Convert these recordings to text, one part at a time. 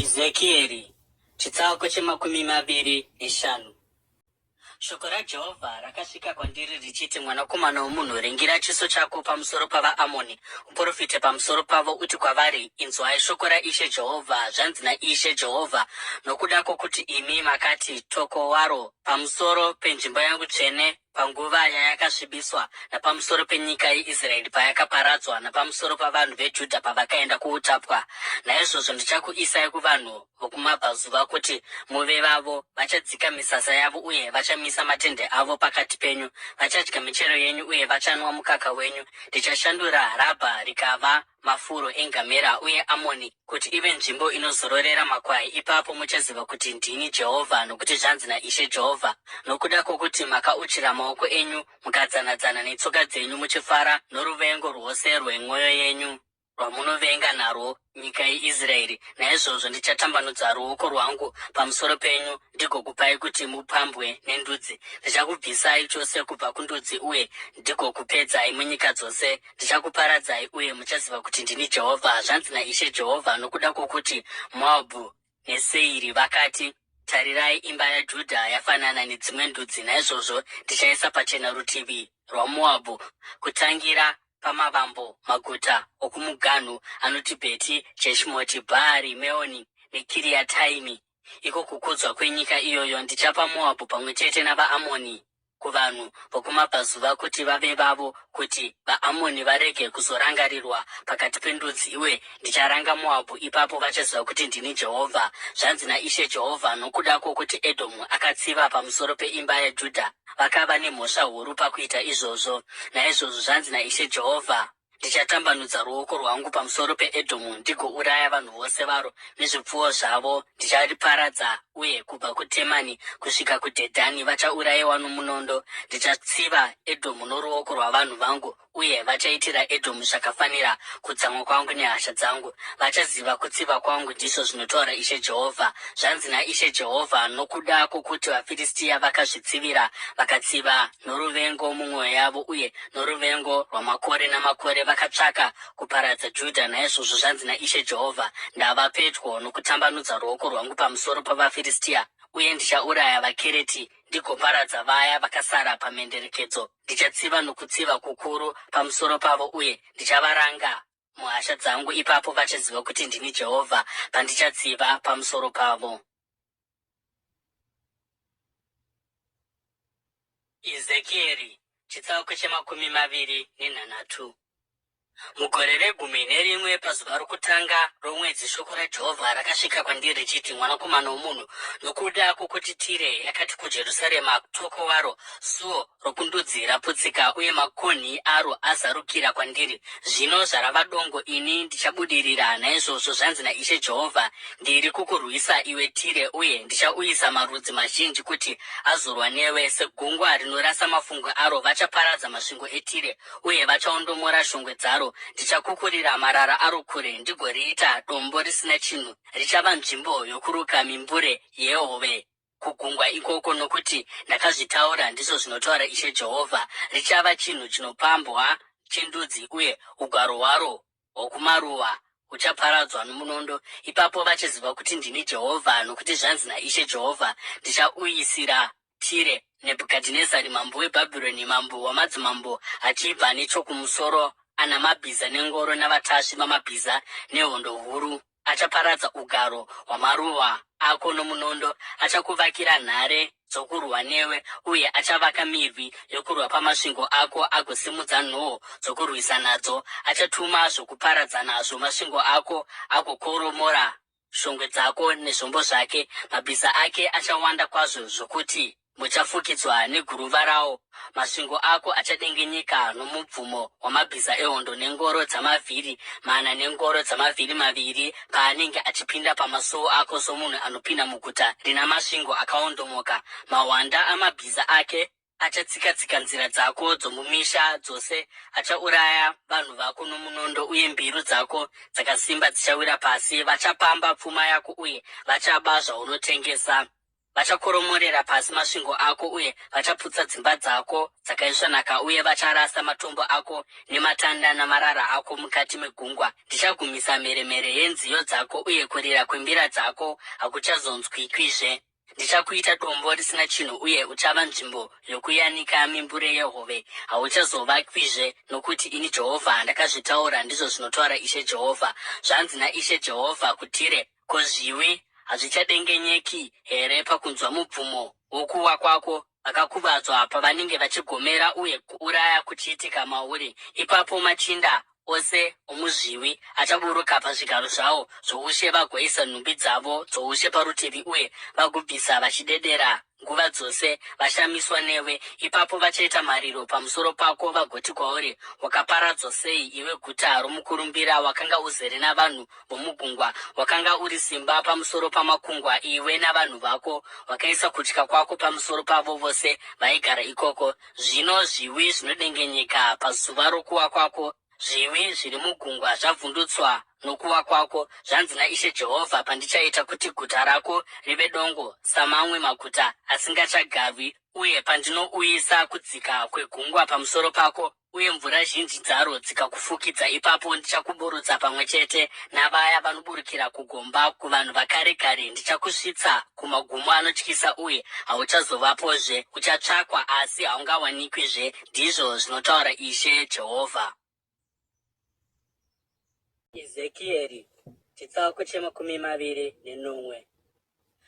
Ezekieri chitsauko chemakumi maviri neshanu. Shoko raJehovha rakasvika kwandiri richiti, Mwanakomana womunhu, ringira chiso chako pamusoro pavaAmoni, uprofite pamusoro pavo, uti kwavari, Inzwai shoko raIshe Jehovha, zvanzi naIshe Jehovha, Nokuda kwokuti imi makati, Toko waro pamusoro penzvimbo yangu tsvene, panguva yayakasvibiswa, napamusoro penyika yeIsraeri payakaparadzwa, napamusoro pavanhu veJudha pavakaenda kuutapwa. Naizvozvo ndichakuisai kuvanhu vokumabvazuva kuti muve vavo, vachadzika misasa yavo uye vachamisa matende avo pakati penyu, vachadya michero yenyu uye vachanwa mukaka wenyu. Ndichashandura Rabha rikava mafuro engamera uye Amoni kuti ive nzvimbo inozororera makwai. Ipapo muchaziva kuti ndini Jehovha, nokuti zvanzi naIshe Jehovha, Nokuda kwokuti makauchira maoko enyu mukadzana-dzana netsoka dzenyu muchifara noruvengo rwose rwemwoyo yenyu rwamunovenga narwo nyika yeIsraeri, naizvozvo ndichatambanudza ruoko rwangu pamusoro penyu ndigokupai kuti mupambwe nendudzi. Ndichakubvisai chose kubva kundudzi uye ndigokupedzai munyika dzose. Ndichakuparadzai uye muchaziva kuti ndini Jehovha. Zvanzi naIshe Jehovha, Nokuda kwokuti Moabhu neSeiri vakati, Tarirai, imba yaJudha yafanana nedzimwe ndudzi, naizvozvo ndichaisa pachena rutivi rwaMoabhu, kutangira pamavambo maguta okumuganhu anoti Bheti Jeshimoti, Bhaari Meoni neKiriataimi, iko kukudzwa kwenyika iyoyo. Ndichapa Moabhu pamwe chete navaAmoni kuvanhu vokumabvazuva kuti vave vavo, kuti vaAmoni varege kuzorangarirwa pakati pendudzi, iwe ndicharanga Moabhu, ipapo vachaziva kuti ndini Jehovha. Zvanzi naIshe Jehovha, Nokuda kwokuti Edhomu akatsiva pamusoro peimba yaJudha, vakava nemhosva huru pakuita izvozvo. Naizvozvo zvanzi naIshe Jehovha, Ndichatambanudza ruoko rwangu pamusoro peEdhomu ndigouraya vanhu vose varo nezvipfuwo zvavo, ndichariparadza uye kubva kuTemani kusvika kuDhedhani vachaurayiwa nomunondo. Ndichatsiva Edhomu noruoko rwavanhu vangu, uye vachaitira Edhomu zvakafanira kutsamwa kwangu nehasha dzangu. Vachaziva kutsiva kwangu, ndizvo zvinotaura Ishe Jehovha. Zvanzi naIshe Jehovha, Nokuda kwokuti vaFiristia vakazvitsivira vakatsiva noruvengo mumwoyo yavo uye noruvengo rwamakore namakore vakatsvaka kuparadza Judha, naizvozvo zvanzi naIshe Jehovha, Ndava pedyo nokutambanudza ruoko rwangu pamusoro pavaFiristia, uye ndichauraya vaKereti ndigoparadza vaya vakasara pamhenderekedzo. Ndichatsiva nokutsiva kukuru pamusoro pavo uye ndichavaranga muhasha dzangu. Ipapo vachaziva kuti ndini Jehovha pandichatsiva pamusoro pavo. Ezekieri chitsauko chemakumi maviri nenhanhatu. Mugore regumi nerimwe pazuva rokutanga romwedzi shoko raJehovha rakasvika kwandiri richiti, Mwanakomana womunhu, nokuda kwokuti Tire yakati kuJerusarema, Toko waro, suo rokundudzi raputsika uye makonhi aro azarukira kwandiri. Zvino zvarava dongo, ini ndichabudirira. Naizvozvo zvanzi naIshe Jehovha, Ndiri kukurwisa iwe Tire, uye ndichauyisa marudzi mazhinji kuti azorwa newe. Segungwa rinorasa mafungu aro, vachaparadza masvingo eTire, uye vachaondomora shongwe dzaro. Ndichakukurira marara aro kure, ndigoriita dombo risina chinhu, richava nzvimbo yokuruka mimbure yehove kugungwa ikoko, nokuti ndakazvitaura, ndizvo zvinotaura Ishe Jehovha. Richava chinhu chinopambwa chendudzi, uye ugaro hwaro hwokumaruwa huchaparadzwa nomunondo. Ipapo vachaziva kuti ndini Jehovha, nokuti zvanzi naIshe Jehovha, Ndichauyisira Tire Nebhukadhinezari mambo weBhabhironi, mambo wamadzimambo, achibva nechokumusoro, ana mabhiza nengoro navatasvi vamabhiza nehondo huru. Achaparadza ugaro hwamaruva ako nomunondo, achakuvakira nhare dzokurwa newe, uye achavaka mirwi yokurwa pamasvingo ako agosimudza nhoo dzokurwisa nadzo. Achatuma zvokuparadza nazvo masvingo ako agokoromora shongwe dzako nezvombo zvake. Mabhiza ake achawanda kwazvo zvokuti Muchafukidzwa neguruva rawo, masvingo ako achadengenyeka nomubvumo wamabhiza ehondo nengoro dzamavhiri mana nengoro dzamavhiri maviri paanenge achipinda pamasuo ako somunhu anopinda muguta rina masvingo akaondomoka. Mahwanda amabhiza ake achatsika-tsika nzira dzako dzomumisha dzose, achauraya vanhu vako nomunondo, uye mbiru dzako dzakasimba dzichawira pasi. Vachapamba pfuma yako uye vachaba zvaunotengesa. Vachakoromorera pasi masvingo ako uye vachaputsa dzimba dzako dzakaisvonaka uye vacharasa matombo ako nematanda namarara ako mukati megungwa. Ndichagumisa mheremhere yenziyo dzako uye kurira kwembira dzako hakuchazonzwikwizve. Ndichakuita dombo risina chinhu uye uchava nzvimbo yokuyanika mimbure yehove. Hauchazovakwizve, nokuti ini Jehovha ndakazvitaura, ndizvo zvinotaura Ishe Jehovha. Zvanzi naIshe Jehovha kuTire, Ko zviwi hazvichadengenyeki here pakunzwa mubvumo wokuwa kwako, vakakuvadzwa pavanenge vachigomera uye kuuraya kuchiitika mauri? Ipapo machinda ose omuzviwi achaburuka pazvigaro zvawo zvoushe vagoisa nhumbi dzavo dzoushe parutivi uye vagobvisa vachidedera nguva dzose vashamiswa newe. Ipapo vachaita mariro pamusoro pako vagoti kwauri, Wakaparadzwa sei, iwe guta romukurumbira, wakanga uzere navanhu vomugungwa, wakanga uri simba pamusoro pamakungwa, iwe navanhu vako, wakaisa kutya kwako pamusoro pavo vose vaigara ikoko. Zvino zviwi zvinodengenyeka pazuva rokuwa kwako, zviwi zviri mugungwa zvavhundutswa nokuwa kwako. Zvanzi naIshe Jehovha, Pandichaita kuti guta rako rive dongo samamwe maguta asingachagarwi, uye pandinouyisa kudzika kwegungwa pamusoro pako, uye mvura zhinji dzaro dzikakufukidza, ipapo ndichakuburutsa pamwe chete navaya vanoburukira kugomba, kuvanhu vakare kare. Ndichakusvitsa kumagumo anotyisa, uye hauchazovapozve. Uchatsvakwa, asi haungawanikwizve, ndizvo zvinotaura Ishe Jehovha. Ezekieri chitsauko chemakumi maviri nenomwe.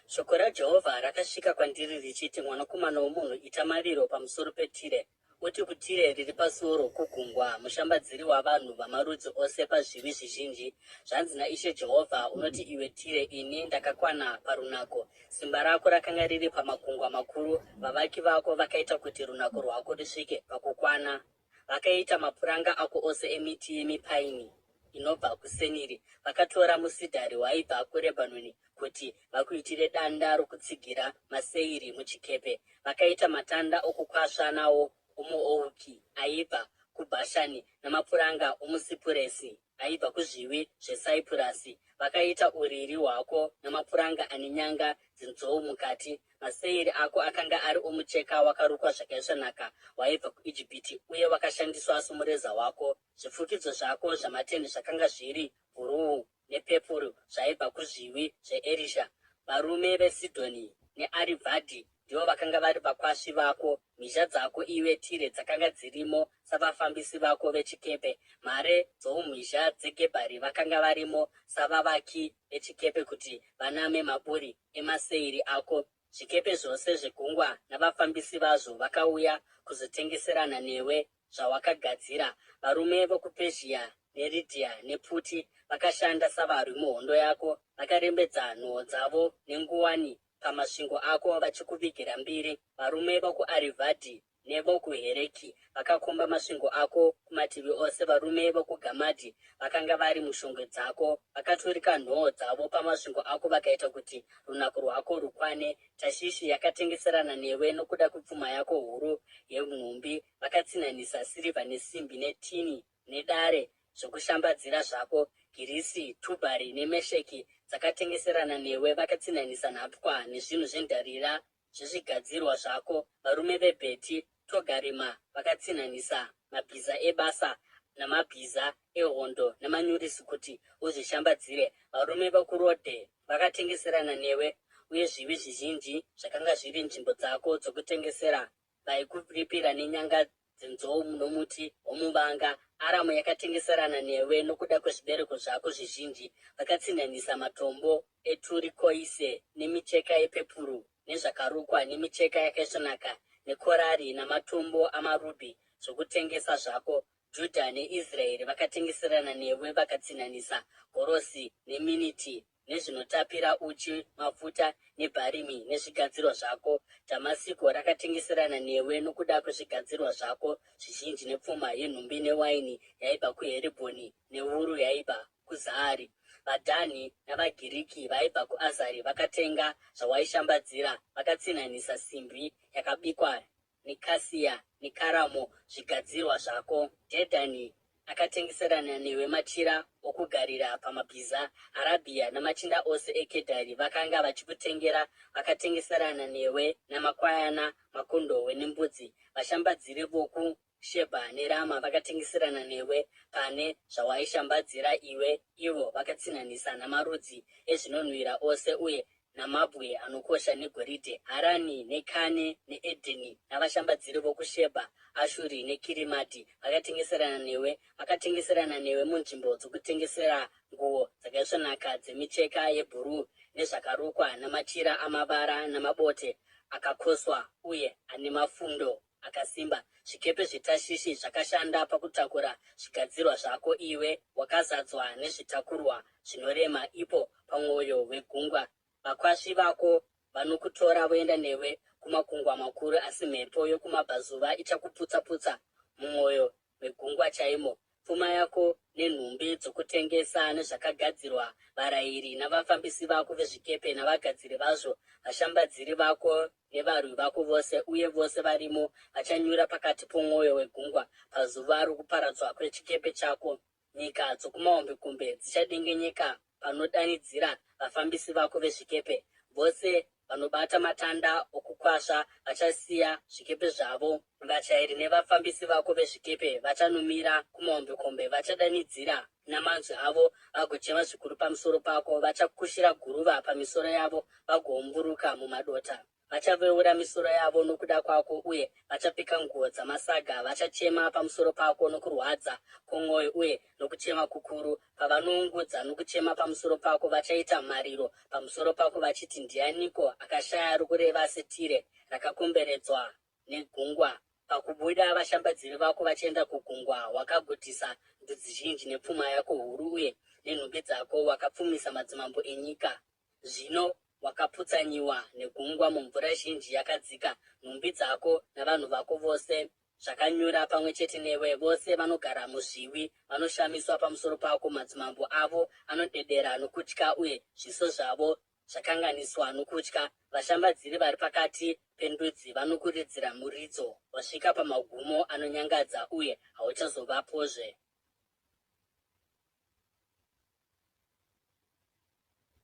Shoko raJehovha rakasvika kwandiri richiti, Mwanakomana womunhu, ita mariro pamusoro peTire, uti kuTire riri pasuo rokugungwa, mushambadziri wavanhu vamarudzi ose pazvivi zvizhinji, Zvanzi naIshe Jehovha, unoti iwe Tire, ini ndakakwana parunako, simba rako rakanga riri pamakungwa makuru, vavaki vako vakaita kuti runako rwako rusvike pakukwana. Vakaita mapuranga ako ose emiti yemipaini inobva kuSeniri, vakatora musidhari waibva kuRebhanoni kuti vakuitire danda rokutsigira maseiri muchikepe. Vakaita matanda okukwasva nawo omuouki aibva kuBhashani namapuranga omusipuresi aibva kuzviwi zveSaipurasi. Vakaita uriri hwako namapuranga ane nyanga dzenzou mukati. Maseiri ako akanga ari omucheka wakarukwa zvakaisvonaka waibva kuIjipiti uye wakashandiswa somureza wako. Zvifukidzo zvako zvamatende zvakanga zviri bhuruu nepepuru zvaibva kuzviwi zveErisha. Varume veSidhoni neArivhadhi ndivo vakanga vari vakwasvi vako. Mhizha dzako iwe Tire dzakanga dzirimo savafambisi vako vechikepe. Mhare dzoumhizha dzeGebhari vakanga varimo savavaki vechikepe kuti vaname maburi emaseiri ako. Zvikepe zvose zvegungwa navafambisi vazvo vakauya kuzotengeserana newe zvawakagadzira. Varume vokuPezhiya neRidhia nePuti vakashanda savarwi muhondo yako, vakarembedza nhoo dzavo nenguwani pamasvingo ako vachikuvigira mbiri. Varume vokuArivhadhi nevokuHereki vakakomba masvingo ako kumativi ose, varume vokuGamadhi vakanga vari mushongwe dzako, vakaturika nhoo dzavo pamasvingo ako vakaita kuti runako rwako rukwane. Tashishi yakatengeserana newe nokuda kwepfuma yako huru yenhumbi, vakatsinhanisa sirivha nesimbi netini nedare zvokushambadzira zvako. Girisi, Tubhari neMesheki dzakatengeserana newe, vakatsinhanisa nhapwa nezvinhu zvendarira zvezvigadzirwa zvako. Varume veBheti Togarima vakatsinhanisa mabhiza ebasa namabhiza ehondo namanyurisi kuti uzvishambadzire. Varume vokuRodhe vakatengeserana newe, uye zviwi zvizhinji zvakanga zviri nzvimbo dzako dzokutengesera vaikuripira nenyanga dzenzou nomuti womuvanga. Aramu yakatengeserana newe nokuda kwezvibereko zvako zvizhinji. Vakatsinhanisa matombo eturikoise nemicheka yepepuru nezvakarukwa nemicheka yakaisvonaka nekorari namatombo amarubhi zvokutengesa zvako. Judha neIsraeri vakatengeserana newe vakatsinhanisa gorosi neminiti nezvinotapira, uchi, mafuta nebharimi nezvigadzirwa zvako. Dhamasiko rakatengeserana newe nokuda kwezvigadzirwa zvako zvizhinji nepfuma yenhumbi newaini yaibva kuHeribhoni newuru yaibva kuZaari. VaDhani navaGiriki vaibva kuAzari vakatenga zvawaishambadzira, vakatsinhanisa simbi yakabikwa nekasia nekaramo zvigadzirwa zvako. Dhedhani, Akatengeserana newe machira okugarira pamabhiza. Arabhia namachinda ose eKedhari vakanga vachikutengera, vakatengeserana newe namakwayana, makondohwe nembudzi. Vashambadziri vokuShebha neRama vakatengeserana newe pane zvawaishambadzira iwe, ivo vakatsinhanisa namarudzi ezvinonhuwira ose uye namabwe anokosha negoridhe, Harani neKane neEdheni navashambadziri vokuShebha, Ashuri neKirimadhi vakatengeserana newe, vakatengeserana newe munzvimbo dzokutengesera nguo dzakaisvonaka dzemicheka yebhuruu nezvakarukwa namachira amavara namabote akakoswa uye ane mafundo akasimba. Zvikepe zveTashishi zvakashanda pakutakura zvigadzirwa zvako, iwe wakazadzwa nezvitakurwa zvinorema ipo pamwoyo wegungwa. Vakwasvi vako vanokutora voenda newe kumakungwa makuru, asi mhepo yokumabvazuva ichakuputsa-putsa mumwoyo megungwa chaimo. Pfuma yako nenhumbi dzokutengesa nezvakagadzirwa varayiri navafambisi vako vezvikepe navagadziri vazvo, vashambadziri vako nevarwi vako vose, uye vose varimo vachanyura pakati pomwoyo wegungwa pazuva rokuparadzwa kwechikepe chako. Nyika dzokumahombekombe dzichadengenyeka panodanidzira vafambisi vako vezvikepe. Vose vanobata matanda okukwasva vachasiya zvikepe zvavo. Vachairi nevafambisi vako vezvikepe vachanomira kumahombekombe, vachadanidzira namanzwi avo vagochema zvikuru pamusoro pako. Vachakushira guruva pamisoro yavo vagoumburuka mumadota. Vachaveura misoro yavo nokuda kwako uye vachapfeka nguo dzamasaga. Vachachema pamusoro pako nokurwadza kwomwoyo uye nokuchema kukuru. Pavanoungudza nokuchema pamusoro pako, vachaita mariro pamusoro pako vachiti, Ndianiko akashaya rokureva seTire rakakomberedzwa negungwa? Pakubuda vashambadziri vako vachienda kugungwa, wakagutisa ndudzi zhinji nepfuma yako huru uye nenhumbi dzako wakapfumisa madzimambo enyika. Zvino wakaputsanyiwa negungwa mumvura zhinji yakadzika, nhumbi dzako navanhu vako vose zvakanyura pamwe chete newe. Vose vanogara muzviwi vanoshamiswa pamusoro pako, madzimambo avo anodedera nokutya, uye zviso zvavo zvakanganiswa nokutya. Vashambadziri vari pakati pendudzi vanokuridzira muridzo, wasvika pamagumo anonyangadza, uye hauchazovapozve.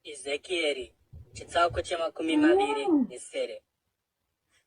Ezekieri chitsauko chemakumi maviri nesere.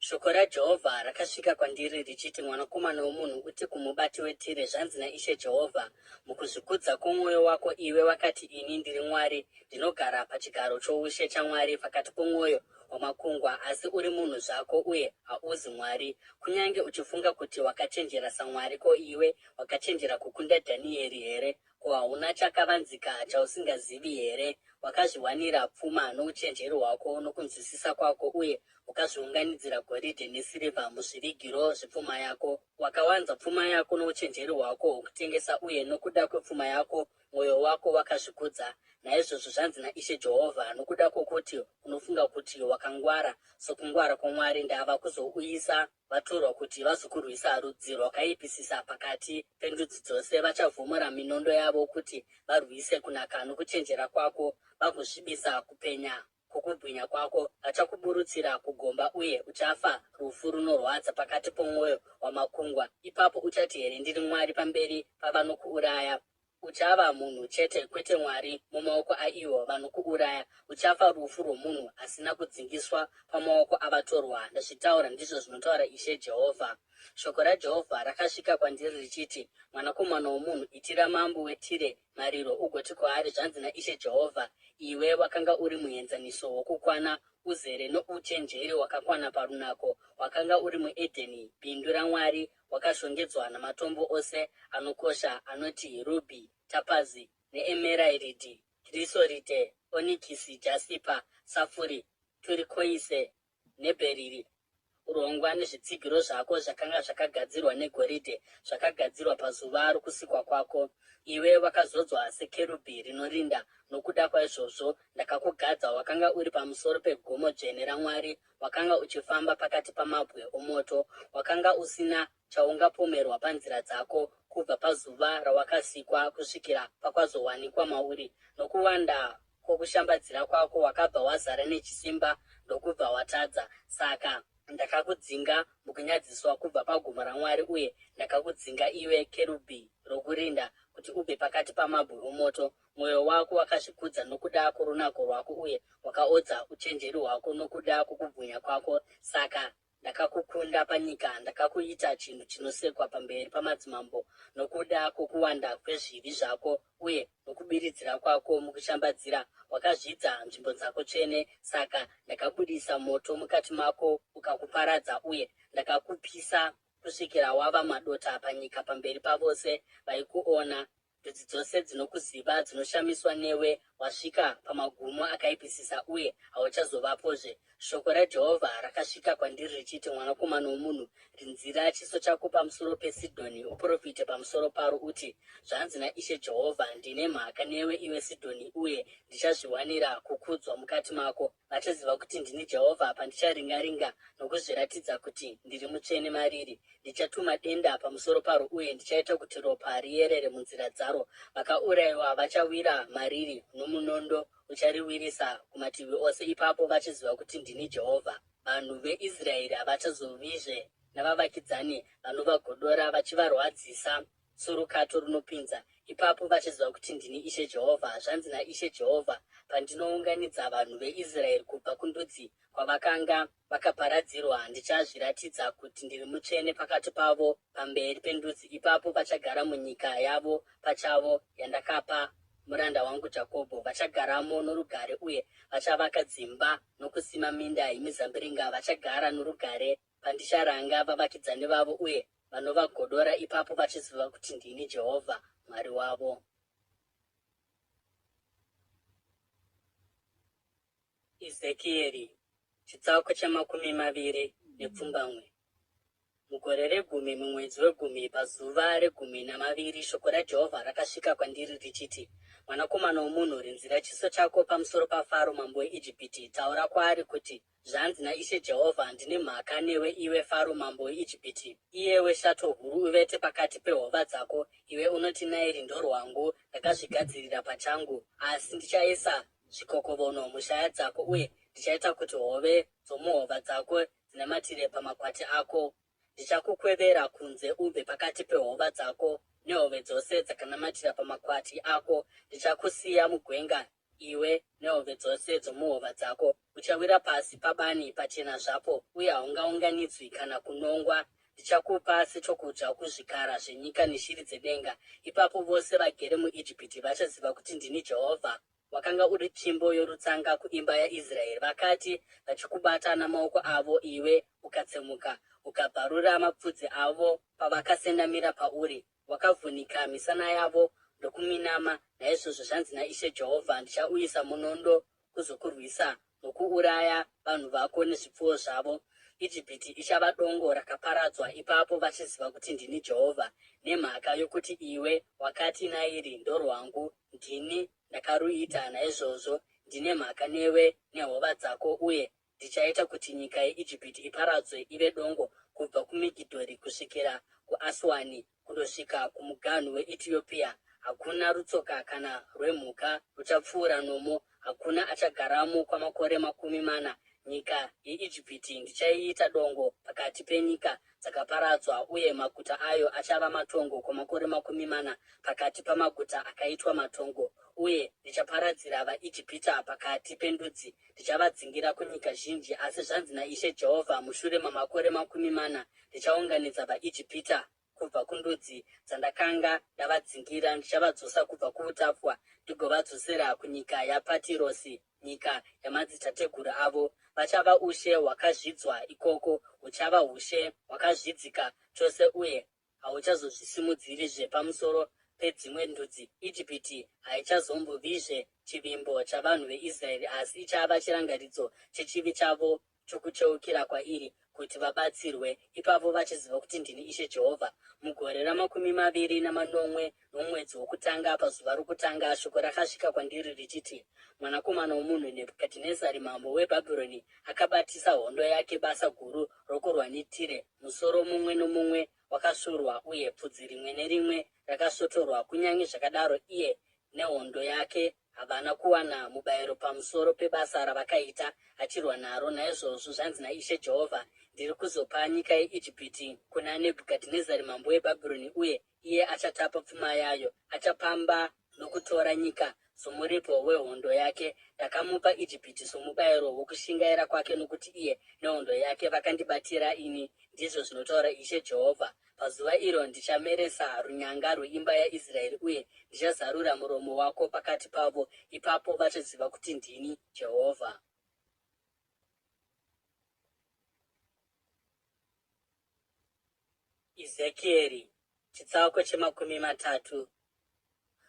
Shoko raJehovha rakasvika kwandiri richiti, Mwanakomana womunhu, uti kumubati weTire, Zvanzi naIshe Jehovha, Mukuzvikudza kwomwoyo wako iwe wakati, Ini ndiri mwari, ndinogara pachigaro choushe chaMwari pakati pomwoyo wamakungwa. Asi uri munhu zvako uye hauzi Mwari, kunyange uchifunga kuti wakachenjera saMwari. Ko iwe wakachenjera kukunda Dhanieri here? Ko hauna chakavanzika chausingazivi here? Wakazviwanira pfuma nouchenjeri hwako nokunzwisisa kwako, uye ukazviunganidzira goridhe nesirivha muzvivigiro zvepfuma yako. Wakawanza pfuma yako nouchenjeri hwako hwokutengesa, uye nokuda kwepfuma yako mwoyo wako wakazvikudza. Naizvozvo zvanzi naIshe Jehovha, Nokuda kwokuti unofunga kuti wakangwara sokungwara kwaMwari, ndava kuzouyisa vatorwa kuti vazokurwisa, rudzi rwakaipisisa pakati pendudzi dzose, vachavhomora minondo yavo kuti varwise kunaka nokuchenjera kwako, vagosvibisa kupenya kwokubwinya kwako. Vachakuburutsira kugomba, uye uchafa rufu runorwadza pakati pomwoyo wamakungwa. Ipapo uchati here, Ndiri mwari, pamberi pavanokuuraya? Uchava munhu chete kwete Mwari mumaoko aivo vanokuuraya. Uchafa rufu rwomunhu asina kudzingiswa pamaoko avatorwa. Ndazvitaura, ndizvo zvinotaura Ishe Jehovha. Shoko raJehovha rakasvika kwandiri richiti, Mwanakomana womunhu, itira mambo weTire mariro ugoti kwaari, Zvanzi naIshe Jehovha, Iwe wakanga uri muenzaniso wokukwana, uzere nouchenjeri hwakakwana parunako, wakanga uri muEdheni, bindu raMwari, wakashongedzwa namatombo ose anokosha anoti rubhi, tapazi, neemerairidhi, krisorite, onikisi, jasipa, safuri, turikoise, nebheriri. Urongwa nezvitsigiro zvako zvakanga zvakagadzirwa negoridhe, zvakagadzirwa pazuva rokusikwa kwako. Iwe wakazodzwa sekerubhi rinorinda, nokuda kwaizvozvo ndakakugadza, wakanga uri pamusoro pegomo dzvene raMwari, wakanga uchifamba pakati pamabwe omoto, wakanga usina chaungapomerwa panzira dzako kubva pazuva rawakasikwa kusvikira pakwazowanikwa mauri. Nokuwanda kwokushambadzira kwako wakabva wazara nechisimba ndokubva watadza. Saka. Ndakakudzinga mukunyadziswa kubva pagomo raMwari, uye ndakakudzinga iwe kerubhi rokurinda, kuti ubve pakati pamabwe omoto. Mwoyo wako wakazvikudza nokuda kworunako rwako, uye wakaodza uchenjeri hwako nokuda kwokubwinya kwako. Saka ndakakukunda panyika, ndakakuita chinhu chinosekwa pamberi pamadzimambo nokuda kwokuwanda kwezvivi zvako uye nokubiridzira kwako mukushambadzira, wakazvidza nzvimbo dzako tsvene. Saka ndakabudisa moto mukati mako ukakuparadza, uye ndakakupisa kusvikira wava madota panyika pamberi pavose vaikuona. Ndudzi dzose dzinokuziva dzinoshamiswa newe, wasvika pamagumo akaipisisa uye hauchazovapozve. Shoko raJehovha rakasvika kwandiri richiti, Mwanakomana womunhu, rinzira chiso chako pamusoro peSidhoni, uprofite pamusoro paro uti, Zvanzi naIshe Jehovha, Ndine mhaka newe, iwe Sidhoni, uye ndichazviwanira kukudzwa mukati mako. Vachaziva kuti ndini Jehovha pandicharinga-ringa nokuzviratidza kuti ndiri mutsvene mariri. Ndichatuma denda pamusoro paro uye ndichaita kuti ropa riyerere munzira dzaro. Vakaurayiwa vachawira mariri, nomunondo uchariwirisa kumativi ose. Ipapo vachaziva kuti ndini Jehovha. Vanhu veIsraeri havachazovizve navavakidzani vanovagodora vachivarwadzisa sorukato runopinza. Ipapo vachaziva kuti ndini Ishe Jehovha. Zvanzi naIshe Jehovha, Pandinounganidza vanhu veIsraeri kubva kundudzi kwavakanga vakaparadzirwa, ndichazviratidza kuti ndiri mutsvene pakati pavo pamberi pendudzi. Ipapo vachagara munyika yavo pachavo yandakapa muranda wangu Jakobho. Vachagaramo norugare uye vachavaka dzimba nokusima minda yemizambiringa. Vachagara norugare pandicharanga vavakidzani vavo uye vanovagodora, ipapo vachiziva kuti ndini Jehovha Mwari wavo. Ezekieri chitsauko cha-29. Mugore regumi, mumwedzi wegumi, pazuva regumi namaviri, shoko raJehovha rakasvika kwandiri richiti, Mwanakomana womunhu, rinzira chiso chako pamusoro paFaro mambo weIjipiti, taura kwaari kuti, Zvanzi naIshe Jehovha, Ndine mhaka newe, iwe Faro mambo weIjipiti, iyewe shato huru uvete pakati pehova dzako, iwe unoti, Nairi ndorwangu, ndakazvigadzirira pachangu. Asi ndichaisa zvikokovono mushaya dzako, uye ndichaita kuti hove dzomuhova dzako dzinamatire pamakwati ako. Ndichakukwevera kunze ubve pakati pehova dzako, nehove dzose dzakanamatira pamakwati ako. Ndichakusiya mugwenga iwe nehove dzose dzomuhova dzako. Uchawira pasi pabani pachena zvapo, uye haungaunganidzwi kana kunongwa. Ndichakupa sechokudya kuzvikara zvenyika neshiri dzedenga. Ipapo vose vagere muIjipiti vachaziva kuti ndini Jehovha. Wakanga uri tsvimbo yorutsanga kuimba yaIsraeri. Vakati vachikubata namaoko avo, iwe ukatsemuka, ukabvarura mapfudzi avo pavakasendamira pauri. Wakavhunika misana yavo ndokuminama. Naizvozvo zvanzi naIshe Jehovha, Ndichauyisa munondo kuzokurwisa nokuuraya vanhu vako nezvipfuwo zvavo. Ijipiti ichava dongo rakaparadzwa, ipapo vachiziva kuti ndini Jehovha, nemhaka yokuti iwe wakati, Nairi ndorwangu, ndini ndakaruita. Naizvozvo ndine mhaka newe nehova dzako, uye Ndichaita kuti nyika yeIjipiti iparadzwe ive dongo kubva kuMigidhori kusvikira kuAswani kundosvika kumuganhu weEtiopia. Hakuna rutsoka kana rwemhuka ruchapfuura nomo, hakuna achagaramo kwamakore 40. Nyika yeIjipiti ndichaiita dongo pakati penyika dzakaparadzwa, uye maguta ayo achava matongo kwamakore 40 pakati pamaguta akaitwa matongo. Uye ndichaparadzira vaIjipita pakati pendudzi Ndichavadzingira kunyika zhinji, asi zvanzi naIshe Jehovha, mushure mamakore 40 ndichaunganidza vaIjipita kubva kundudzi dzandakanga ndavadzingira, ndichavadzosa kubva kuutapwa ndigovadzosera kunyika yaPatirosi, nyika yamadzitateguru avo. Vachava ushe hwakazvidzwa ikoko, huchava ushe hwakazvidzika chose uye hauchazozvisimudzirizve pamusoro pedzimwe ndudzi. Ijipiti haichazombovizve chivimbo chavanhu veIsraeri, asi ichava chirangaridzo chechivi chavo chokucheukira kwairi kuti vabatsirwe. Ipapo vachaziva kuti ndini Ishe Jehovha. Mugore ramakumi maviri namanomwe nomwedzi wokutanga, pazuva rokutanga, shoko rakasvika kwandiri richiti, Mwanakomana womunhu, Nebhukadhinezari mambo weBhabhironi akabatisa hondo yake basa guru rokurwa neTire, musoro mumwe nomumwe wakasvuurwa uye pfudzi rimwe nerimwe rakasvotorwa. Kunyange zvakadaro, iye nehondo yake Havana kuwana mubayiro pamusoro pebasa ravakaita achirwa naro. Naizvozvo zvanzi naIshe Jehovha, Ndiri kuzopa nyika yeIjipiti kuna Nebhukadhinezari mambo weBhabhironi, uye iye achatapa pfuma yayo. Achapamba nokutora nyika somuripo wehondo yake. Ndakamupa Ijipiti somubayiro wokushingaira kwake, nokuti iye nehondo yake vakandibatira ini, ndizvo zvinotaura Ishe Jehovha. Pazuva iro ndichameresa runyanga rweimba yaIsraeri uye ndichazarura muromo wako pakati pavo, ipapo vachaziva kuti ndini Jehovha. Ezekieri chitsauko chemakumi matatu.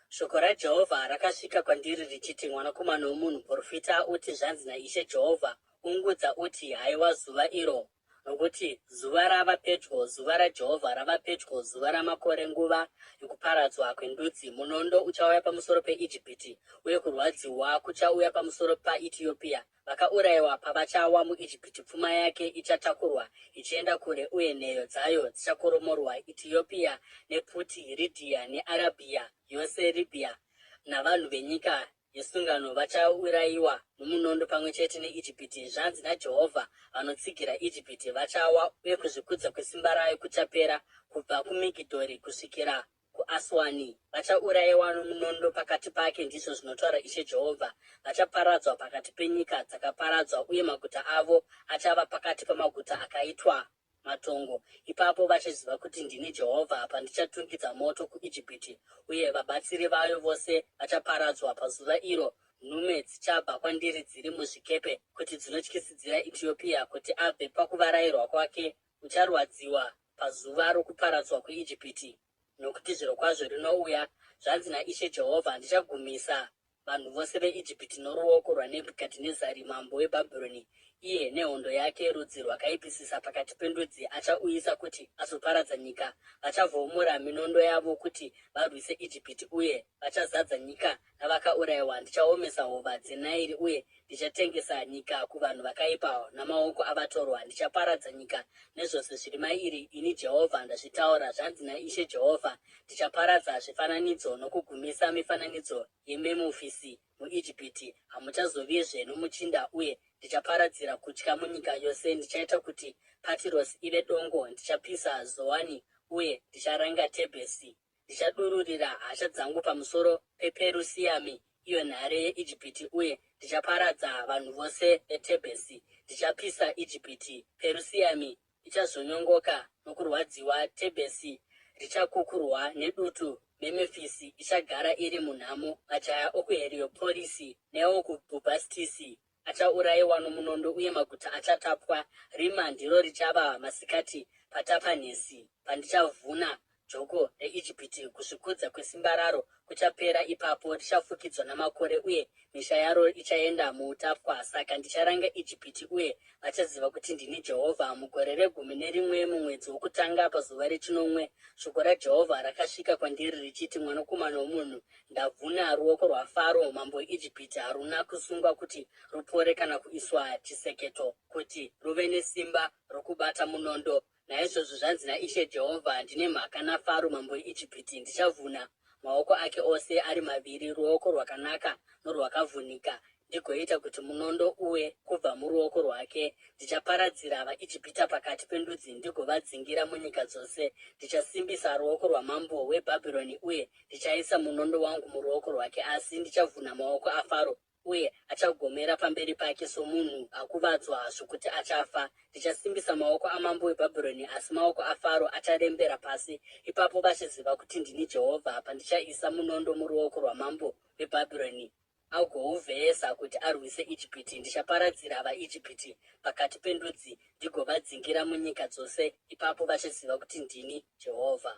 Shoko raJehovha rakasvika kwandiri richiti, Mwanakomana womunhu, profita uti, Zvanzi naIshe Jehovha, Ungudza uti, Haiwa zuva iro! Nokuti zuva rava pedyo, zuva raJehovha rava pedyo, zuva ramakore, nguva yokuparadzwa kwendudzi. Munondo uchauya pamusoro peIjipiti, uye kurwadziwa kuchauya pamusoro paEtiopia. Vakaurayiwa pavachawa muIjipiti, pfuma yake ichatakurwa ichienda kure uye nheyo dzayo dzichakoromorwa. Etiopia nePuti, Ridhia neArabhia yose, Ribhia navanhu venyika yesungano vachaurayiwa nomunondo pamwe chete neIjipiti. Zvanzi naJehovha, Vanotsigira Ijipiti vachawa uye kuzvikudza kwesimba rayo kuchapera, kubva kuMigidhori kusvikira kuAswani. Vachaurayiwa nomunondo pakati pake, ndizvo zvinotaura Ishe Jehovha. Vachaparadzwa pakati penyika dzakaparadzwa, uye maguta avo achava pakati pamaguta akaitwa matongo. Ipapo vachaziva kuti ndini Jehovha, pandichatungidza moto kuIjipiti, uye vabatsiri vayo vose vachaparadzwa. Pazuva iro nhume dzichabva kwandiri dziri muzvikepe kuti dzinotyisidzira Etiopia kuti abve pakuvarairwa kwake. Ucharwadziwa pazuva rokuparadzwa kweIjipiti, nokuti zvirokwazvo rinouya. Zvanzi naIshe Jehovha, Ndichagumisa vanhu vose veIjipiti noruoko rwaNebhukadhinezari mambo weBhabhironi, iye nehondo yake, rudzi rwakaipisisa pakati pendudzi, achauyisa kuti azoparadza nyika. Vachavhomora minondo yavo kuti varwise Ijipiti, uye vachazadza nyika navakaurayiwa. Ndichaomesa hova dzeNairi uye ndichatengesa nyika kuvanhu vakaipa namaoko avatorwa. Ndichaparadza nyika nezvose zviri mairi. Ini Jehovha ndazvitaura. Zvanzi naIshe Jehovha, Ndichaparadza zvifananidzo nokugumisa mifananidzo yeMemufisi muIjipiti. Hamuchazovizve nomuchinda uye ndichaparadzira kutya munyika yose. Ndichaita kuti Patirosi ive dongo, ndichapisa Zoani uye ndicharanga Tebhesi. Ndichadururira hasha dzangu pamusoro pePerusiami, iyo nhare yeIjipiti, uye ndichaparadza vanhu vose veTebhesi. Ndichapisa Ijipiti. Perusiami ichazvonyongoka nokurwadziwa, Tebhesi richakukurwa nedutu, Memefisi ichagara iri munhamo, majaya okuHerioporisi neokuBhubhastisi achaurayiwa nomunondo uye maguta achatapwa. Rima ndiro richava masikati paTapanhesi, pandichavhuna joko reIjipiti. Kuzvikudza kwesimba raro kuchapera ipapo, richafukidzwa namakore uye misha yaro ichaenda muutapwa. Saka ndicharanga Ijipiti uye vachaziva kuti ndini Jehovha. Mugore regumi nerimwe, mumwedzi wokutanga, pazuva rechinomwe, shoko raJehovha rakasvika kwandiri richiti, Mwanakomana womunhu, Ndavhuna ruoko rwaFaro mambo weIjipiti, haruna kusungwa kuti rupore kana kuiswa chiseketo kuti ruve nesimba rokubata munondo. Naizvozvo zvanzi naIshe Jehovha, Ndine mhaka naFaro mambo weIjipiti, ndichavhuna maoko ake ose ari maviri, ruoko rwakanaka norwakavhunika, ndigoita kuti munondo uwe kubva muruoko rwake. Ndichaparadzira vaIjipita pakati pendudzi ndigovadzingira munyika dzose. Ndichasimbisa ruoko rwamambo weBhabhironi uye Ndichaisa munondo wangu muruoko rwake, asi ndichavhuna maoko aFaro, uye achagomera pamberi pake somunhu akuvadzwa zvokuti achafa. Ndichasimbisa maoko amambo weBhabhironi, asi maoko aFaro acharembera pasi. Ipapo vachaziva kuti ndini Jehovha, pandichaisa munondo muruoko rwamambo weBhabhironi, agouvheyesa kuti arwise Ijipiti. Ndichaparadzira vaIjipiti pakati pendudzi ndigovadzingira munyika dzose. Ipapo vachaziva kuti ndini Jehovha.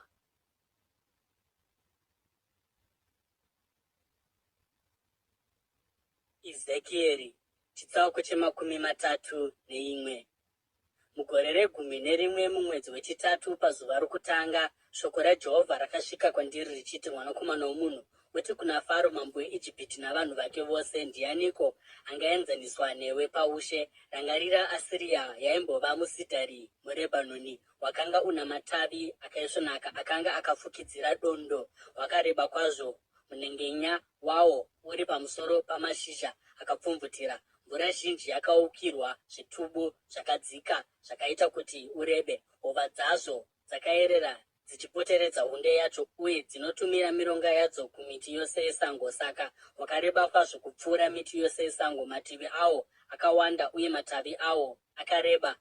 Ezekieri chitsauko chemakumi matatu neimwe. Mugore regumi nerimwe mumwedzi wechitatu pazuva rokutanga, shoko raJehovha rakasvika kwandiri richiti, Mwanakomana womunhu, uti kuna Faro mambo weIjipiti navanhu vake vose, Ndianiko angaenzaniswa newe paushe? Rangarira Asiria yaimbova musidhari muRebhanoni, wakanga una matavi akaisvonaka akanga akafukidzira dondo, wakareba kwazvo. Munengenya wawo uri pamusoro pamashizha akapfumvutira. Mvura zhinji yakaukirwa zvitubu zvakadzika zvakaita kuti urebe. Hova dzazvo dzakayerera dzichipoteredza hunde yacho uye dzinotumira mironga yadzo kumiti yose yesango. Saka wakareba kwazvo kupfuura miti yose yesango, mativi awo akawanda uye matavi awo akareba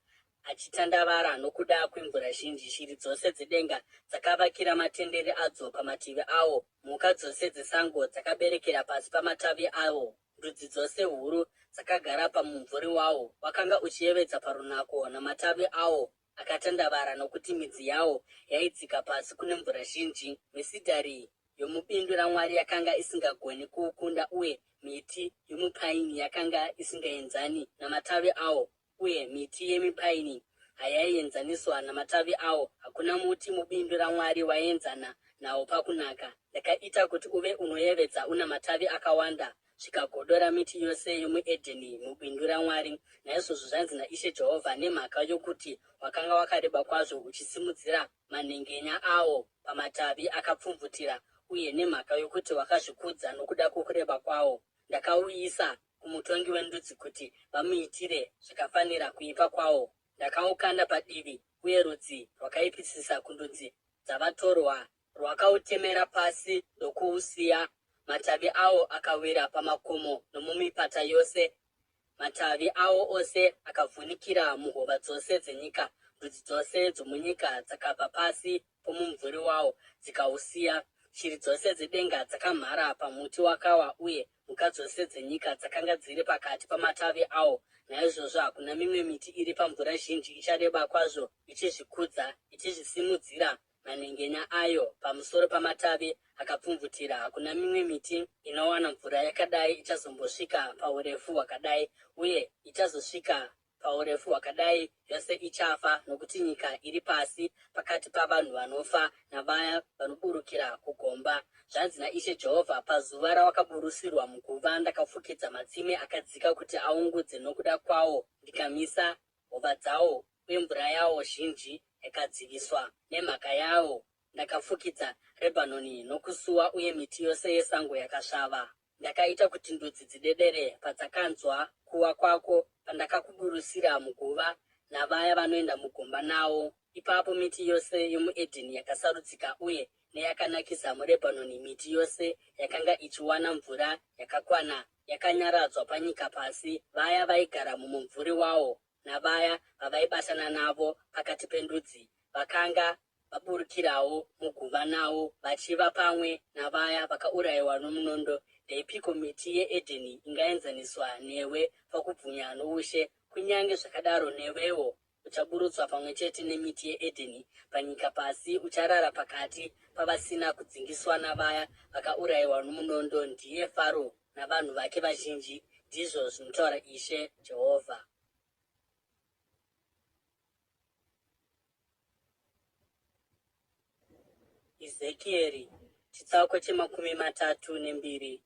achitandavara nokuda kwemvura zhinji. Shiri dzose dzedenga dzakavakira matendere adzo pamativi awo, mhuka dzose dzesango dzakaberekera pasi pamatavi awo. Ndudzi dzose huru dzakagara pamumvuri wawo, wakanga uchiyevedza parunako namatavi awo akatandavara, nokuti midzi yawo yaidzika pasi kune mvura zhinji. Misidhari yomubindu raMwari yakanga isingagoni kuukunda, uye miti yomupaini yakanga isingaenzani namatavi awo, uye miti yemipaini hayaienzaniswa namatavi awo. Hakuna muti mubindu raMwari waienzana nawo pakunaka. Ndakaita kuti uve unoyevedza una matavi akawanda, zvikagodora miti yose yomuEdheni mubindu raMwari. Naizvozvo zvanzi naIshe Jehovha, Nemhaka yokuti wakanga wakareba kwazvo, uchisimudzira manhengenya awo pamatavi akapfumvutira, uye nemhaka yokuti wakazvikudza nokuda kwokureba kwawo, ndakauisa kumutongi wendudzi kuti vamuitire zvakafanira kuipa kwawo. Ndakaukanda padivi, uye rudzi rwakaipisisa kundudzi dzavatorwa rwakautemera pasi ndokuusiya. Matavi awo akawira pamakomo nomumipata yose. Matavi awo ose akavhunikira muhova dzose dzenyika, ndudzi dzose dzomunyika dzakabva pasi pomumvuri wawo dzikausiya. Shiri dzose dzedenga dzakamhara pamuti wakawa, uye mhuka dzose dzenyika dzakanga dziri pakati pamatavi awo. Naizvozvo hakuna mimwe miti iri pamvura zhinji ichareba kwazvo ichizvikudza, ichizvisimudzira manhengenya ayo pamusoro pamatavi akapfumvutira. Hakuna mimwe miti inowana mvura yakadai ichazombosvika paurefu hwakadai, uye ichazosvika paurefu hwakadai yose ichafa, nokuti nyika iri pasi pakati pavanhu vanofa navaya vanoburukira kugomba. Zvanzi naIshe Jehovha, Pazuva rawakaburusirwa muguva, ndakafukidza matsime akadzika kuti aungudze nokuda kwawo, ndikamisa hova dzawo uye mvura yawo zhinji yakadziviswa. Nemhaka yawo ndakafukidza Rebhanoni nokusuwa uye miti yose yesango yakasvava. Ndakaita kuti ndudzi dzidedere padzakanzwa kuwa kwako, pandakakuburusira muguva navaya vanoenda mugomba nawo. Ipapo miti yose yomuEdheni yakasarudzika uye neyakanakisa muRebhanoni, miti yose yakanga ichiwana mvura yakakwana, yakanyaradzwa panyika pasi, vaya vaigara mumumvuri wawo navaya vavaibatana navo pakati pendudzi vakanga vaburukirawo muguva nawo, vachiva pamwe navaya vakaurayiwa nomunondo. Ndeipiko miti yeEdheni ingaenzaniswa newe pakubwinya noushe? Kunyange zvakadaro newewo uchaburutswa pamwe chete nemiti yeEdheni panyika pasi, ucharara pakati pavasina kudzingiswa navaya vakaurayiwa nomunondo, ndiye Faro navanhu vake vazhinji, ndizvo zvinotaura Ishe Jehovha. Ezekieri chitsauko chemakumi matatu nembiri.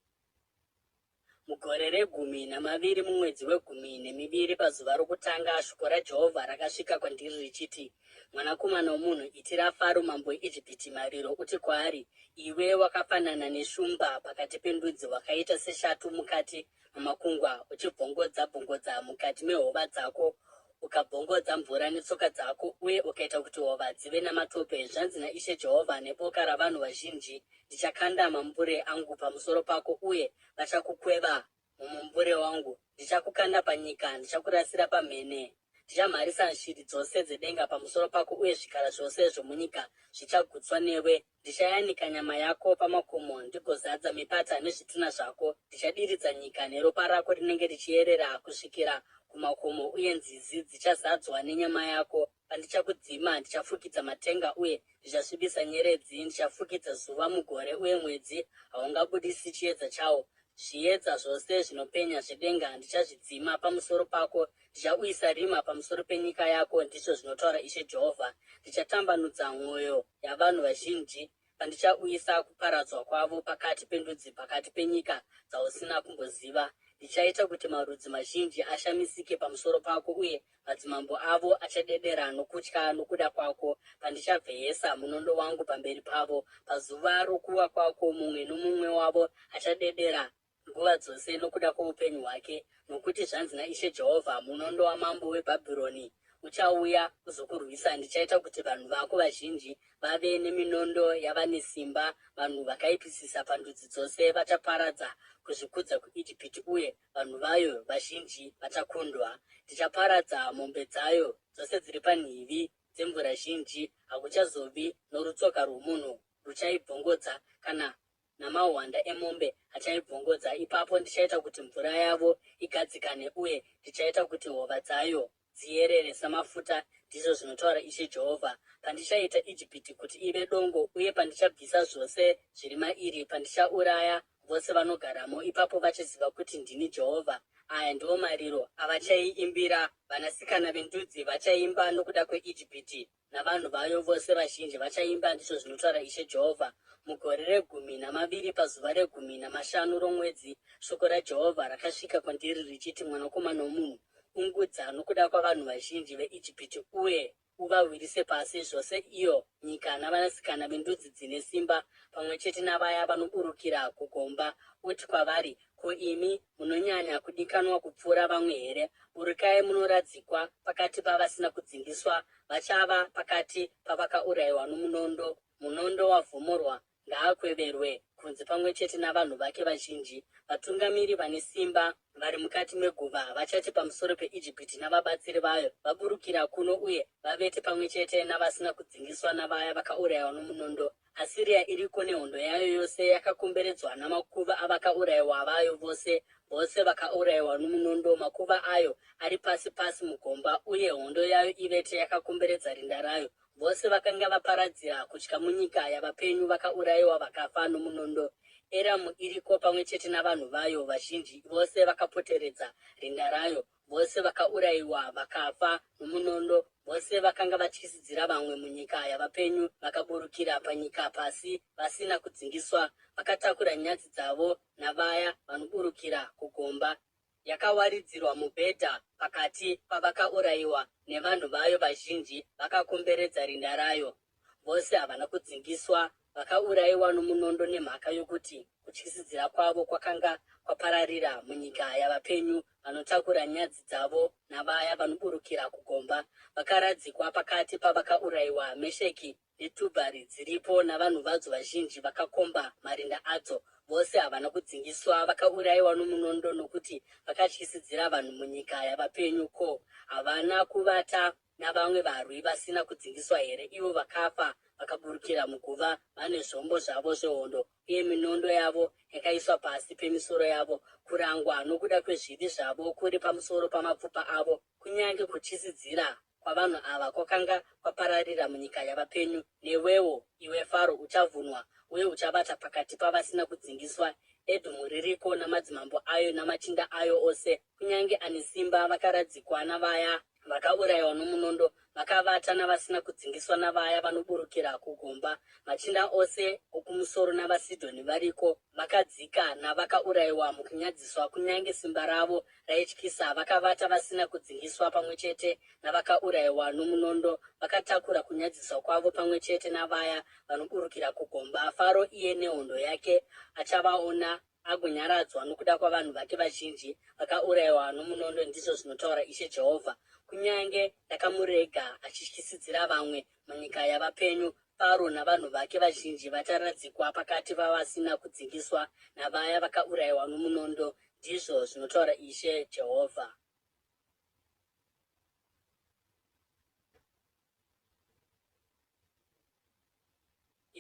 Mugore regumi namaviri mumwedzi wegumi nemiviri pazuva rokutanga shoko raJehovha rakasvika kwandiri richiti, Mwanakomana womunhu, itira Faro mambo weIjipiti mariro uti kwaari, Iwe wakafanana neshumba pakati pendudzi, wakaita seshatu mukati mamakungwa, uchibvongodza-bvongodza mukati mehova dzako, ukabvongodza mvura netsoka dzako, uye ukaita kuti hova dzive namatope. Zvanzi naIshe Jehovha neboka ravanhu vazhinji, Ndichakanda mambure angu pamusoro pako, uye vachakukweva mumumbure wangu. Ndichakukanda panyika, ndichakurasira pamhene. Ndichamharisa shiri dzose dzedenga pamusoro pako, uye zvikara zvose zvomunyika zvichagutswa newe. Ndichayanika nyama yako pamakomo, ndigozadza mipata nezvitunha zvako. Ndichadiridza nyika neropa rako rinenge richiyerera kusvikira kumakomo, uye nzizi dzichazadzwa nenyama yako. Pandichakudzima, ndichafukidza matenga uye ndichasvibisa nyeredzi, ndichafukidza zuva mugore uye mwedzi haungabudisi chiedza chawo. Zviedza zvose zvinopenya zvedenga ndichazvidzima pamusoro pako, ndichauyisa rima pamusoro penyika yako, ndizvo zvinotaura Ishe Jehovha. Ndichatambanudza mwoyo yavanhu vazhinji pandichauyisa kuparadzwa kwavo pakati pendudzi, pakati penyika dzausina kumboziva. Ndichaita kuti marudzi mazhinji ashamisike pamusoro pako, uye madzimambo avo achadedera nokutya nokuda kwako, pandichavheyesa munondo wangu pamberi pavo. Pazuva rokuwa kwako mumwe nomumwe wavo achadedera nguva dzose nokuda kwoupenyu hwake, nokuti zvanzi naIshe Jehovha, Munondo wamambo weBhabhironi uchauya kuzokurwisa. Ndichaita kuti vanhu vako vazhinji vave neminondo yavane simba, vanhu vakaipisisa pandudzi dzose vachaparadza kuzvikudza kuIjipiti uye vanhu vayo vazhinji vachakundwa. Ndichaparadza mombe dzayo dzose dziri panhivi dzemvura zhinji, hakuchazovi norutsoka rwomunhu ruchaibvongodza kana namahwanda emombe achaibvongodza. Ipapo ndichaita kuti mvura yavo igadzikane uye ndichaita kuti hova dzayo dziyerere samafuta, ndizvo zvinotaura Ishe Jehovha. Pandichaita Ijipiti kuti ive dongo uye pandichabvisa zvose zviri mairi, pandichauraya vose vanogaramo, ipapo vachaziva kuti ndini Jehovha. Aya ndiwo mariro avachaiimbira, vanasikana vendudzi vachaimba nokuda kweIjipiti. navanhu vayo vose vazhinji vachaimba, ndizvo zvinotaura Ishe Jehovha. Mugore regumi namaviri, pazuva regumi namashanu romwedzi, shoko raJehovha rakasvika kwandiri richiti, Mwanakomana womunhu, ungudza nokuda kwavanhu vazhinji veIjipiti uye uvawirise pasi, zvose iyo nyika navanasikana vendudzi dzine simba, pamwe chete navaya vanoburukira kugomba, uti kwavari, Ko imi munonyanya kudikanwa kupfuura vamwe here? Burukai munoradzikwa pakati pavasina kudzingiswa, vachava pakati pavakaurayiwa nomunondo. Munondo wavhomorwa ngaakweverwe kunze pamwe chete navanhu vake vazhinji. Vatungamiri vane simba vari mukati meguva vachati pamusoro peIjipiti navabatsiri vayo, Vaburukira kuno uye vavete pamwe chete navasina kudzingiswa navaya vakaurayiwa nomunondo. Asiria iriko nehondo yayo yose yakakomberedzwa namakuva avakaurayiwa vayo vose, vose vakaurayiwa nomunondo, makuva ayo ari pasi pasi mugomba, uye hondo yayo ivete yakakomberedza rinda rayo. Vose vakanga vaparadzira kutya munyika yavapenyu vakaurayiwa vakafa nomunondo. Eramu iriko pamwe chete navanhu vayo vazhinji, vose vakapoteredza rinda rayo. Vose vakaurayiwa vakafa nomunondo, vose vakanga vatyisidzira vamwe munyika yavapenyu vakaburukira panyika pasi vasina kudzingiswa, vakatakura nyadzi dzavo navaya vanoburukira kugomba. Yakawaridzirwa mubhedha pakati pavakaurayiwa nevanhu vayo vazhinji vakakomberedza rinda rayo. Vose havana kudzingiswa, vakaurayiwa nomunondo nemhaka yokuti kutyisidzira kwavo kwakanga kwapararira munyika yavapenyu, vanotakura nyadzi dzavo navaya vanoburukira kugomba, vakaradzikwa pakati pavakaurayiwa. Mesheki neTubhari dziripo navanhu vadzo vazhinji vakakomba marinda adzo. Vose havana kudzingiswa, vakaurayiwa nomunondo nokuti vakatyisidzira vanhu munyika yavapenyu. Ko, havana kuvata navamwe varwi vasina kudzingiswa here, ivo vakafa vakaburukira muguva vane zvombo zvavo zvehondo, uye minondo yavo yakaiswa pasi pemisoro yavo? Kurangwa nokuda kwezvivi zvavo kuri pamusoro pamapfupa avo, kunyange kutyisidzira kwavanhu ava kwakanga kwapararira munyika yavapenyu. Newewo, iwe Faro, uchavhunwa, uye uchavata pakati pavasina kudzingiswa. Edhomu ririko namadzimambo ayo namachinda ayo ose, kunyange ane simba, vakaradzikwa navaya Vakaurayiwa nomunondo, vakavata navasina kudzingiswa navaya vanoburukira kugomba. Machinda ose okumusoro navaSidhoni variko, vakadzika navakaurayiwa mukunyadziswa, kunyange simba ravo raityisa. Vakavata vasina kudzingiswa pamwe chete navakaurayiwa nomunondo, vakatakura kunyadziswa kwavo pamwe chete navaya vanoburukira kugomba. Faro iye nehondo yake achavaona agonyaradzwa nokuda kwavanhu vake vazhinji vakaurayiwa nomunondo, ndizvo zvinotaura Ishe Jehovha. Kunyange ndakamurega achityisidzira vamwe munyika yavapenyu, Faro navanhu vake vazhinji vacharadzikwa pakati pavasina kudzingiswa navaya vakaurayiwa nomunondo, ndizvo zvinotaura Ishe Jehovha.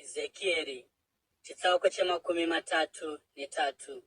Ezekieri chitsauko chemakumi matatu netatu.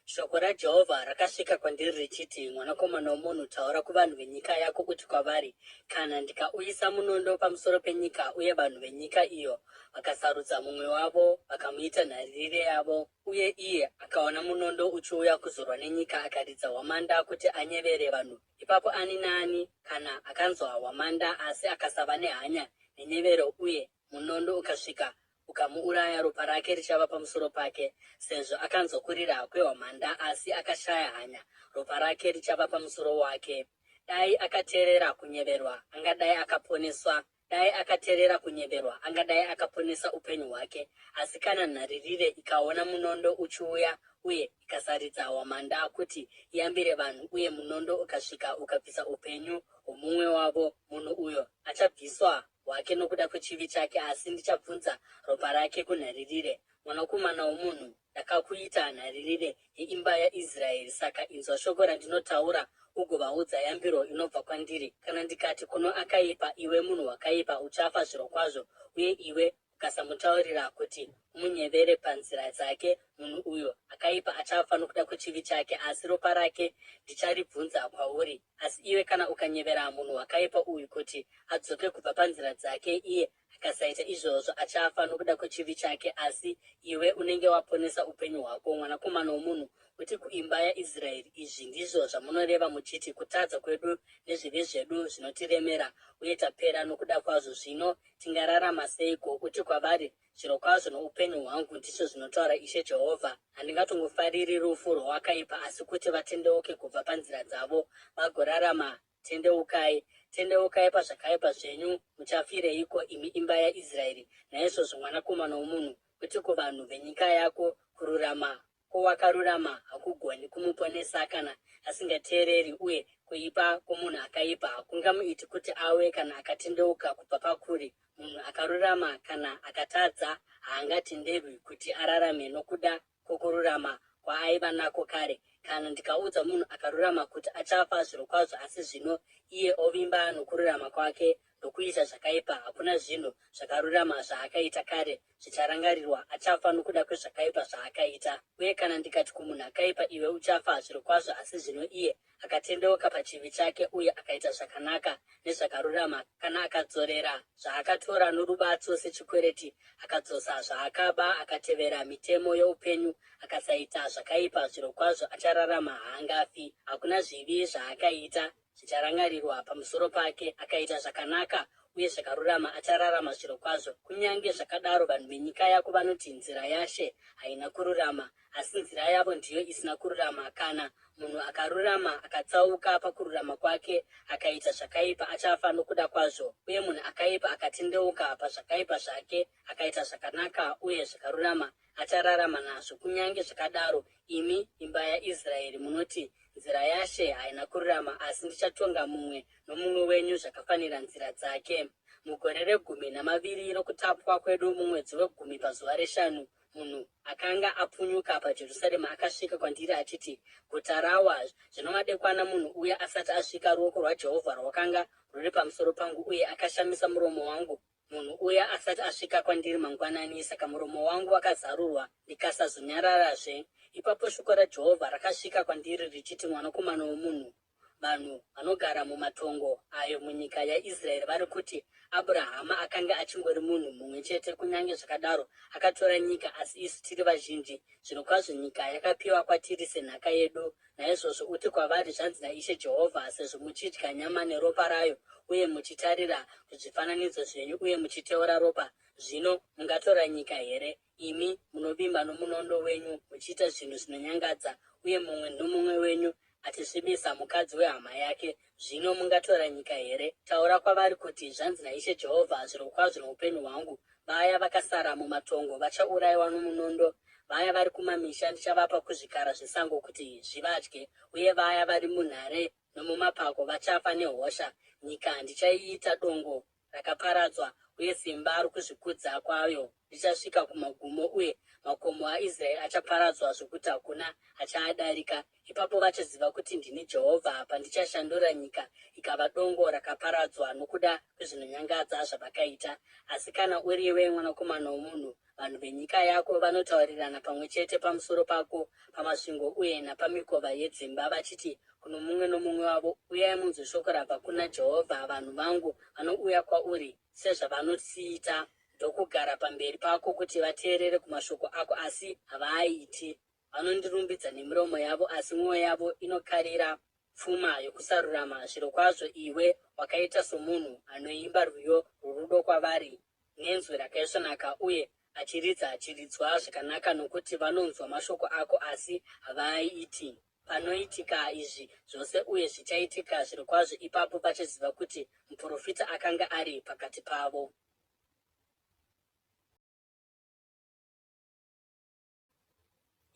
Shoko raJehovha rakasvika kwandiri richiti, Mwanakomana womunhu, taura kuvanhu venyika yako uti kwavari, Kana ndikauyisa munondo pamusoro penyika uye vanhu venyika iyo vakasarudza mumwe wavo vakamuita nharirire yavo, uye iye akaona munondo uchiuya kuzorwa nenyika akaridza hwamanda kuti anyevere vanhu, ipapo ani naani kana akanzwa hwamanda asi akasava nehanya nenyevero uye munondo ukasvika ukamuuraya, ropa rake richava pamusoro pake. Sezvo akanzwa kurira kwehwamanda asi akashaya hanya, ropa rake richava pamusoro wake. Dai akateerera kunyeverwa, angadai akaponeswa. Dai akateerera kunyeverwa, angadai akaponesa upenyu hwake. Asi kana nharirire ikaona munondo uchiuya uye ikasaridza hwamanda kuti iyambire vanhu uye munondo ukasvika ukabvisa upenyu hwomumwe wavo, munhu uyo achabviswa hwake nokuda kwechivi chake, asi ndichabvunza ropa rake kunharirire. Mwanakomana womunhu, ndakakuita nharirire yeimba yaIsraeri, saka inzwa shoko randinotaura ugovaudza yambiro inobva kwandiri. Kana ndikati kuno akaipa, Iwe munhu wakaipa, uchafa zvirokwazvo, uye iwe ukasamutaurira kuti umunyevere panzira dzake, munhu uyo akaipa achafa nokuda kwechivi chake, asi ropa rake ndicharibvunza kwauri. Asi iwe kana ukanyevera munhu wakaipa uyu kuti adzoke kubva panzira dzake, iye akasaita izvozvo, achafa nokuda kwechivi chake, asi iwe unenge waponesa upenyu hwako. Mwanakomana womunhu, uti kuimba yaIsraeri, Izvi ndizvo zvamunoreva muchiti, Kutadza kwedu nezvivi zvedu zvinotiremera, uye tapera nokuda kwazvo. Zvino tingararama seiko? Uti kwavari, Zvirokwazvo noupenyu hwangu, ndizvo zvinotaura Ishe Jehovha, handingatongofariri rufu rwowakaipa, asi kuti vatendeuke kubva panzira dzavo vagorarama. Tendeukai, tendeukai pazvakaipa zvenyu, muchafireiko, imi imba yaIsraeri? Naizvozvo, mwanakomana womunhu, uti kuvanhu venyika yako, Kururama kwowakarurama hakugoni kumuponesa kana asingateereri, uye kuipa kwomunhu akaipa hakungamuiti kuti awe kana akatendeuka kubva pakuri. Munhu akarurama kana akatadza haangatenderwi kuti ararame nokuda kwokururama kwaaiva nako kare. Kana ndikaudza munhu akarurama kuti achafa zvirokwazvo, asi zvino iye ovimba nokururama kwake ndokuita zvakaipa, hakuna zvinhu zvakarurama zvaakaita kare zvicharangarirwa, achafa nokuda kwezvakaipa zvaakaita. Uye kana ndikati kumunhu akaipa, Iwe uchafa zvirokwazvo, asi zvino iye akatendeuka pachivi chake uye akaita zvakanaka nezvakarurama, kana akadzorera zvaakatora norubatso sechikwereti, akadzosa zvaakaba, akatevera mitemo youpenyu, akasaita zvakaipa, zvirokwazvo achararama, haangafi. Hakuna zvivi zvaakaita zvicharangarirwa pamusoro pake. Akaita zvakanaka uye zvakarurama, achararama zvirokwazvo. Kunyange zvakadaro, vanhu venyika yako vanoti, Nzira yaShe haina kururama. Asi nzira yavo ndiyo isina kururama. Kana munhu akarurama akatsauka pakururama kwake akaita zvakaipa, achafa nokuda kwazvo. Uye munhu akaipa akatendeuka pazvakaipa zvake akaita zvakanaka uye zvakarurama, achararama nazvo. Kunyange zvakadaro, imi, imba yaIsraeri, munoti, Nzira yaShe haina kururama. Asi ndichatonga mumwe nomumwe wenyu zvakafanira nzira dzake. Mugore regumi namaviri rokutapwa kwedu, mumwedzi wegumi pazuva reshanu, munhu akanga apunyuka paJerusarema akasvika kwandiri achiti, Guta rawa! Zvino madekwana munhu uya asati asvika, ruoko rwaJehovha rwakanga rwuri pamusoro pangu, uye akashamisa muromo wangu munhu uya asati asvika kwandiri mangwanani. Saka muromo wangu wakazarurwa, ndikasazonyararazve. Ipapo shoko raJehovha rakasvika kwandiri richiti, Mwanakomana womunhu, Vanhu vanogara mumatongo ayo munyika yaIsraeri vari kuti, Abrahama akanga achingori munhu mumwe chete, kunyange zvakadaro akatora nyika, asi isu tiri vazhinji. Zvirokwazvo nyika yakapiwa kwatiri senhaka yedu. Naizvozvo uti kwavari, Zvanzi naIshe Jehovha, Sezvo muchidya nyama neropa rayo, uye muchitarira kuzvifananidzo zvenyu uye muchiteura ropa, zvino mungatora nyika here? Imi munovimba nomunondo wenyu muchiita zvinhu zvinonyangadza, uye mumwe nomumwe wenyu achisvibisa mukadzi wehama yake, zvino mungatora nyika here? Taura kwavari kuti, Zvanzi naIshe Jehovha, Zvirokwazvo noupenyu hwangu, vaya vakasara mumatongo vachaurayiwa nomunondo, vaya vari kumamisha ndichavapa kuzvikara zvesango kuti zvivadye, uye vaya vari munhare nomumapako vachafa nehosha. Nyika ndichaiita dongo rakaparadzwa, uye simba rokuzvikudza kwayo richasvika kumagumo, uye makomo aIsraeri achaparadzwa zvokuti hakuna achaadarika. Ipapo vachaziva kuti ndini Jehovha, pandichashandura nyika ikava dongo rakaparadzwa nokuda kwezvinonyangadza zvavakaita. Asi kana uriwe, mwanakomana womunhu, vanhu venyika yako vanotaurirana pamwe chete pamusoro pako pamasvingo uye napamikova yedzimba, vachiti kuno mumwe nomumwe wavo, Uyai munzwe shoko rabva kuna Jehovha. Vanhu vangu vanouya kwauri sezvavanosiita ndokugara pamberi pako kuti vateerere kumashoko ako, asi havaaiti. Vanondirumbidza nemiromo yavo, asi mwoyo yavo inokarira pfuma yokusarurama. Zvirokwazvo iwe wakaita somunhu anoimba rwiyo rworudo kwavari nenzwi rakaisvonaka uye achiridza chiridzwa zvakanaka nokuti vanonzwa mashoko ako asi havaaiti. Panoitika izvi zvose uye zvichaitika zvirokwazvo, ipapo vachaziva kuti muprofita akanga ari pakati pavo.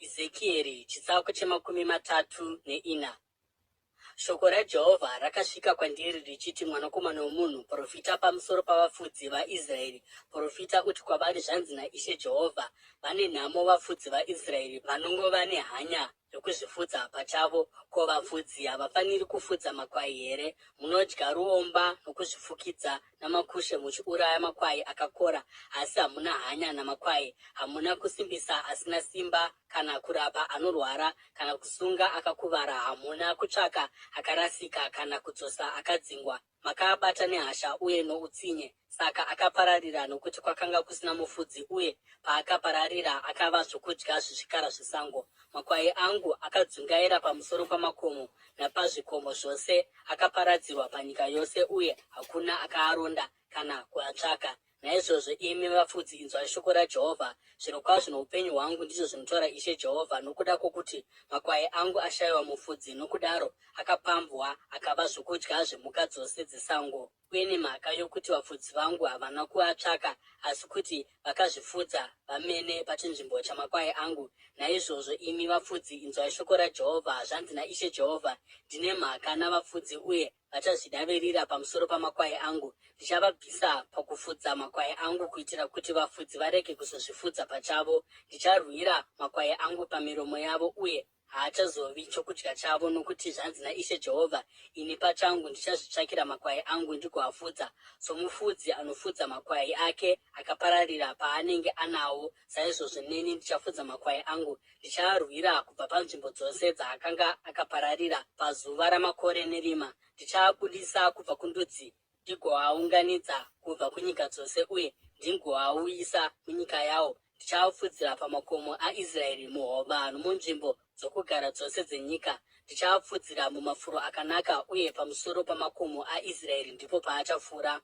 Ezekieri chitsauko chemakumi matatu neina. Shoko raJehovha rakasvika kwandiri richiti, Mwanakomana womunhu, profita pamusoro pavafudzi vaIsraeri, profita uti kwavari, Zvanzi naIshe Jehovha, Vane nhamo vafudzi vaIsraeri vanongova nehanya yokuzvifudza pachavo. Ko vafudzi havafaniri kufudza makwai here? Munodya ruomba nokuzvifukidza namakushe muchiuraya makwai akakora, asi hamuna hanya namakwai. Hamuna kusimbisa asina simba, kana kurapa anorwara, kana kusunga akakuvara. Hamuna kutsvaka akarasika, kana kudzosa akadzingwa. Makaabata nehasha uye noutsinye. Saka akapararira nokuti kwakanga kusina mufudzi, uye paakapararira akava zvokudya zvezvikara zvesango. Makwai angu akadzungaira pamusoro pamakomo napazvikomo zvose, akaparadzirwa panyika yose, uye hakuna akaaronda kana kuatsvaka. Naizvozvo imi vafudzi, inzwai shoko raJehovha, Zvirokwazvo noupenyu hwangu, ndizvo zvinotaura Ishe Jehovha, nokuda kwokuti makwai angu ashayiwa mufudzi, nokudaro akapambwa akava zvokudya zvemhuka dzose dzesango. Uye nemhaka yokuti vafudzi vangu havana kuatsvaka, asi kuti vakazvifudza vamene pachinzvimbo chamakwai angu, naizvozvo imi vafudzi, inzwai shoko raJehovha, Zvanzi naIshe Jehovha, Ndine mhaka navafudzi, uye vachazvidavirira pamusoro pamakwai angu. Ndichavabvisa pakufudza makwai angu, kuitira kuti vafudzi varege kuzozvifudza pachavo. Ndicharwira makwai angu pamiromo yavo, uye haachazovi chokudya chavo, nokuti zvanzi naIshe Jehovha, Ini pachangu ndichazvitsvakira makwai angu ndigoafudza, somufudzi anofudza makwai ake akapararira paanenge anawo, saizvozvo neni ndichafudza makwai angu, ndichaarwira kubva panzvimbo dzose dzaakanga akapararira pazuva ramakore nerima, ndichaabudisa kubva kundudzi ndigoaunganidza kubva kunyika dzose uye ndingoauyisa munyika yawo. Ndichaafudzira pamakomo aIsraeri, muhova nomunzvimbo dzokugara dzose dzenyika. Ndichaafudzira mumafuro akanaka, uye pamusoro pamakomo aIsraeri ndipo paachafura.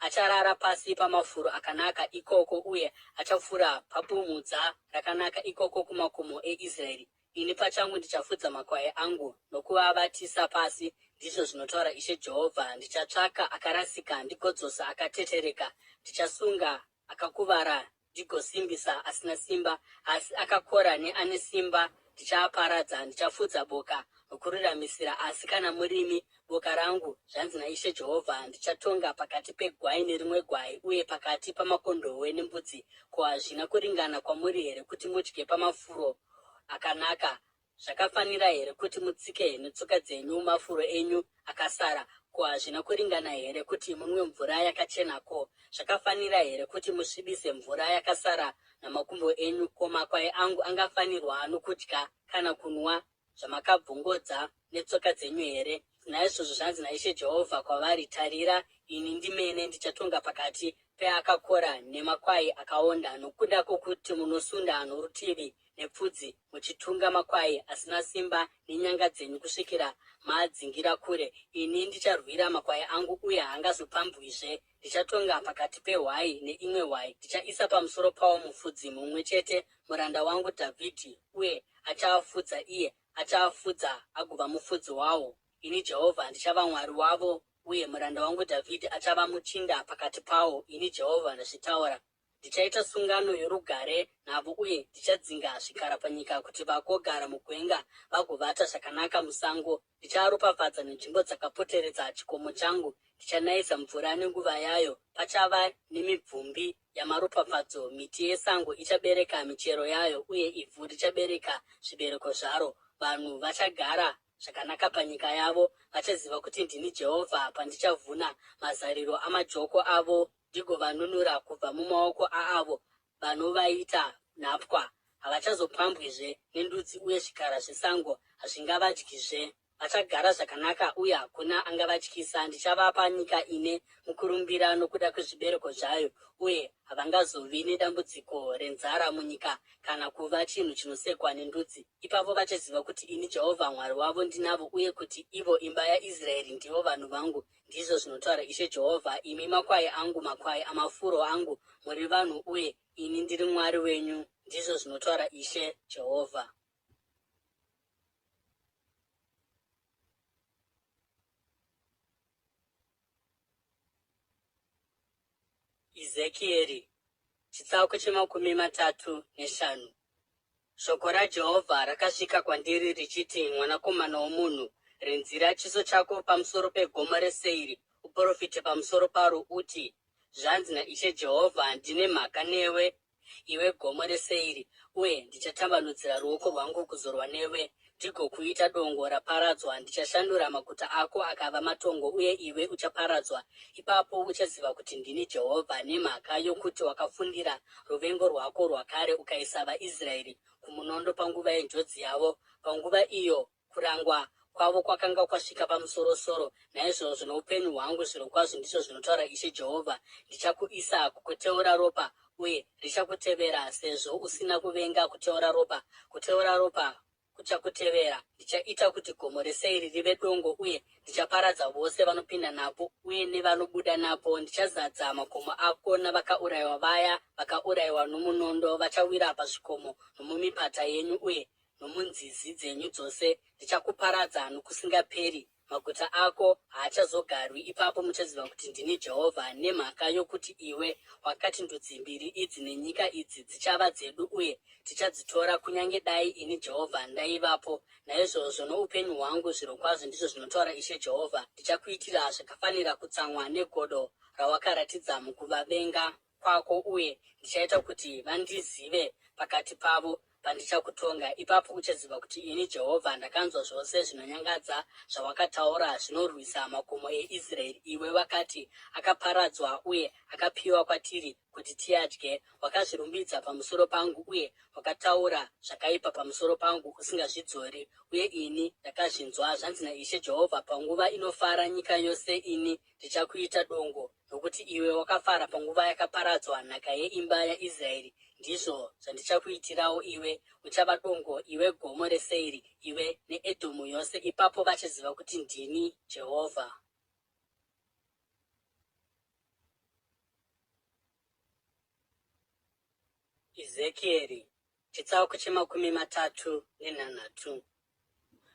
Acharara pasi pamafuro akanaka ikoko uye achafura pabumhudza rakanaka ikoko kumakomo eIsraeri. Ini pachangu ndichafudza makwai angu nokuavatisa pasi, ndizvo zvinotaura Ishe Jehovha. Ndichatsvaka akarasika ndigodzosa akatetereka, ndichasunga akakuvara ndigosimbisa asina simba, asi akakora neane simba ndichaaparadza. Ndichafudza boka nokururamisira, asi kana murimi boka rangu, zvanzi naIshe Jehovha, ndichatonga pakati pegwai nerimwe gwai, uye pakati pamakondohwe nembudzi. Ko hazvina kuringana kwamuri here kuti mudye pamafuro akanaka? Zvakafanira here kuti mutsike netsoka dzenyu mafuro enyu akasara? Ko hazvina kuringana here kuti munwe mvura yakachena? Ko zvakafanira here kuti musvibise mvura yakasara namakumbo enyu? Ko makwai angu angafanirwa nokudya kana kunwa zvamakabvongodza netsoka dzenyu here? Naizvozvo zvanzi naIshe Jehovha kwavari, Tarira, ini ndimene ndichatonga pakati peakakora nemakwai akaonda, nokuda kwokuti munosunda norutivi nepfudzi, muchitunga makwai asina simba nenyanga dzenyu kusvikira maadzingira kure. Ini ndicharwira makwai angu, uye haangazopambwizve. Ndichatonga pakati pehwai neimwe hwai, ndichaisa pamusoro pawo mufudzi mumwe chete, muranda wangu Dhavhidhi, uye achaafudza, iye achaafudza agova mufudzi wawo. Ini Jehovha ndichava Mwari wavo, uye muranda wangu Dhavhidhi achava muchinda pakati pawo. Ini Jehovha ndazvitaura. Ndichaita sungano yorugare navo uye ndichadzinga zvikara panyika kuti vagogara mugwenga vagovata zvakanaka musango. Ndichaaropafadza nenzvimbo dzakapoteredza chikomo changu, ndichanayisa mvura nenguva yayo, pachava nemibvumbi yamaropafadzo. Miti yesango ichabereka michero yayo uye ivhu richabereka zvibereko zvaro. Vanhu vachagara zvakanaka panyika yavo, vachaziva kuti ndini Jehovha pandichavhuna mazariro amajoko avo ndigovanunura kubva mumaoko aavo vanovaita nhapwa. Havachazopambwizve nendudzi uye zvikara zvesango hazvingavadyizve. Vachagara zvakanaka uye hakuna angavatyisa. Ndichavapa nyika ine mukurumbira nokuda kwezvibereko zvayo, uye havangazovi nedambudziko renzara munyika kana kuva chinhu chinosekwa nendudzi. Ipapo vachaziva kuti ini Jehovha Mwari wavo ndinavo uye kuti ivo imba yaIsraeri ndivo vanhu vangu, ndizvo zvinotaura Ishe Jehovha. Imi makwai angu, makwai amafuro angu, muri vanhu uye. Ini ndiri Mwari wenyu, ndizvo zvinotaura Ishe Jehovha. Ezekieri, chitsauko chemakumi 35. Shoko raJehovha rakasvika kwandiri richiti, Mwanakomana womunhu, rinzira chiso chako pamusoro pegomo reSeiri, uprofite pamusoro paro uti, Zvanzi naIshe Jehovha, Ndine mhaka newe, iwe gomo reSeiri, uye ndichatambanudzira ruoko rwangu kuzorwa newe, ndigokuita dongo raparadzwa. Ndichashandura maguta ako akava matongo, uye iwe uchaparadzwa. Ipapo uchaziva kuti ndini Jehovha, nemhaka yokuti wakafundira ruvengo rwako rwakare ukaisa vaIsraeri kumunondo panguva yenjodzi yavo, panguva iyo kurangwa kwavo kwakanga kwasvika pamusoro-soro. Naizvozvo noupenyu hwangu zvirokwazvo, ndizvo zvinotaura Ishe Jehovha, ndichakuisa kukuteura ropa, uye richakutevera, sezvo usina kuvenga kuteura ropa, kuteura ropa kuchakutevera. Ndichaita kuti gomo reSeiri rive dongo, uye ndichaparadza vose vanopinda napo uye nevanobuda napo. Ndichazadza makomo ako navakaurayiwa, vaya vakaurayiwa nomunondo vachawira pazvikomo nomumipata yenyu uye nomunzizi dzenyu dzose. Ndichakuparadza nokusingaperi, maguta ako haachazogarwi. Ipapo muchaziva kuti ndini Jehovha, nemhaka yokuti iwe wakati, Ndudzi mbiri idzi nenyika idzi dzichava dzedu, uye tichadzitora, kunyange dai ini Jehovha ndaivapo. Naizvozvo noupenyu hwangu zvirokwazvo, ndizvo zvinotaura Ishe Jehovha, ndichakuitira zvakafanira kutsamwa negodo rawakaratidza mukuvavenga kwako uye ndichaita kuti vandizive pakati pavo pandichakutonga. Ipapo uchaziva kuti ini Jehovha ndakanzwa zvose zvinonyangadza zvawakataura zvinorwisa makomo eIsraeri. Iwe wakati, Akaparadzwa uye akapiwa kwatiri kuti tiadye. Wakazvirumbidza pamusoro pangu uye wakataura zvakaipa pamusoro pangu usingazvidzori, uye ini ndakazvinzwa. Zvanzi naIshe Jehovha, Panguva inofara nyika yose ini ndichakuita dongo, nokuti iwe wakafara panguva yakaparadzwa nhaka yeimba yaIsraeri, ndizvo zvandichakuitirawo iwe, uchava dongo, iwe gomo reSeiri, iwe neEdhomu yose, ipapo vachaziva kuti ndini Jehovha. Ezekieri, chitsauko chemakumi 37.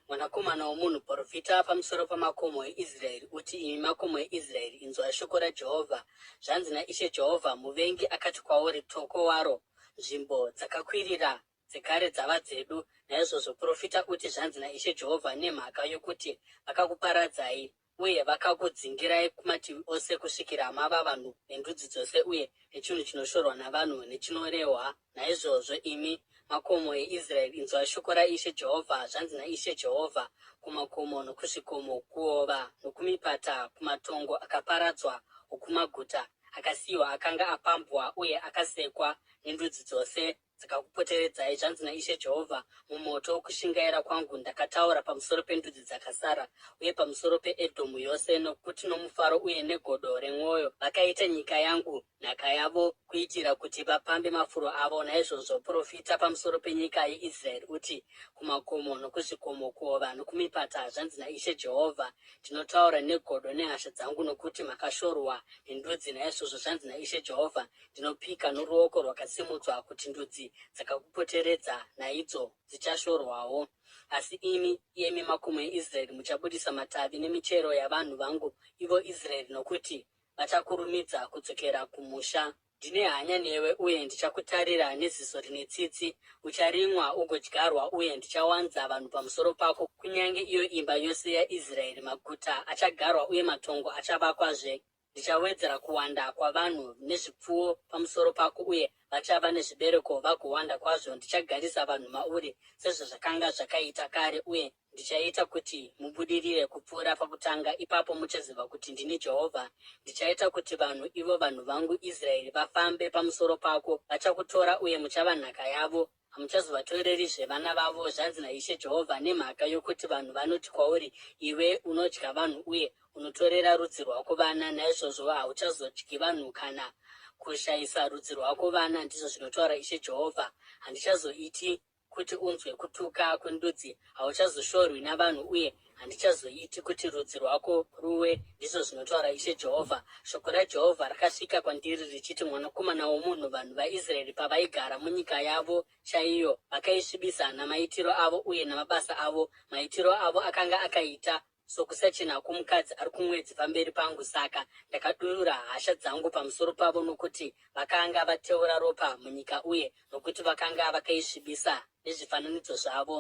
Mwanakomana womunhu, profita pamusoro pamakomo eIsraeri, uti, Imi makomo eIsraeri, inzwai shoko raJehovha. Zvanzi naIshe Jehovha, Muvengi akati kwauri, Toko waro, nzvimbo dzakakwirira dzekare dzava dzedu. Naizvozvo profita uti, Zvanzi naIshe Jehovha, Nemhaka yokuti vakakuparadzai, uye vakakudzingirai kumativi ose kusvikira mava vanhu vendudzi dzose uye nechinhu chinoshorwa navanhu nechinorehwa. Naizvozvo, imi makomo eIsraeri, inzwai shoko raIshe Jehovha, Zvanzi naIshe Jehovha kumakomo nokuzvikomo, kuhova nokumipata, kumatongo akaparadzwa okumaguta akasiyiwa akanga apambwa uye akasekwa nendudzi dzose dzakakupoteredzai, zvanzi naIshe Jehovha, Mumoto wokushingaira kwangu ndakataura pamusoro pendudzi dzakasara, uye pamusoro peEdhomu yose, nokuti nomufaro uye negodo remwoyo vakaita nyika yangu nhaka yavo kuitira kuti vapambe mafuro avo. Naizvozvo profita pamusoro penyika yeIsraeri, uti kumakomo nokuzvikomo, kuhova nokumipata, Zvanzi naIshe Jehovha, Ndinotaura negodo nehasha dzangu, nokuti makashorwa nendudzi. Naizvozvo zvanzi naIshe Jehovha, Ndinopika noruoko rwakasimudzwa kuti ndudzi dzakakupoteredza naidzo dzichashorwawo. Asi imi, iyemi makomo eIsraeri, muchabudisa matavi nemichero yavanhu vangu, ivo Israeri, nokuti vachakurumidza kudzokera kumusha. Ndine hanya newe uye ndichakutarira neziso rine tsitsi. Ucharimwa ugodyarwa, uye ndichawanza vanhu pamusoro pako, kunyange iyo imba yose yaIsraeri. Maguta achagarwa uye matongo achavakwazve. Ndichawedzera kuwanda kwavanhu nezvipfuwo pamusoro pako, uye vachava nezvibereko vagowanda kwazvo. Ndichagarisa vanhu mauri sezvazvakanga zvakaita kare, uye ndichaita kuti mubudirire kupfuura pakutanga. Ipapo muchaziva kuti ndini Jehovha. Ndichaita kuti vanhu, ivo vanhu vangu Israeri, vafambe pamusoro pako. Vachakutora, uye muchava nhaka yavo. HamuchazovatoreriZve vana vavo, zvanzi naIshe Jehovha, nemhaka yokuti vanhu vanoti kwauri, Iwe unodya vanhu uye unotorera rudzi rwako vana, naizvozvo hauchazodyi vanhu kana kushayisa rudzi rwako vana, ndizvo zvinotaura Ishe Jehovha. Handichazoiti kuti unzwe kutuka kwendudzi, hauchazoshorwi navanhu uye handichazoiti kuti rudzi rwako ruwe, ndizvo zvinotaura Ishe Jehovha. Shoko raJehovha rakasvika kwandiri richiti, Mwanakomana womunhu, vanhu vaIsraeri pavaigara munyika yavo chaiyo, vakaisvibisa namaitiro avo uye namabasa avo, maitiro avo akanga akaita sokusachena kwomukadzi ari kumwedzi pamberi pangu. Saka ndakadurura hasha dzangu pamusoro pavo nokuti vakanga vateura ropa munyika uye nokuti vakanga vakaisvibisa nezvifananidzo zvavo.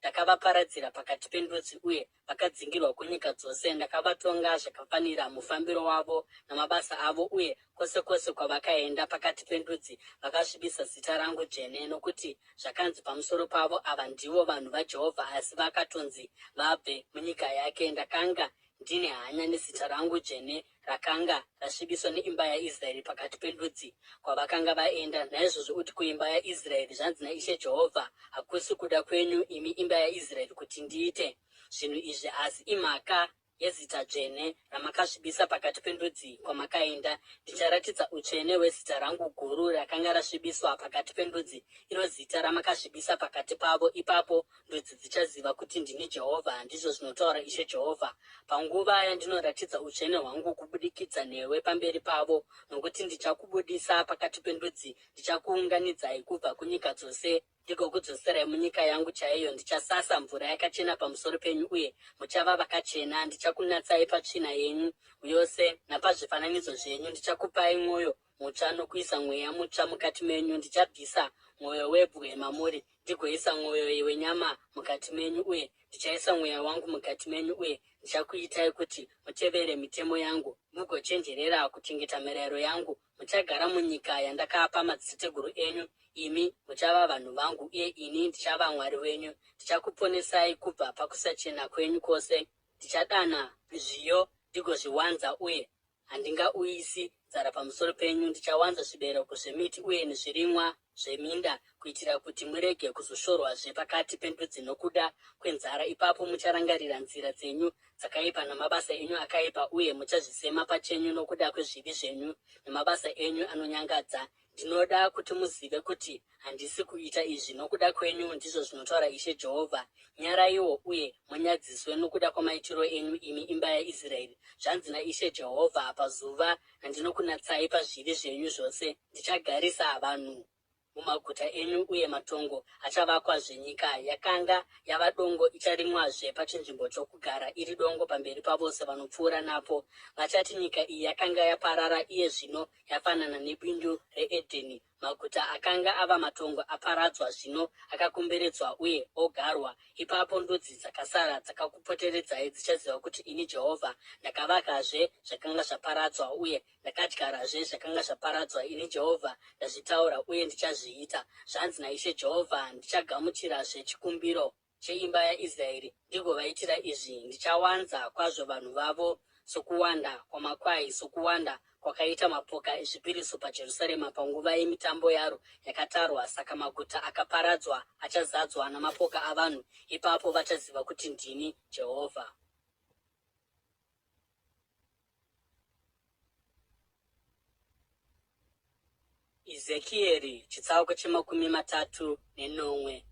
Ndakavaparadzira pakati pendudzi uye vakadzingirwa kunyika dzose. Ndakavatonga zvakafanira mufambiro wavo namabasa avo, uye kwose kwose kwavakaenda pakati pendudzi vakasvibisa zita rangu dzvene, nokuti zvakanzi pamusoro pavo, Ava ndivo vanhu vaJehovha, asi vakatonzi vabve munyika yake. Ndakanga Ndine hanya nezita rangu dzvene rakanga rasvibiswa neimba yaIsraeri pakati pendudzi kwavakanga vaenda. Naizvozvo uti kuimba yaIsraeri, Zvanzi naIshe Jehovha, Hakusi kuda kwenyu, imi imba yaIsraeri, kuti ndiite zvinhu izvi, asi imhaka yezita dzvene ramakasvibisa pakati pendudzi kwamakaenda. Ndicharatidza utsvene hwezita rangu guru rakanga rasvibiswa pakati pendudzi, iro zita ramakasvibisa pakati pavo. Ipapo Ndudzi dzichaziva kuti ndini Jehovha, ndizvo zvinotaura Ishe Jehovha, panguva yandinoratidza utsvene hwangu kubudikidza newe pamberi pavo, nokuti ndichakubudisa pakati pendudzi, ndichakuunganidzai kubva kunyika dzose ndigokudzoserai munyika yangu chaiyo. Ndichasasa mvura yakachena pamusoro penyu, uye muchava vakachena. Ndichakunatsai patsvina yenyu yose napazvifananidzo zvenyu. Ndichakupai mwoyo mutsva nokuisa mweya mutsva mukati menyu. Ndichabvisa mwoyo webwe mamuri ndigoisa mwoyo wenyama mukati menyu, uye ndichaisa mweya wangu mukati menyu, uye ndichakuitai kuti mutevere mitemo yangu mugochenjerera kuchengeta mirayiro yangu. Muchagara munyika yandakapa madzitateguru enyu, imi muchava vanhu vangu, uye ini ndichava Mwari wenyu. Ndichakuponesai kubva pakusachena kwenyu kwose. Ndichadana zviyo ndigozviwanza, uye Handingauyisi nzara pamusoro penyu, ndichawanza zvibereko zvemiti uye nezvirimwa zveminda, kuitira kuti murege kuzoshorwazve pakati pendudzi nokuda kwenzara. Ipapo mucharangarira nzira dzenyu dzakaipa namabasa enyu akaipa, uye muchazvisema pachenyu nokuda kwezvivi zvenyu namabasa enyu anonyangadza. Ndinoda kuti muzive kuti handisi kuita izvi nokuda kwenyu, ndizvo zvinotaura Ishe Jehovha. Nyaraiwo uye munyadziswe nokuda kwamaitiro enyu, imi imba yaIsraeri. Zvanzi naIshe Jehovha, Pazuva randinokunatsai pazvivi zvenyu zvose, ndichagarisa vanhu mumaguta enyu uye matongo achavakwazve. Nyika yakanga yava dongo icharimwazve pachinzvimbo chokugara iri dongo pamberi pavose vanopfuura napo. Vachati, Nyika iyi yakanga yaparara, iye zvino yafanana nebindu reEdheni, maguta akanga ava matongo aparadzwa zvino akakomberedzwa uye ogarwa. Ipapo ndudzi dzakasara dzakakupoteredzai dzichaziva kuti ini Jehovha ndakavakazve zvakanga zvaparadzwa uye ndakadyarazve zvakanga zvaparadzwa. Ini Jehovha ndazvitaura uye ndichazviita. Zvanzi naIshe Jehovha, Ndichagamuchirazve chikumbiro cheimba yaIsraeri ndigovaitira izvi, Ndichawanza kwazvo vanhu vavo sokuwanda kwamakwai, sokuwanda kwakaita mapoka ezvipiriso paJerusarema panguva yemitambo yaro yakatarwa. Saka maguta akaparadzwa achazadzwa namapoka avanhu, ipapo vachaziva kuti ndini Jehovha. Ezekieri chitsauko che37.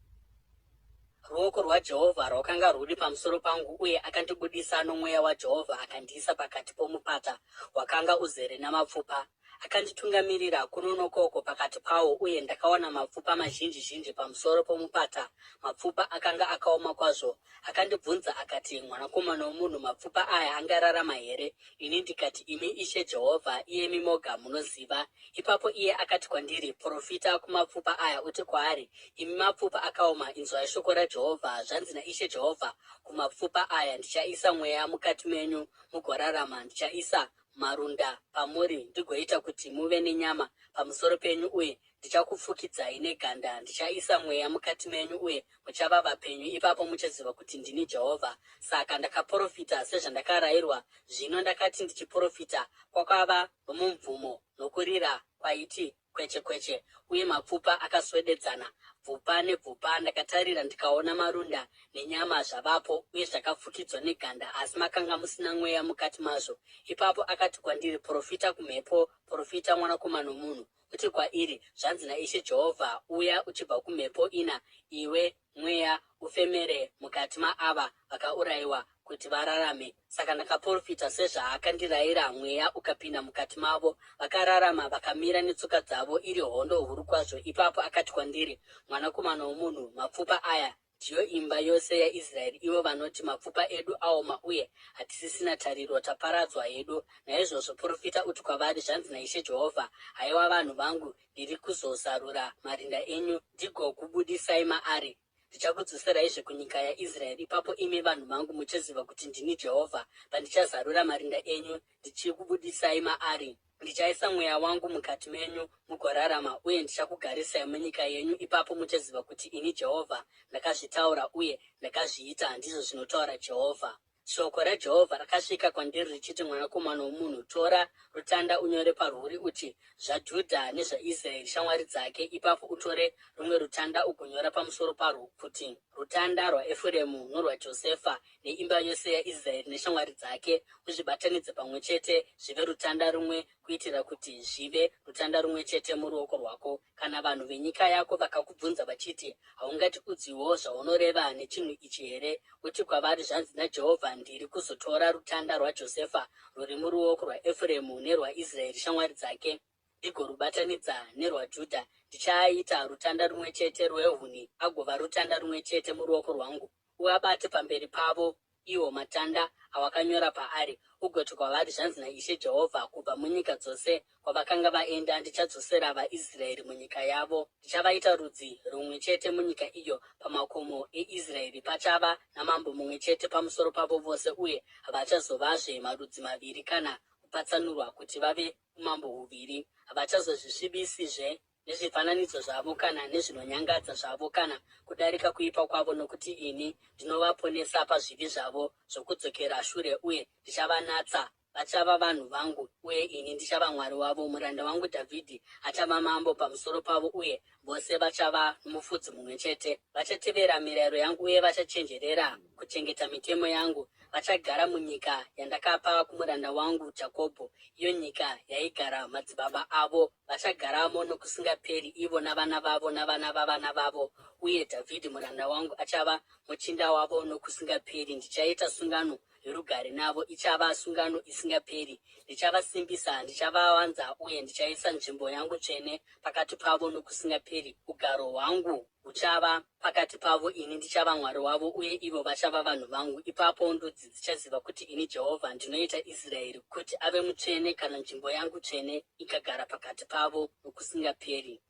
Ruoko rwaJehovha rwakanga rwuri pamusoro pangu, uye akandibudisa noMweya waJehovha akandiisa pakati pomupata wakanga uzere namapfupa. Akanditungamirira kuno nokoko pakati pawo, uye ndakawana mapfupa mazhinji-zhinji pamusoro pomupata, mapfupa akanga akaoma kwazvo. Akandibvunza akati, Mwanakomana womunhu, mapfupa aya angararama here? Ini ndikati, Imi Ishe Jehovha, iyemi moga munoziva. Ipapo iye akati kwandiri, Profita kumapfupa aya uti kwaari, Imi mapfupa akaoma, inzwai shoko raJehovha. Zvanzi naIshe Jehovha kumapfupa aya, Ndichaisa mweya mukati menyu mugorarama, ndichaisa marunda pamuri ndigoita kuti muve nenyama pamusoro penyu uye ndichakufukidzai neganda, ndichaisa mweya mukati menyu uye muchava vapenyu, ipapo muchaziva kuti ndini Jehovha. Saka ndakaprofita sezvandakarayirwa. Zvino ndakati ndichiprofita, kwakava nomumvumo nokurira kwaiti kweche-kweche, uye mapfupa akaswededzana, bvupa nebvupa. Ndakatarira ndikaona marunda nenyama zvavapo, uye zvakafukidzwa neganda, asi makanga musina mweya mukati mazvo. Ipapo akati kwandiri, Profita kumhepo, profita, mwanakomana womunhu, uti kwairi, Zvanzi naIshe Jehovha, Uya uchibva kumhepo ina, iwe mweya, ufemere mukati maava vakaurayiwa, kuti vararame. Saka ndakaprofita sezvaakandiraira, mweya ukapinda mukati mavo, vakararama, vakamira netsoka dzavo, iri hondo huru kwazvo. Ipapo akati kwandiri, Mwanakomana womunhu, mapfupa aya ndiyo imba yose yaIsraeri, ivo vanoti, Mapfupa edu aoma uye hatisisina tariro, taparadzwa hedu. Naizvozvo profita uti kwavari, Zvanzi naIshe Jehovha, Haiwa vanhu vangu, ndiri kuzozarura marinda enyu ndigokubudisai maari, ndichakudzoseraizve kunyika yaIsraeri. Ipapo imi vanhu vangu muchaziva kuti ndini Jehovha, pandichazarura marinda enyu ndichikubudisai maari. Ndichaisa mweya wangu mukati menyu mugorarama, uye ndichakugarisai munyika yenyu. Ipapo muchaziva kuti ini Jehovha ndakazvitaura uye ndakazviita, ndizvo zvinotaura Jehovha. Shoko raJehovha rakasvika kwandiri richiti, Mwanakomana womunhu, tora rutanda unyore parwuri uti, ZvaJudha nezvaIsraeri shamwari dzake. Ipapo utore rumwe rutanda ugonyora pamusoro parwo kuti, Rutanda rwaEfuremu norwaJosefa neimba yose yaIsraeri neshamwari dzake, uzvibatanidze pamwe chete zvive rutanda rumwe kuitira kuti zvive rutanda rumwe chete muruoko rwako. Kana vanhu venyika yako vakakubvunza vachiti, Haungatiudziwo zvaunoreva nechinhu ichi here? Uti kwavari, Zvanzi naJehovha, Ndiri kuzotora rutanda rwaJosefa rwuri muruoko rwaEfremu nerwaIsraeri shamwari dzake, ndigorubatanidza nerwaJudha. Ndichaaita rutanda rumwe chete rwehuni, agova rutanda rumwe chete muruoko rwangu. Uabate pamberi pavo iwo matanda awakanyora paari, ugoti kwavari, Zvanzi naIshe Jehovha, Kubva munyika dzose kwavakanga vaenda ndichadzosera vaIsraeri munyika yavo. Ndichavaita rudzi rumwe chete munyika iyo, pamakomo eIsraeri pachava namambo mumwe chete pamusoro pavo vose, uye havachazovazve marudzi maviri kana kupatsanurwa kuti vave umambo huviri. Havachazozvisvibisizve nezvifananidzo zvavo kana nezvinonyangadza zvavo kana kudarika kuipa kwavo, nokuti ini ndinovaponesa pazvivi zvavo zvokudzokera shure uye ndichavanatsa. Vachava vanhu vangu, uye ini ndichava Mwari wavo. Muranda wangu Dhavhidhi achava mambo pamusoro pavo, uye vose vachava nomufudzi mumwe chete. Vachatevera mirayiro yangu uye vachachenjerera kuchengeta mitemo yangu. Vachagara munyika yandakapa kumuranda wangu Jakobho, iyo nyika yaigara madzibaba avo. Vachagaramo nokusingaperi, ivo navana vavo navana vavana vavo, uye Dhavhidhi muranda wangu achava muchinda wavo nokusingaperi. Ndichaita sungano yorugare navo, ichava sungano isingaperi. Ndichavasimbisa, ndichavawanza, uye ndichaisa nzvimbo yangu tsvene pakati pavo nokusingaperi. Ugaro hwangu huchava pakati pavo, ini ndichava Mwari wavo, uye ivo vachava vanhu vangu. Ipapo ndudzi dzichaziva kuti ini Jehovha ndinoita Israeri kuti ave mutsvene, kana nzvimbo yangu tsvene ikagara pakati pavo nokusingaperi.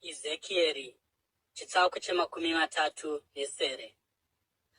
Ezekieri chitsauko chemakumi matatu nesere.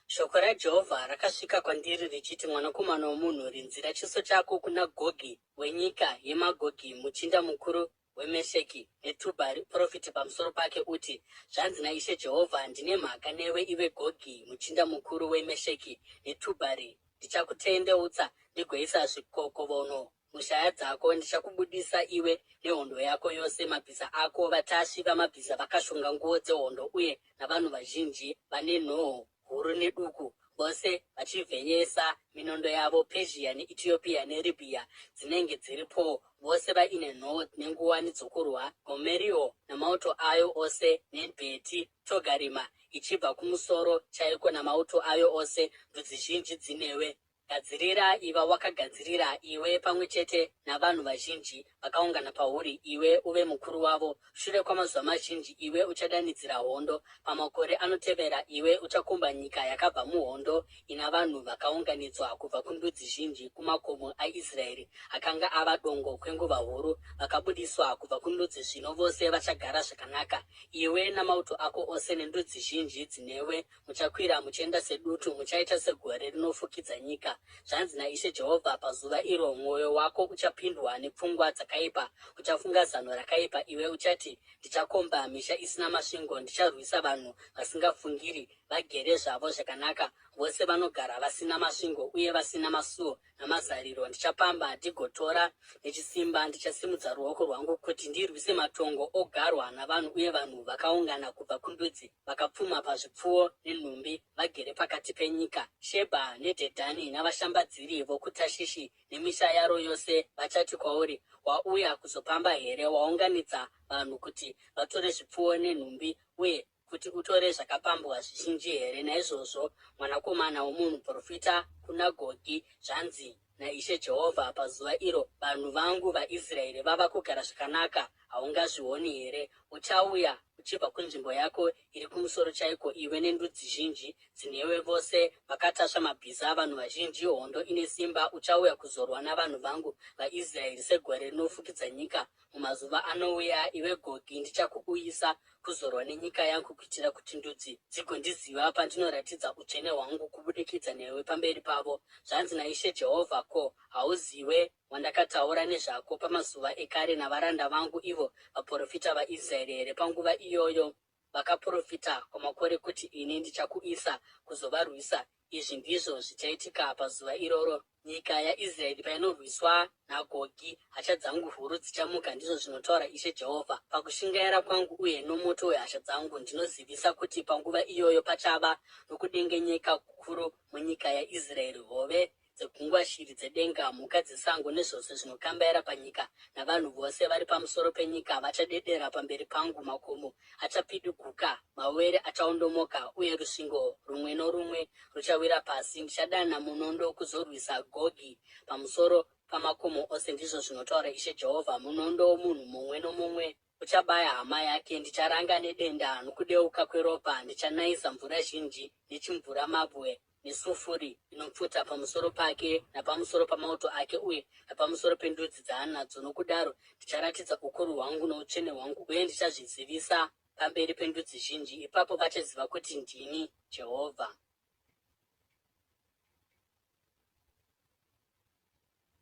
Shoko raJehovha rakasvika kwandiri richiti, Mwanakomana womunhu, rinzira chiso chako kuna Gogi wenyika yeMagogi, muchinda mukuru weMesheki neTubhari, uprofite pamusoro pake uti, Zvanzi naIshe Jehovha, Ndine mhaka newe, iwe Gogi, muchinda mukuru weMesheki neTubhari, ndichakutendeutsa ndigoisa zvikokovono mushaya dzako, ndichakubudisa iwe nehondo yako yose, mabhiza ako, vatasvi vamabhiza vakashonga nguo dzehondo, uye navanhu vazhinji vane nhoo huru neduku, vose vachivhenyesa minondo yavo, Pezhia neEtiopia neRibhiya dzinenge dziripowo, vose vaine nhoo nenguwani dzokurwa, Gomerio namauto ayo ose, neBheti Togarima ichibva kumusoro chaiko namauto ayo ose, ndudzi zhinji dzinewe. Gadzirira, iva wakagadzirira, iwe pamwe chete navanhu vazhinji vakaungana pauri, iwe uve mukuru wavo. Shure kwamazuva mazhinji iwe uchadanidzira hondo. Pamakore anotevera iwe uchakomba nyika yakabva muhondo ina vanhu vakaunganidzwa kubva kundudzi zhinji kumakomo aIsraeri, akanga ava dongo kwenguva huru, vakabudiswa kubva kundudzi zvino vose vachagara zvakanaka. Iwe namauto ako ose nendudzi zhinji dzinewe Muchakwira muchienda sedutu, muchaita segore rinofukidza nyika. Zvanzi naIshe Jehovha, Pazuva iro mwoyo wako uchapindwa nepfungwa dzakaipa, uchafunga zano rakaipa. Iwe uchati, Ndichakomba misha isina masvingo, ndicharwisa vanhu vasingafungiri. vagere zvavo zvakanaka, vose vanogara vasina masvingo uye vasina masuo namazariro. Ndichapamba ndigotora nechisimba, ndichasimudza ruoko rwangu kuti ndirwise matongo ogarwa navanhu uye vanhu vakaungana kubva kundudzi, vakapfuma pazvipfuwo nenhumbi, vagere pakati penyika. Shebha neDhedhani navashambadziri vokuTashishi nemisha yaro yose vachati kwauri, Wauya kuzopamba here? Waunganidza vanhu kuti vatore zvipfuwo nenhumbi uye kuti utore zvakapambwa zvizhinji here? Naizvozvo, mwanakomana womunhu, profita kuna Gogi, Zvanzi naIshe Jehovha, Pazuva iro vanhu vangu vaIsraeri vava kugara zvakanaka, haungazvioni here? Uchauya uchibva kunzvimbo yako iri kumusoro chaiko, iwe nendudzi zhinji dzinewe, vose vakatasva mabhiza, vanhu vazhinji, hondo ine simba, uchauya kuzorwa navanhu vangu vaIsraeri segore rinofukidza nyika. Mumazuva anouya, iwe Gogi, ndichakuuyisa kuzorwa nenyika yangu kuitira kuti ndudzi dzigondiziva pandinoratidza utsvene hwangu kubudikidza newe pamberi pavo. Zvanzi naIshe Jehovha, Ko, hauziwe wandakataura nezvako pamazuva ekare navaranda vangu ivo vaprofita vaIsraeri here panguva iyoyo vakaprofita kwamakore kuti ini ndichakuisa kuzovarwisa? Izvi ndizvo zvichaitika pazuva iroro. Nyika yaIsraeri painorwiswa naGogi, hasha dzangu huru dzichamuka, ndizvo zvinotaura Ishe Jehovha. Pakushingaira kwangu uye nomoto wehasha dzangu, ndinozivisa kuti panguva iyoyo pachava nokudengenyeka kukuru munyika yaIsraeri, hove dzegungwa, shiri dzedenga, mhuka dzesango nezvose zvinokambaira panyika, navanhu vose vari pamusoro penyika vachadedera pamberi pangu. Makomo achapidiguka, mawere achaondomoka, uye rusvingo rumwe norumwe ruchawira pasi. Ndichadana munondo kuzorwisa Gogi pamusoro pamakomo ose, ndizvo zvinotaura Ishe Jehovha, munondo womunhu mumwe nomumwe uchabaya hama yake. Ndicharanga nedenda nokudeuka kweropa, ndichanayisa mvura zhinji nechimvuramabwe nesufuri inopfuta pamusoro pake napamusoro pamauto ake uye napamusoro pendudzi dzaanadzo. Nokudaro ndicharatidza ukuru hwangu noutsvene hwangu, uye ndichazvizivisa pamberi pendudzi zhinji. Ipapo vachaziva kuti ndini Jehovha.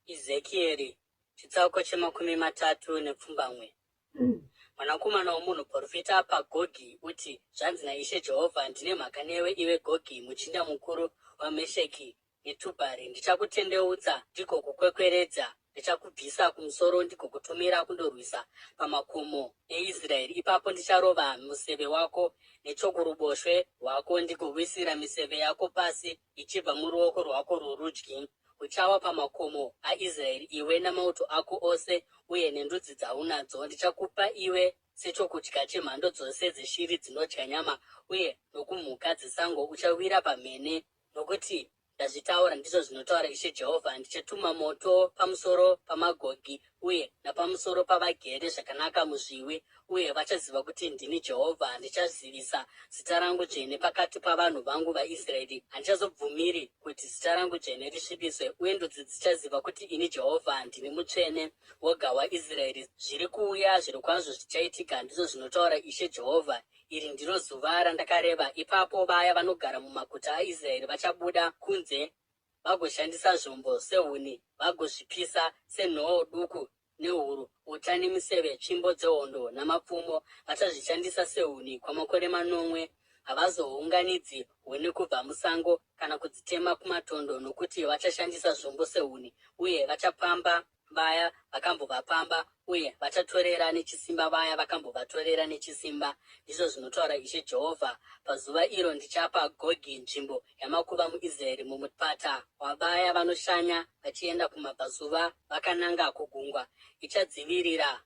Ezekieri chitsauko chemakumi matatu nepfumbamwe. Mwanakomana womunhu, profita paGogi, uti, Zvanzi naIshe Jehovha, Ndine mhaka newe, iwe Gogi, muchinda mukuru waMesheki neTubhari. Ndichakutendeutsa ndigokukwekweredza, ndichakubvisa kumusoro ndigokutumira kundorwisa pamakomo eIsraeri. Ipapo ndicharova museve wako nechokuruboshwe rwako ndigowisira miseve yako pasi ichibva muruoko rwako rworudyi. Uchawa pamakomo aIsraeri, iwe namauto ako ose uye nendudzi dzaunadzo. Ndichakupa iwe sechokudya chemhando dzose dzeshiri dzinodya nyama uye nokumhuka dzesango. Uchawira pamhene, nokuti ndazvitaura, ndizvo zvinotaura Ishe Jehovha. Ndichatuma moto pamusoro paMagogi uye napamusoro pavagere zvakanaka muzviwi, uye vachaziva kuti ndini Jehovha. Ndichazivisa zita rangu dzvene pakati pavanhu vangu vaIsraeri. Handichazobvumiri kuti zita rangu dzvene risvibiswe, uye ndudzi dzichaziva kuti ini Jehovha ndini Mutsvene woga waIsraeri. Zviri kuuya zvirokwazvo zvichaitika, ndizvo zvinotaura Ishe Jehovha. Iri ndiro zuva randakareva. Ipapo vaya vanogara mumaguta aIsraeri vachabuda kunze vagoshandisa zvombo sehuni, vagozvipisa senhoo duku nehuru, uta nemiseve, tsvimbo dzehondo namapfumo. Vachazvishandisa sehuni kwamakore manomwe. Havazounganidzi huni kubva musango kana kudzitema kumatondo, nokuti vachashandisa zvombo sehuni, uye vachapamba vaya vakambovapamba, uye vachatorera nechisimba vaya vakambovatorera nechisimba, ndizvo zvinotaura Ishe Jehovha. Pazuva iro ndichapa Gogi nzvimbo yamakuva muIsraeri, mumupata wavaya vanoshanya vachienda kumabvazuva vakananga kugungwa. Ichadzivirira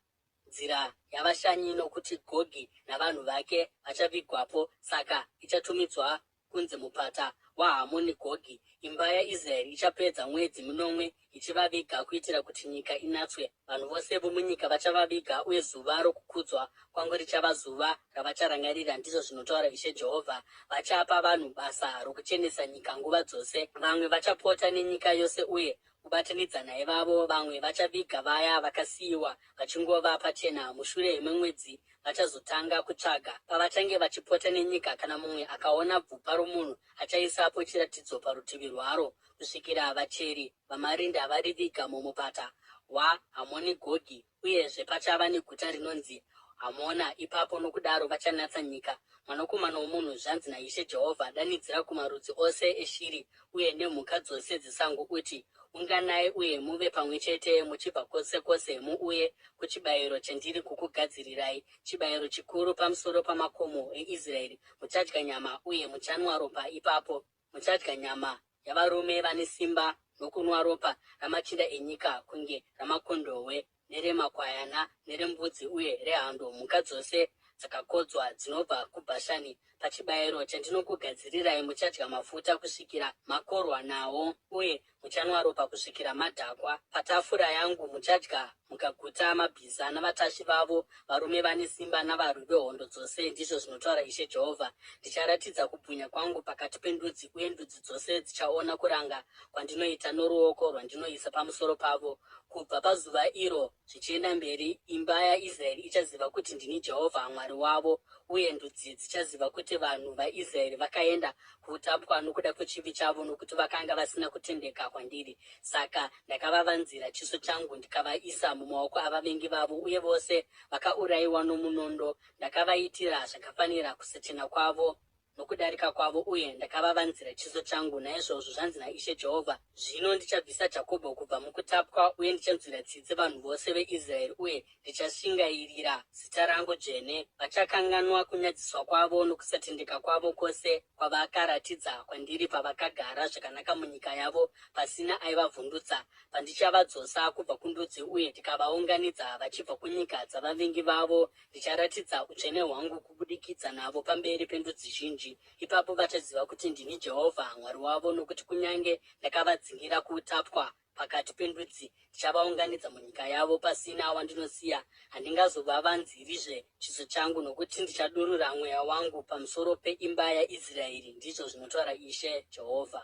nzira yavashanyi, nokuti Gogi navanhu vake vachavigwapo. Saka ichatumidzwa kunzi Mupata waHamoni Gogi. Imba yaIsraeri ichapedza mwedzi minomwe ichivaviga kuitira kuti nyika inatswe. Vanhu vose vomunyika vachavaviga, uye zuva rokukudzwa kwangu richava zuva ravacharangarira, ndizvo zvinotaura Ishe Jehovha. Vachapa vanhu basa rokuchenesa nyika nguva dzose. Vamwe vachapota nenyika yose uye kubatanidza naivavo vamwe vachaviga vaya vakasiyiwa vachingova pachena. Mushure memwedzi vachazotanga kutsvaga pavachange vachipota nenyika. Kana mumwe akaona bvupa romunhu, achaisapo chiratidzo parutivi rwaro kusvikira vacheri vamarinda variviga mumupata waHamoni Gogi. Uyezve pachava neguta rinonzi Hamona, ipapo nokudaro vachanatsa nyika. Mwanakomana womunhu, zvanzi naIshe Jehovha, danidzira kumarudzi ose eshiri uye nemhuka dzose dzesango uti, Unganai uye muve pamwe chete muchibva kwose kwose muuye kuchibayiro chandiri kukugadzirirai, chibayiro chikuru pamusoro pamakomo eIsraeri. Muchadya nyama uye muchanwa ropa ipapo. Muchadya nyama yavarume vane simba nokunwa ropa ramachinda enyika kunge ramakondohwe neremakwayana nerembudzi uye rehando, mhuka dzose dzakakodzwa dzinobva kuBhashani. Pachibayiro chandinokugadzirirai muchadya mafuta kusvikira makorwa nawo uye muchanwa ropa kusvikira madhakwa. Patafura yangu muchadya mukaguta mabhiza navatasvi vavo, varume vane simba navarwi vehondo dzose, ndizvo zvinotaura Ishe Jehovha. Ndicharatidza kubwinya kwangu pakati pendudzi, uye ndudzi dzose dzichaona kuranga kwandinoita noruoko rwandinoisa pamusoro pavo. Kubva pazuva iro zvichienda mberi, imba yaIsraeri ichaziva kuti ndini Jehovha Mwari wavo, uye ndudzi dzichaziva kuti vanhu vaIsraeri vakaenda kuutapwa nokuda kwechivi chavo, nokuti vakanga vasina kutendeka kwandiri. Saka ndakavavanzira chiso changu ndikavaisa mumaoko avavengi vavo, uye vose vakaurayiwa nomunondo. Ndakavaitira zvakafanira kusachena kwavo nokudarika kwavo, uye ndakavavanzira chiso changu. Naizvozvo zvanzi naIshe Jehovha, Zvino ndichabvisa Jakobho kubva mukutapwa, uye ndichanzwira tsitsi vanhu vose veIsraeri, uye Ndichashingairira zita rangu dzvene. Vachakanganwa kunyadziswa kwavo nokusatendeka kwavo kwose kwavakaratidza kwandiri pavakagara zvakanaka munyika yavo pasina aivavhundutsa, pandichavadzosa kubva kundudzi uye ndikavaunganidza vachibva kunyika dzavavengi vavo. Ndicharatidza utsvene hwangu kubudikidza navo pamberi pendudzi zhinji. Ipapo vachaziva kuti ndini Jehovha Mwari wavo, nokuti kunyange ndakavadzingira kuutapwa, pakati pendudzi, ndichavaunganidza munyika yavo pasina wandinosiya. Handingazovavanzirizve chiso changu, nokuti ndichadurura mweya wangu pamusoro peimba yaIsraeri, ndizvo zvinotaura Ishe Jehovha.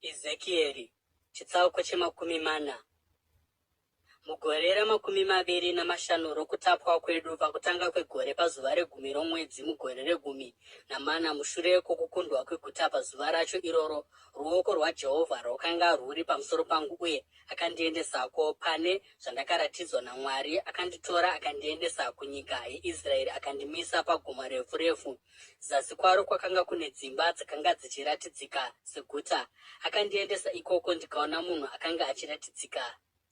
Ezekieri, chitsauko chemakumi mana. Mugore ramakumi maviri namashanu rokutapwa kwedu, pakutanga kwegore, pazuva regumi romwedzi, mugore regumi namana mushure kwokukundwa kweguta, pazuva racho iroro, ruoko rwaJehovha rwakanga rwuri pamusoro pangu, uye akandiendesako. Pane zvandakaratidzwa naMwari, akanditora akandiendesa kunyika yeIsraeri, akandimisa pagomo refu refu. Zasi kwaro kwakanga kune dzimba dzakanga dzichiratidzika seguta. Akandiendesa ikoko ndikaona munhu akanga achiratidzika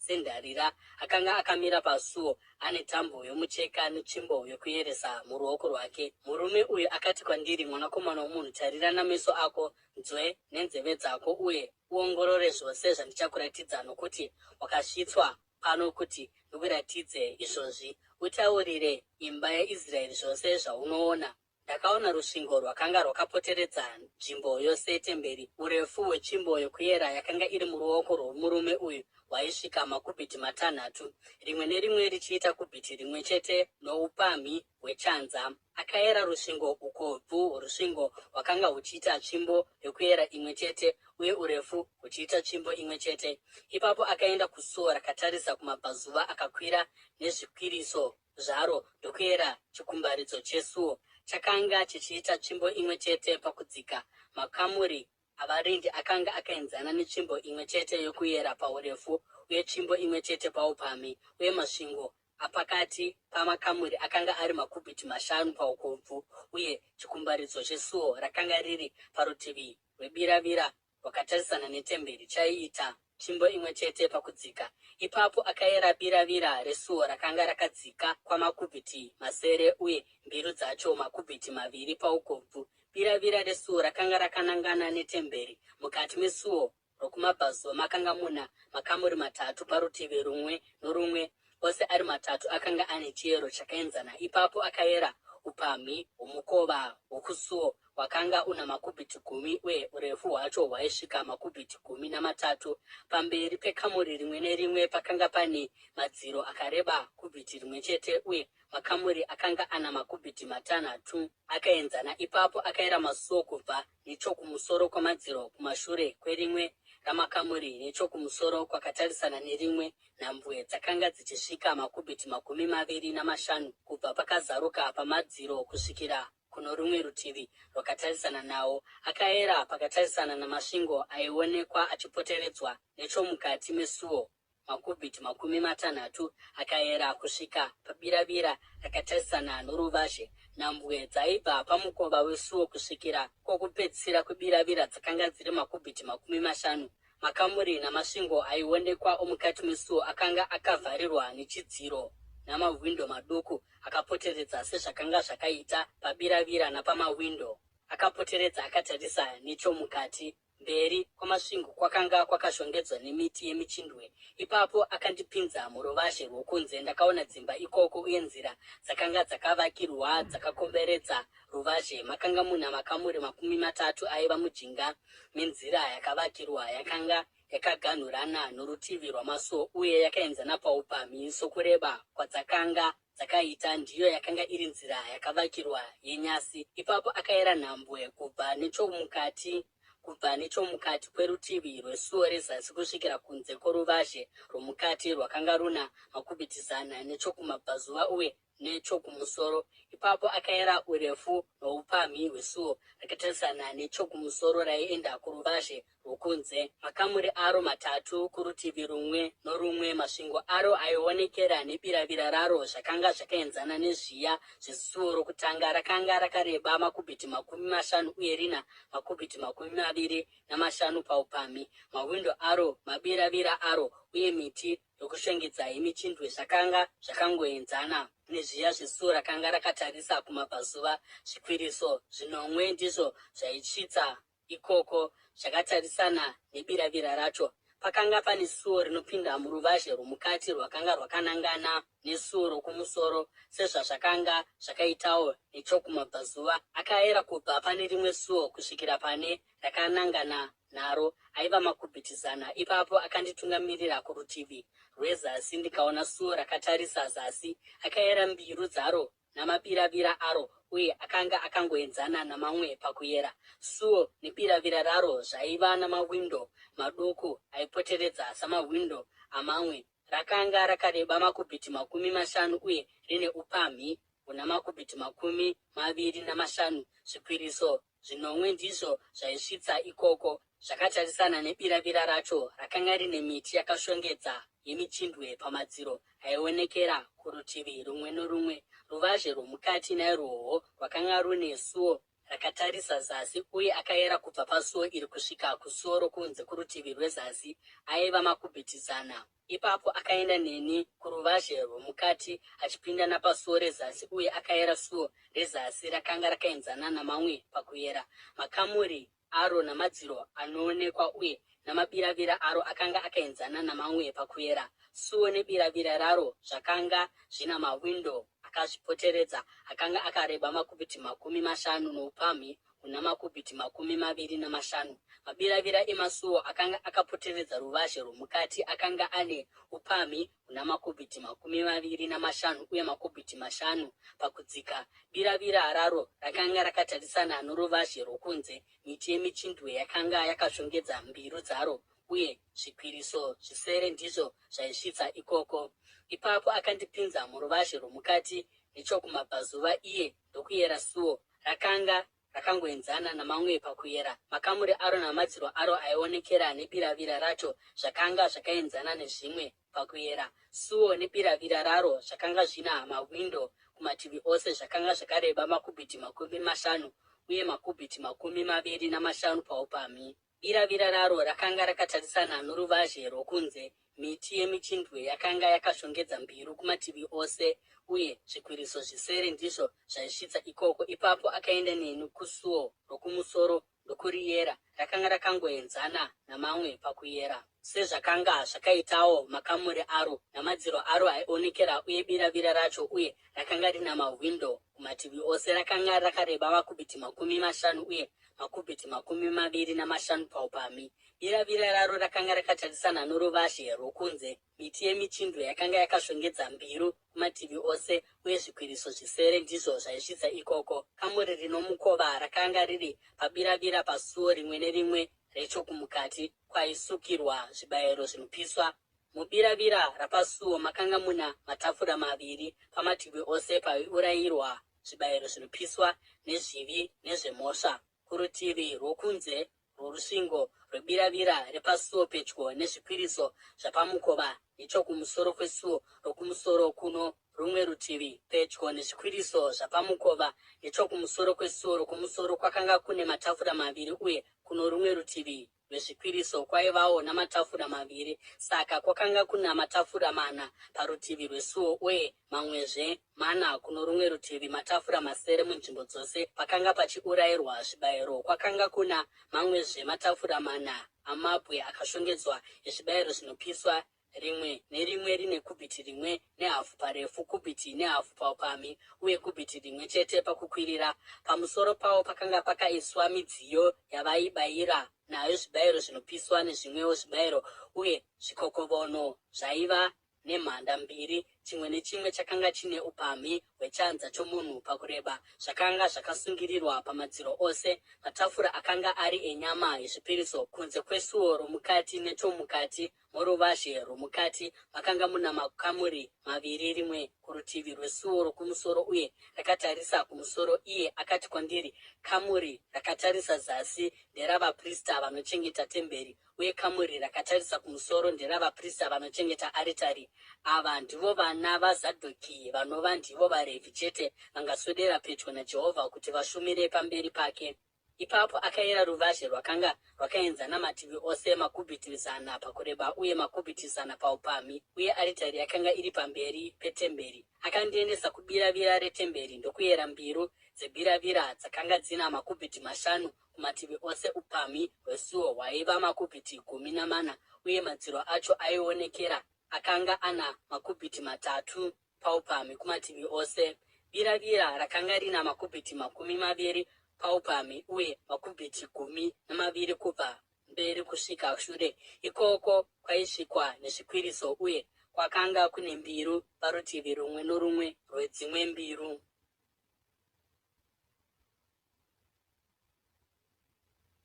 sendarira akanga akamira pasuo ane tambo yomucheka netsvimbo yokuyeresa muruoko rwake. Murume uyu akati kwandiri, Mwanakomana womunhu, tarira nameso ako, nzwe nenzeve dzako uye uongorore zvose zvandichakuratidza, nokuti wakasvitswa pano kuti ndikuratidze izvozvi. Utaurire imba yaIsraeri zvose zvaunoona. Ndakaona rusvingo rwakanga rwakapoteredza nzvimbo yose yetemberi. Urefu hwetsvimbo yokuyera yakanga iri muruoko rwomurume uyu hwaisvika makubhiti matanhatu, rimwe nerimwe richiita kubhiti rimwe chete noupamhi hwechanza. Akayera rusvingo ukobvu hworusvingo hwakanga huchiita tsvimbo yokuyera imwe chete uye urefu huchiita tsvimbo imwe chete. Ipapo akaenda kusuo rakatarisa kumabvazuva akakwira nezvikwiriso zvaro ndokuyera chikumbaridzo chesuo. Chakanga chichiita tsvimbo imwe chete pakudzika. Makamuri avarindi akanga akaenzana netsvimbo imwe chete yokuyera paurefu uye tsvimbo imwe chete paupamhi, uye masvingo apakati pamakamuri akanga ari makubhiti mashanu paukobvu, uye chikumbaridzo chesuo rakanga riri parutivi rwebiravira rwakatarisana netemberi chaiita tsvimbo imwe chete pakudzika. Ipapo akayera biravira resuo rakanga rakadzika kwamakubhiti masere uye mbiru dzacho makubhiti maviri paukobvu. Biravira resuo rakanga rakanangana netemberi. Mukati mesuo rokumabvazuva makanga muna makamuri matatu parutivi rumwe norumwe, ose ari matatu akanga ane chiyero chakaenzana. Ipapo akayera upamhi hwomukova wokusuo hwakanga una makubhiti gumi uye urefu hwacho hwaisvika makubhiti 13. Pamberi pekamuri rimwe nerimwe pakanga pane madziro akareba kubhiti rimwe chete uye makamuri akanga ana makubhiti matanhatu akaenzana. Ipapo akayera masuo kubva nechokumusoro kwamadziro kumashure kwerimwe ramakamuri nechokumusoro kwakatarisana nerimwe, nhambwe dzakanga dzichisvika makubhiti 25 kubva pakazaruka pamadziro kusvikira kuno rumwe rutivi rwakatarisana nawo. Akaera pakatarisana namasvingo aionekwa achipoteredzwa nechomukati mesuo. makubhiti 30, akayera kusvika pabiravira rakatarisana noruvazhe. Nhambwe dzaibva pamukova wesuo kusvikira kwokupedzisira kwebiravira dzakanga dziri makubhiti 50. Makamuri namasvingo aionekwa omukati mesuo akanga akavharirwa nechidziro namahwindo maduku akapoteredza sezvakanga zvakaita pabiravira napamahwindo akapoteredza akatarisa nechomukati. Mberi kwamasvingo kwakanga kwakashongedzwa nemiti yemichindwe. Ipapo akandipinza muruvazhe rwokunze, ndakaona dzimba ikoko uye nzira dzakanga dzakavakirwa dzakakomberedza ruvazhe. Makanga muna makamuri 30 aiva mujinga menzira yakavakirwa yakanga yakaganhurana norutivi rwamasuo uye yakaenzana paupamhi sokureba kwadzakanga dzakaita ndiyo yakanga iri nzira yakavakirwa yenyasi. Ipapo akayera nhambwe kubva nechomukati kubva nechomukati kwerutivi rwesuo rezasi kusvikira kunze kworuvazhe rwomukati rwakanga runa makubhiti zana nechokumabvazuva uye nechokumusoro. Ipapo akayera urefu noupamhi hwesuo rakatarisana nechokumusoro raienda kuruvazhe rwokunze, makamuri aro matatu kurutivi rumwe norumwe, masvingo aro aionekera nebiravira raro zvakanga zvakaenzana nezviya zvesuo rokutanga. Rakanga rakareba makubhiti 50 uye rina makubhiti 25 paupamhi. Mahwindo aro, mabiravira aro uye miti yokushongedza yemichindwe zvakanga zvakangoenzana nezviya zvesuo rakanga rakatarisa kumabvazuva. Zvikwiriso zvinomwe ndizvo zvaitsvitsa ikoko zvakatarisana nebiravira racho. Pakanga pane suo rinopinda muruvazhe rwomukati rwakanga rwakanangana nesuo rokumusoro, sezvazvakanga zvakaitawo nechokumabvazuva. Akayera kubva pane rimwe suo kusvikira pane rakanangana naro, aiva makubhiti zana. Ipapo akanditungamirira kurutivi rwezasi, ndikaona suo rakatarisa zasi. Akayera mbiru dzaro namabiravira aro uye akanga akangoenzana namamwe pakuyera. Suo nebiravira raro zvaiva namawindo maduku aipoteredza samahwindo amamwe. Rakanga rakareba makubhiti 50 uye rine upamhi huna makubhiti 25. Zvikwiriso zvinomwe ndizvo zvaisvitsa ikoko, zvakatarisana nebiravira racho rakanga rine miti yakashongedza yemichindwe pamadziro aionekera kurutivi rumwe norumwe. Ruvazhe rwomukati nairwowo rwakanga rune suo rakatarisa zasi, uye akayera kubva pasuo iri kusvika kusuo rokunze kurutivi rwezasi, aiva makubhiti zana. Ipapo akaenda neni kuruvazhe rwomukati achipinda napasuo rezasi uye akayera suo rezasi rakanga rakaenzana namamwe pakuyera. Makamuri aro namadziro anoonekwa uye namabiravira aro akanga akaenzana namamwe pakuyera. Suo nebiravira raro zvakanga zvina mawindo akazvipoteredza akanga akareba makubhiti 50 noupamhi huna makubhiti 25. Mabiravira emasuo akanga akapoteredza ruvazhe rwomukati akanga ane upamhi huna makubhiti 25 uye makubhiti mashanu pakudzika. Biravira raro rakanga rakatarisana noruvazhe rwokunze. Miti yemichindwe yakanga yakashongedza mbiru dzaro uye zvikwiriso zvisere ndizvo zvaisvitsa ikoko. Ipapo akandipinza muruvazhe rwomukati nechokumabvazuva iye ndokuyera suo Rakanga rakangoenzana namamwe pakuyera. Makamuri aro namadziro aro aionekera nebiravira racho zvakanga zvakaenzana nezvimwe pakuyera. Suo nebiravira raro zvakanga zvina mawindo kumativi ose zvakanga zvakareba makubhiti 50 uye makubhiti 25 paupamhi. Biravira raro rakanga rakatarisana noruvazhe rwokunze, miti yemichindwe yakanga yakashongedza mbiru kumativi ose, uye zvikwiriso zvisere ndizvo zvaisvitsa ikoko. Ipapo akaenda neni kusuo rokumusoro ndokuriyera, rakanga rakangoenzana namamwe pakuyera, sezvakanga zvakaitawo makamuri aro namadziro aro aionekera uye biravira racho, uye rakanga rina mahwindo kumativi ose. Rakanga rakareba makubhiti 50 uye makubhiti 25 paupamhi. Biravira raro rakanga rakatarisana noruvazhe rwokunze. Miti yemichindwe yakanga yakashongedza mbiru kumativi ose, uye zvikwiriso zvisere ndizvo zvaisvitsa ikoko. Kamuri rino mukova rakanga riri pabiravira pasuo rimwe nerimwe rechokumukati kwaisukirwa zvibayiro zvinopiswa. Mubiravira rapasuo makanga muna matafura maviri pamativi ose paiurayirwa zvibayiro zvinopiswa nezvivi nezvemhosva. Kurutivi rwokunze rworusvingo rwebiravira repasuo pedyo nezvikwiriso zvapamukova nechokumusoro kwesuo rokumusoro kuno rumwe rutivi. Pedyo nezvikwiriso zvapamukova nechokumusoro kwesuo rokumusoro kwakanga kune matafura maviri uye kuno rumwe rutivi rwezvikwiriso kwaivawo namatafura maviri, saka kwakanga kuna matafura mana parutivi rwesuo uye mamwezve mana kuno rumwe rutivi, matafura masere munzvimbo dzose. Pakanga pachiurayirwa zvibayiro kwakanga kuna mamwezve matafura mana amabwe akashongedzwa ezvibayiro zvinopiswa, rimwe nerimwe rine kubhiti rimwe nehafu parefu, kubhiti nehafu paupamhi, uye kubhiti rimwe chete pakukwirira. Pamusoro pawo pakanga pakaiswa midziyo yavaibayira nayo zvibayiro zvinopiswa nezvimwewo zvibayiro, uye zvikokovono zvaiva nemhanda mbiri, chimwe nechimwe chakanga chine upamhi hwechanza chomunhu pakureba, zvakanga zvakasungirirwa pamadziro ose. Matafura akanga ari enyama yezvipiriso kunze kwesuo romukati nechomukati Muruvazhe rwomukati makanga muna makamuri maviri, rimwe kurutivi rwesuo rokumusoro uye rakatarisa kumusoro. Iye akati kwandiri, Kamuri rakatarisa zasi nderavaprista vanochengeta temberi, uye kamuri rakatarisa kumusoro nderavaprista vanochengeta aritari. Ava ndivo vana vaZadhoki, vanova ndivo vaRevhi chete vangaswedera pedyo naJehovha kuti vashumire pamberi pake. Ipapo akayera ruvazhe rwakanga rwakaenzana mativi ose, makubhiti zana pakureba uye makubhiti zana paupamhi, uye aritari yakanga iri pamberi petemberi. Akandiendesa kubiravira retemberi ndokuyera mbiru dzebiravira dzakanga dzina makubhiti mashanu kumativi ose, upamhi hwesuo hwaiva makubhiti 14, uye madziro acho aionekera akanga ana makubhiti matatu paupamhi kumativi ose. Biravira rakanga rina makubhiti 20 paupamhi uye makubhiti 12 kubva mberi kusvika shure. Ikoko kwaisvikwa nezvikwiriso uye kwakanga kune mbiru parutivi rumwe norumwe rwedzimwe mbiru.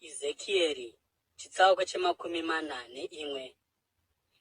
Ezekieri chitsauko chemakumi mana neimwe.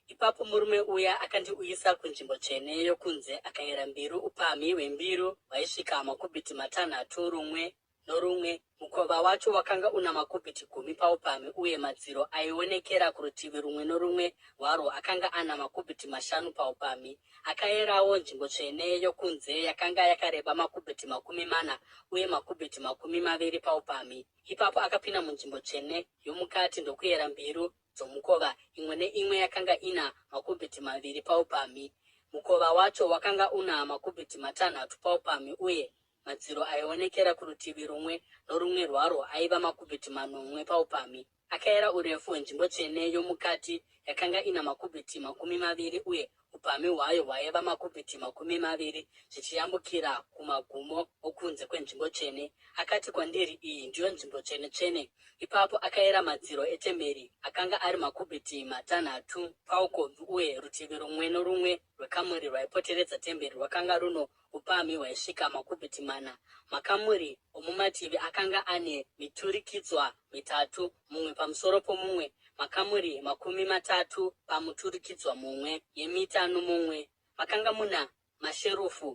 Ipapo murume uya akandiuyisa kunzvimbo tsvene yokunze akayera mbiru, upamhi hwembiru hwaisvika makubhiti matanhatu rumwe norumwe. Mukova wacho wakanga una makubhiti gumi paupamhi uye madziro aionekera kurutivi rumwe norumwe rwarwo akanga ana makubhiti mashanu paupamhi. Akayerawo nzvimbo tsvene yokunze yakanga yakareba makubhiti 40 uye makubhiti 20 paupamhi. Ipapo akapinda munzvimbo tsvene yomukati ndokuyera mbiru dzomukova, imwe neimwe yakanga ina makubhiti maviri paupamhi. Mukova wacho wakanga una makubhiti matanhatu paupamhi uye madziro aionekera kurutivi rumwe norumwe rwarwo aiva makubhiti manomwe paupamhi. Akayera urefu hwenzvimbo tsvene yomukati yakanga ina makubhiti 20 uye upamhi hwayo hwaiva makubhiti 20 zvichiyambukira kumagumo okunze kwenzvimbo tsvene. Akati kwandiri, Iyi ndiyo nzvimbo tsvene-tsvene. Ipapo akayera madziro etemberi, akanga ari makubhiti matanhatu paukobvu, uye rutivi rumwe norumwe rwekamuri rwaipoteredza temberi rwakanga runo upamhi hwaisvika makubhiti mana. Makamuri omumativi akanga ane miturikidzwa mitatu, mumwe pamusoro pomumwe, makamuri 30 pamuturikidzwa mumwe, yemita nomumwe. Makanga muna masherufu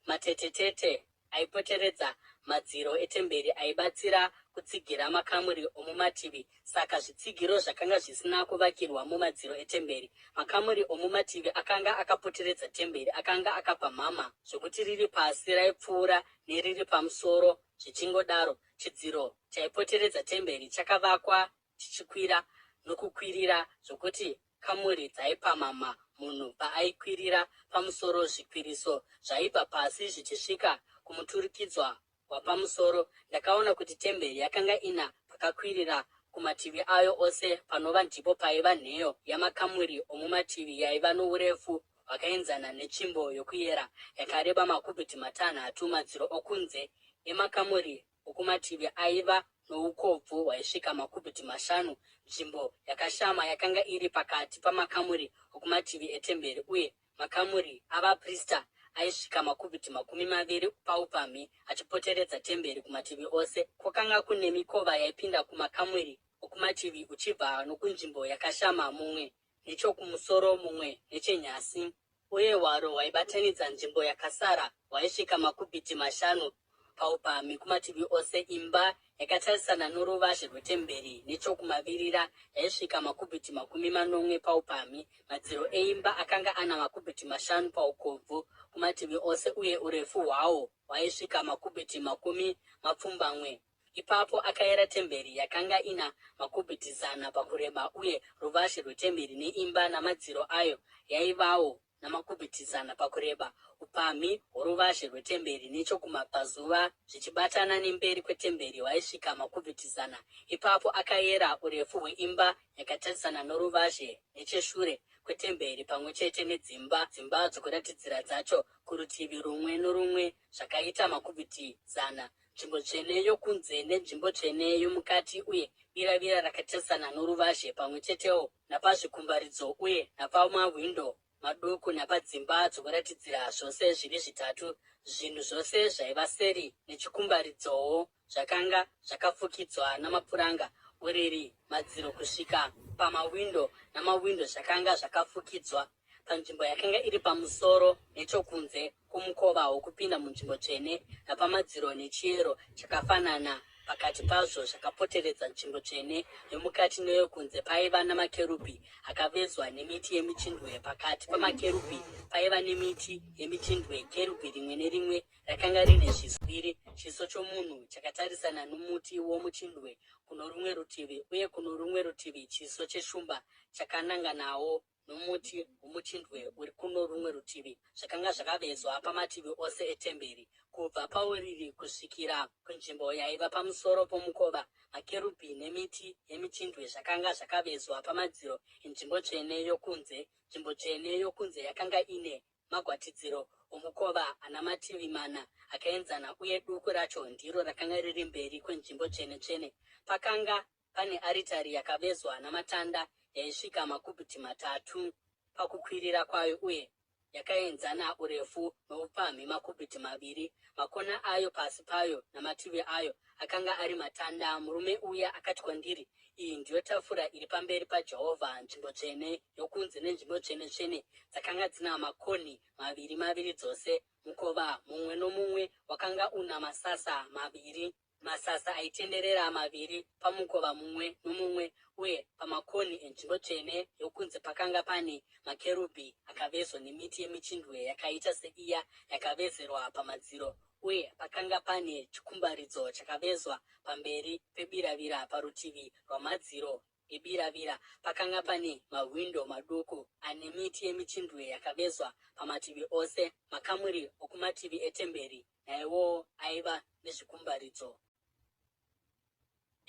matetetete aipoteredza madziro etemberi aibatsira kutsigira makamuri omumativi, saka zvitsigiro zvakanga zvisina kuvakirwa mumadziro etemberi. Makamuri omumativi akanga akapoteredza temberi akanga akapamhama zvokuti riri pasi raipfuura neriri pamusoro zvichingodaro. Chidziro chaipoteredza temberi chakavakwa chichikwira nokukwirira zvokuti kamuri dzaipamhamha munhu paaikwirira pamusoro zvikwiriso zvaibva pasi zvichisvika kumuturikidzwa wapamusoro. Ndakaona kuti temberi yakanga ina pakakwirira kumativi ayo ose panova ndipo paiva nheyo yamakamuri omumativi yaiva nourefu hwakaenzana netsvimbo yokuyera yakareba makubhiti matanhatu. Madziro okunze emakamuri okumativi aiva noukobvu hwaisvika makubhiti mashanu. Nzvimbo yakashama yakanga iri pakati pamakamuri okumativi etemberi, uye makamuri avaprista aisvika makubhiti 20 paupamhi achipoteredza temberi kumativi ose. Kwakanga kune mikova yaipinda kumakamuri okumativi uchibva nokunzvimbo yakashama, mumwe nechokumusoro mumwe nechenyasi. Uye hwaro hwaibatanidza nzvimbo yakasara hwaisvika makubhiti mashanu. paupamhi kumativi ose. Imba yakatarisana noruvazhe rwetemberi nechokumavirira yaisvika makubhiti 70 paupamhi. Madziro eimba akanga ana makubhiti 5 paukobvu kumativi ose uye urefu hwawo hwaisvika makubhiti 80. Ipapo akayera temberi, yakanga ina makubhiti 100 pakureba, uye ruvazhe rwetemberi neimba namadziro ayo yaivawo namakubhiti 100 pakureba. Upamhi hworuvazhe rwetemberi nechokumabvazuva zvichibatana nemberi kwetemberi hwaisvika makubhiti 100. Ipapo akayera urefu hweimba yakatarisana noruvazhe necheshure kwetemberi pamwe chete nedzimba dzimba dzokuratidzira dzacho kurutivi rumwe norumwe zvakaita makubhiti 100. Nzvimbo tsvene yokunze nenzvimbo tsvene yomukati uye biravira rakatarisana noruvazhe pamwe chetewo napazvikumbaridzo uye napamahwindo maduku napadzimba dzokuratidzira zvose zviri zvitatu. Zvinhu zvose zvaiva seri nechikumbaridzoo zvakanga zvakafukidzwa namapuranga, uriri, madziro kusvika pamahwindo namahwindo zvakanga zvakafukidzwa. Panzvimbo yakanga iri pamusoro nechokunze kwomukova wokupinda munzvimbo tsvene napamadziro nechiyero chakafanana pakati pazvo zvakapoteredza nzvimbo tsvene yomukati neyokunze paiva namakerubhi akavezwa nemiti yemichindwe. Pakati pamakerubhi paiva nemiti yemichindwe, kerubhi rimwe nerimwe rakanga rine zviso zviviri, chiso chomunhu chakatarisana nomuti womuchindwe kuno rumwe rutivi uye kuno rumwe rutivi chiso cheshumba chakananganawo nomuti womuchindwe uri kuno rumwe rutivi zvakanga zvakavezwa pamativi ose etemberi, kubva pauriri kusvikira kunzvimbo yaiva pamusoro pomukova. Makerubhi nemiti yemichindwe zvakanga zvakavezwa pamadziro enzvimbo tsvene yokunze. Nzvimbo tsvene yokunze yakanga ine magwatidziro omukova ana mativi mana akaenzana uye duku racho ndiro rakanga riri mberi kwenzvimbo tsvene tsvene. Pakanga pane aritari yakavezwa namatanda yaisvika makubhiti 3 pakukwirira kwayo uye yakaenzana urefu noupamhi makubhiti 2. Makona ayo, pasi payo namativi ayo akanga ari matanda. Murume uya akati kwandiri, Iyi ndiyo tafura iri pamberi paJehovha. Nzvimbo tsvene yokunze nenzvimbo tsvene-tsvene dzakanga dzina makonhi maviri maviri dzose. Mukova mumwe nomumwe wakanga una masasa maviri. Masasa aitenderera maviri pamukova mumwe nomumwe, uye pamakonhi enzvimbo tsvene yokunze pakanga pane makerubhi akavezwa nemiti yemichindwe yakaita seiya yakavezerwa pamadziro, uye pakanga pane chikumbaridzo chakavezwa pamberi pebiravira parutivi rwamadziro ebiravira. Pakanga pane mahwindo maduku ane miti yemichindwe yakavezwa pamativi ose. Makamuri okumativi etemberi naiwowo aiva nezvikumbaridzo.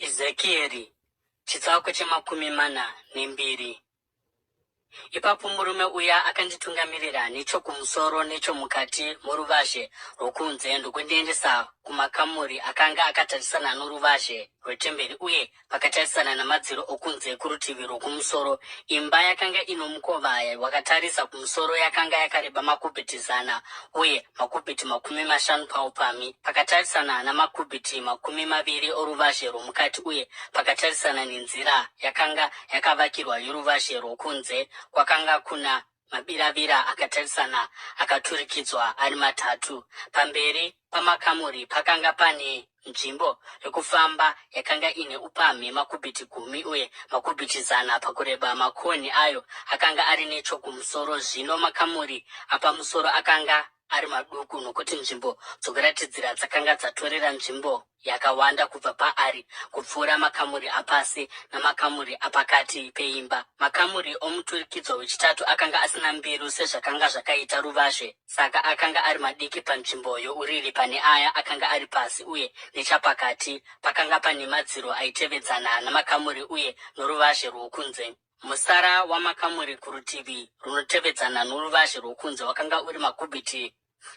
Ezekieri chitsauko chemakumi mana nembiri. Ipapo murume uya akanditungamirira nechokumusoro nechomukati moruvazhe rwokunze ndokundiendesa kumakamuri akanga akatarisana noruvazhe rwetemberi uye pakatarisana namadziro okunze kurutivi rwokumusoro. Imba yakanga ino mukova wakatarisa kumusoro yakanga yakareba makubhiti 100 uye makubhiti 50 paupamhi, pakatarisana namakubhiti 20 oruvazhe rwomukati uye pakatarisana nenzira yakanga yakavakirwa yoruvazhe rwokunze kwakanga kuna mabiravira akatarisana akaturikidzwa ari matatu. Pamberi pamakamuri pakanga pane nzvimbo yokufamba yakanga ine upamhi makubhiti 10 uye makubhiti 100 pakureba. Makonhi ayo akanga ari nechokumusoro. Zvino makamuri apamusoro akanga ari maduku nokuti nzvimbo dzokuratidzira dzakanga dzatorera nzvimbo yakawanda kubva paari kupfuura makamuri apasi namakamuri apakati peimba. Makamuri omuturikidzwa wechitatu akanga asina mbiru sezvakanga zvakaita ruvazhe, saka akanga ari madiki panzvimbo youriri pane aya akanga ari pasi uye nechapakati. Pakanga pane madziro aitevedzana namakamuri uye noruvazhe rwokunze. Mutsara wamakamuri kurutivi runotevedzana noruvazhe rwokunze wakanga uri makubhiti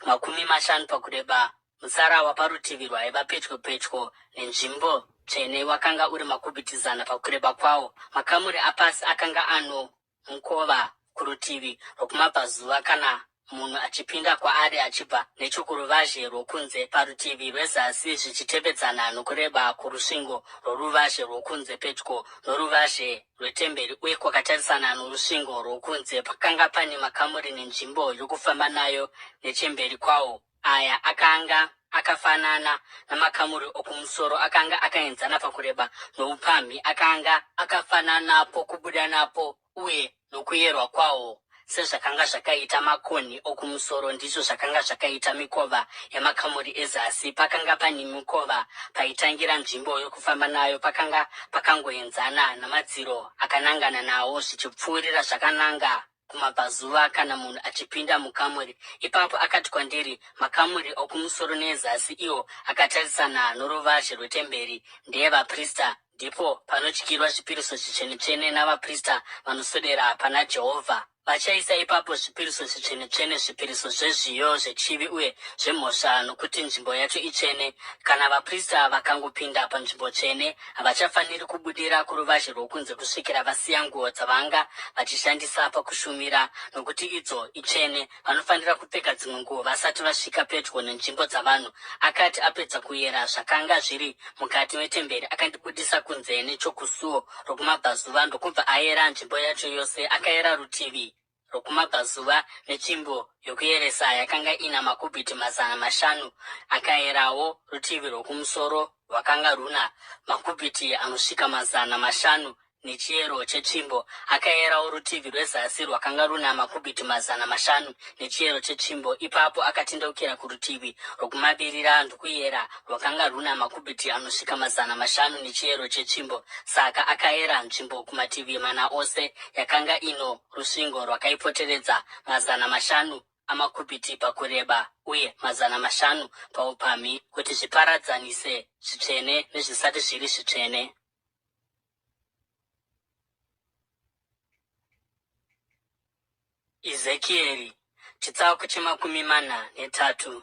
50 pakureba. Mutsara waparutivi rwaiva pedyo pedyo nenzvimbo tsvene wakanga uri makubhiti 100 pakureba kwawo. Makamuri apasi akanga ano mukova kurutivi rwokumabvazuva kana munhu achipinda kwaari achibva nechokuruvazhe rwokunze parutivi rwezasi zvichitevedzana nokureba kworusvingo rworuvazhe rwokunze pedyo noruvazhe rwetemberi uye kwakatarisana norusvingo rwokunze pakanga pane makamuri nenzvimbo yokufamba nayo nechemberi kwawo. Aya akanga akafanana namakamuri okumusoro, akanga akaenzana pakureba noupamhi, akanga akafanana pokubuda napo uye nokuyerwa kwawo. Sezvakanga zvakaita makonhi okumusoro, ndizvo zvakanga zvakaita mikova yamakamuri ezasi. Pakanga pane mikova paitangira nzvimbo yokufamba nayo, pakanga pakangoenzana namadziro akanangana nawo, zvichipfuurira zvakananga kumabvazuva kana munhu achipinda mukamuri. Ipapo akati kwandiri, Makamuri okumusoro neezasi, iwo akatarisana noruvazhe rwetemberi, ndeevaprista, Ndipo panodyirwa zvipiriso zvitsvene-tsvene navaprista vanoswedera pana Jehovha. Vachaisa ipapo zvipiriso zvitsvene-tsvene, zvipiriso zvezviyo zvechivi uye zvemhosva, nokuti nzvimbo yacho itsvene. Kana vaprista vakangopinda panzvimbo tsvene, havachafaniri kubudira kuruvazhe rwokunze kusvikira vasiya nguo dzavanga vachishandisa pakushumira, nokuti idzo itsvene. Vanofanira kupfeka dzimwe nguo vasati vasvika pedyo nenzvimbo dzavanhu. Akati apedza kuyera zvakanga zviri mukati metemberi, akandibudisa kunze nechokusuo rokumabvazuva ndokubva ayera nzvimbo yacho yose. Akayera rutivi rwokumabvazuva netsvimbo yokuyeresa yakanga ina makubhiti 500. Akayerawo rutivi rwokumusoro rwakanga rwuna makubhiti anosvika 500 nechiyero chetsvimbo. Akayerawo rutivi rwezasi rwakanga runa makubhiti 500 nechiyero chetsvimbo. Ipapo akatendeukira kurutivi rwokumavirira ndokuyera rwakanga rwuna makubhiti anosvika 500 nechiyero chetsvimbo. Saka akayera nzvimbo kumativi mana ose, yakanga ino rusvingo rwakaipoteredza, 500 amakubhiti pakureba uye 500 paupamhi, kuti zviparadzanise zvitsvene nezvisati zviri zvitsvene. Ezekieri chitsauko chemakumi mana netatu.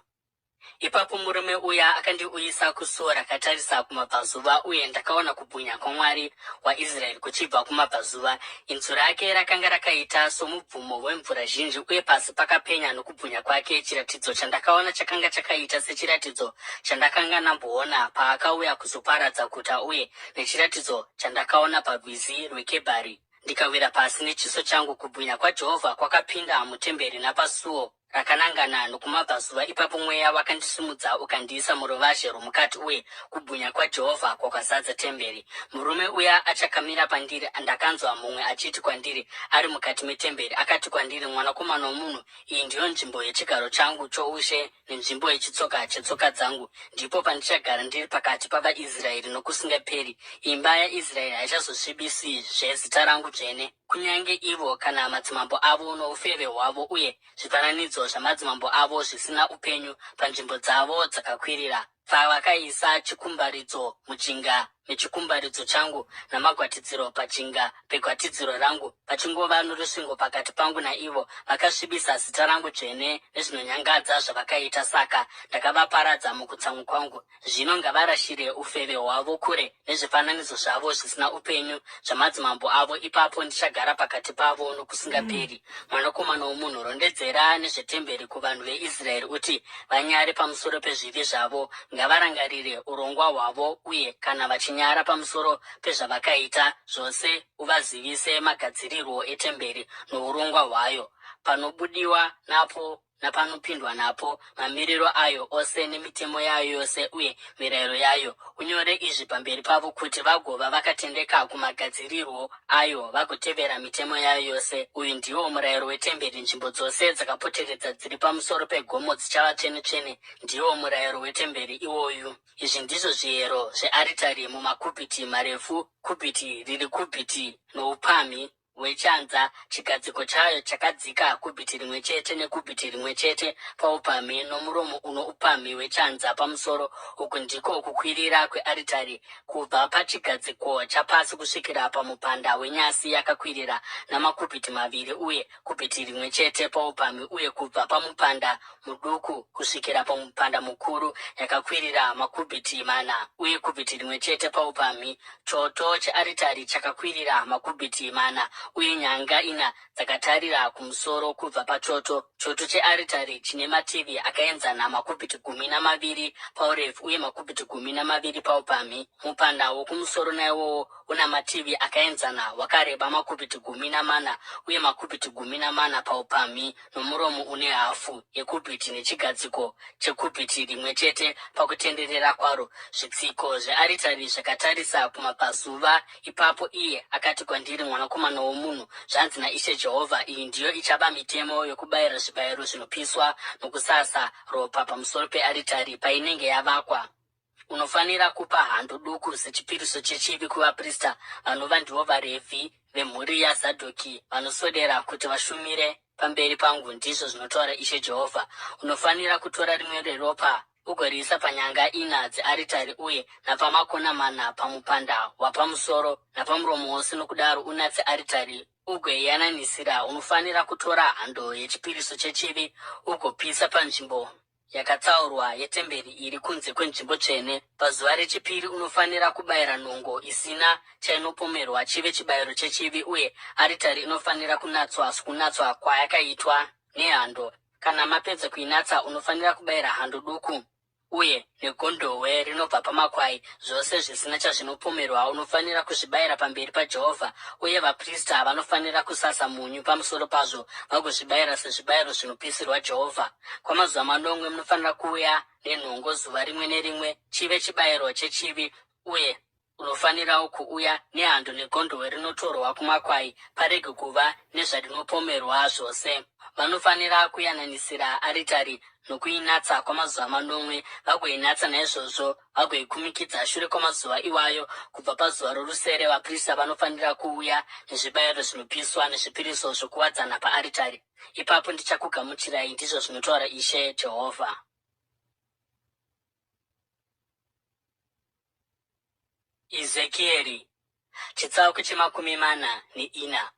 Ipapo murume uya akandiuyisa kusuo rakatarisa kumabvazuva, uye ndakaona kubwinya kwaMwari waIsraeri kuchibva kumabvazuva. Inzwi rake rakanga rakaita somubvumo wemvura zhinji, uye pasi pakapenya nokubwinya kwake. Chiratidzo chandakaona chakanga chakaita sechiratidzo chandakanga ndamboona paakauya kuzoparadza guta uye nechiratidzo chandakaona parwizi rweKebhari, ndikawira pasi nechiso changu. Kubwinya kwaJehovha kwakapinda mutemberi napasuo rakanangana nokumabvazuva. Ipapo mweya wakandisimudza ukandiisa muruvazhe rwomukati, uye kubwinya kwaJehovha kwakazadza temberi. Murume uya achakamira pandiri, ndakanzwa mumwe achiti kwandiri ari mukati metemberi. Akati kwandiri, Mwanakomana womunhu, iyi ndiyo nzvimbo yechigaro changu choushe nenzvimbo yechitsoka chetsoka dzangu, ndipo pandichagara ndiri pakati pavaIsraeri nokusingaperi. Imba yaIsraeri haichazosvibisizve zita rangu dzvene, kunyange ivo kana madzimambo avo noufeve hwavo uye zvifananidzo zvamadzimambo avo zvisina upenyu panzvimbo dzavo dzakakwirira, pavakaisa chikumbaridzo mujinga mechikumbaridzo changu namagwatidziro pajinga pegwatidziro rangu, pachingova norusvingo pakati pangu naivo, vakasvibisa zita rangu dzvene nezvinonyangadza zvavakaita, saka ndakavaparadza mukutsamwa kwangu. Zvino ngavarashire ufeve hwavo kure nezvifananidzo zvavo zvisina upenyu zvamadzimambo avo, ipapo ndichagara pakati pavo nokusingaperi. Mwanakomana womunhu, rondedzera nezvetemberi kuvanhu veIsraeri uti vanyare pamusoro pezvivi zvavo. Ngavarangarire urongwa hwavo, uye kana vachinyara pamusoro pezvavakaita zvose, uvazivise magadzirirwo etemberi nourongwa hwayo, panobudiwa napo napanopindwa napo, mamiriro ayo ose nemitemo yayo yose uye mirayiro yayo. Unyore izvi pamberi pavo kuti vagova vakatendeka kumagadzirirwo ayo vagotevera mitemo yayo yose. Uyu ndiwo murayiro wetemberi, nzvimbo dzose dzakapoteredza dziri pamusoro pegomo dzichava tsvene-tsvene. Ndiwo murayiro wetemberi iwoyu. Izvi ndizvo zviyero zvearitari mumakubhiti marefu, kubhiti riri kubhiti noupamhi hwechanza, chigadziko chayo chakadzika kubhiti rimwe chete nekubhiti rimwe chete paupamhi, nomuromo uno upamhi hwechanza pamusoro. Uku ndiko kukwirira kwearitari, kubva pachigadziko chapasi kusvikira pamupanda wenyasi yakakwirira namakubhiti maviri uye kubhiti rimwe chete paupamhi, uye kubva pamupanda muduku kusvikira pamupanda mukuru yakakwirira makubhiti mana uye kubhiti rimwe chete paupamhi. Choto chearitari chakakwirira makubhiti mana uye nyanga ina dzakatarira kumusoro kubva pachoto. Choto chearitari chine mativi akaenzana makubhiti 12 paurefu uye makubhiti 12 paupamhi. Mupanda wokumusoro naiwowo una mativi akaenzana wakareba makubhiti 14 uye makubhiti 14 paupamhi nomuromo une hafu yekubhiti nechigadziko chekubhiti rimwe chete pakutenderera kwaro. Zvitsiko zvearitari zvakatarisa kumabvazuva. Ipapo iye akati kwandiri, Mwanakomana womunhu, zvanzi naIshe Jehovha, Iyi ndiyo ichava mitemo yokubayira zvibayiro zvinopiswa nokusasa ropa pamusoro pearitari painenge yavakwa. Unofanira kupa hando duku sechipiriso chechivi kuvaprista vanova ndivo vaRevhi vemhuri yaZadhoki vanoswedera kuti vashumire pamberi pangu, ndizvo zvinotaura Ishe Jehovha. Unofanira kutora rimwe reropa ugoriisa panyanga ina dzearitari uye napamakona mana pamupanda wapamusoro napamuromo wose, nokudaro unatse aritari ugoiyananisira. Unofanira kutora hando yechipiriso chechivi ugopisa panzvimbo yakatsaurwa yetemberi iri kunze kwenzvimbo tsvene. Pazuva rechipiri unofanira kubayira nhongo isina chainopomerwa chive chibayiro chechivi, uye aritari inofanira kunatswa sokunatswa kwayakaitwa nehando. Kana mapedza kuinatsa, unofanira kubayira hando duku uye negondohwe rinobva pamakwai, zvose zvisina chazvinopomerwa. Unofanira kuzvibayira pamberi paJehovha, uye vaprista vanofanira kusasa munyu pamusoro pazvo vagozvibayira sezvibayiro zvinopisirwa Jehovha. Kwamazuva manomwe munofanira kuuya nenhongo zuva rimwe nerimwe chive chibayiro chechivi, uye unofanirawo kuuya nehando negondohwe rinotorwa kumakwai, parege kuva nezvarinopomerwa zvose. Vanofanira kuyananisira aritari nokuinatsa kwamazuva manomwe, vagoinatsa naizvozvo vagoikumikidza. Shure kwamazuva iwayo, kubva pazuva rorusere, vaprista vanofanira kuuya nezvibayiro zvinopiswa nezvipiriso zvokuwadzana paaritari. Ipapo ndichakugamuchirai, ndizvo zvinotaura Ishe Jehovha. Ezekieri chitsauko chemakumi mana neina.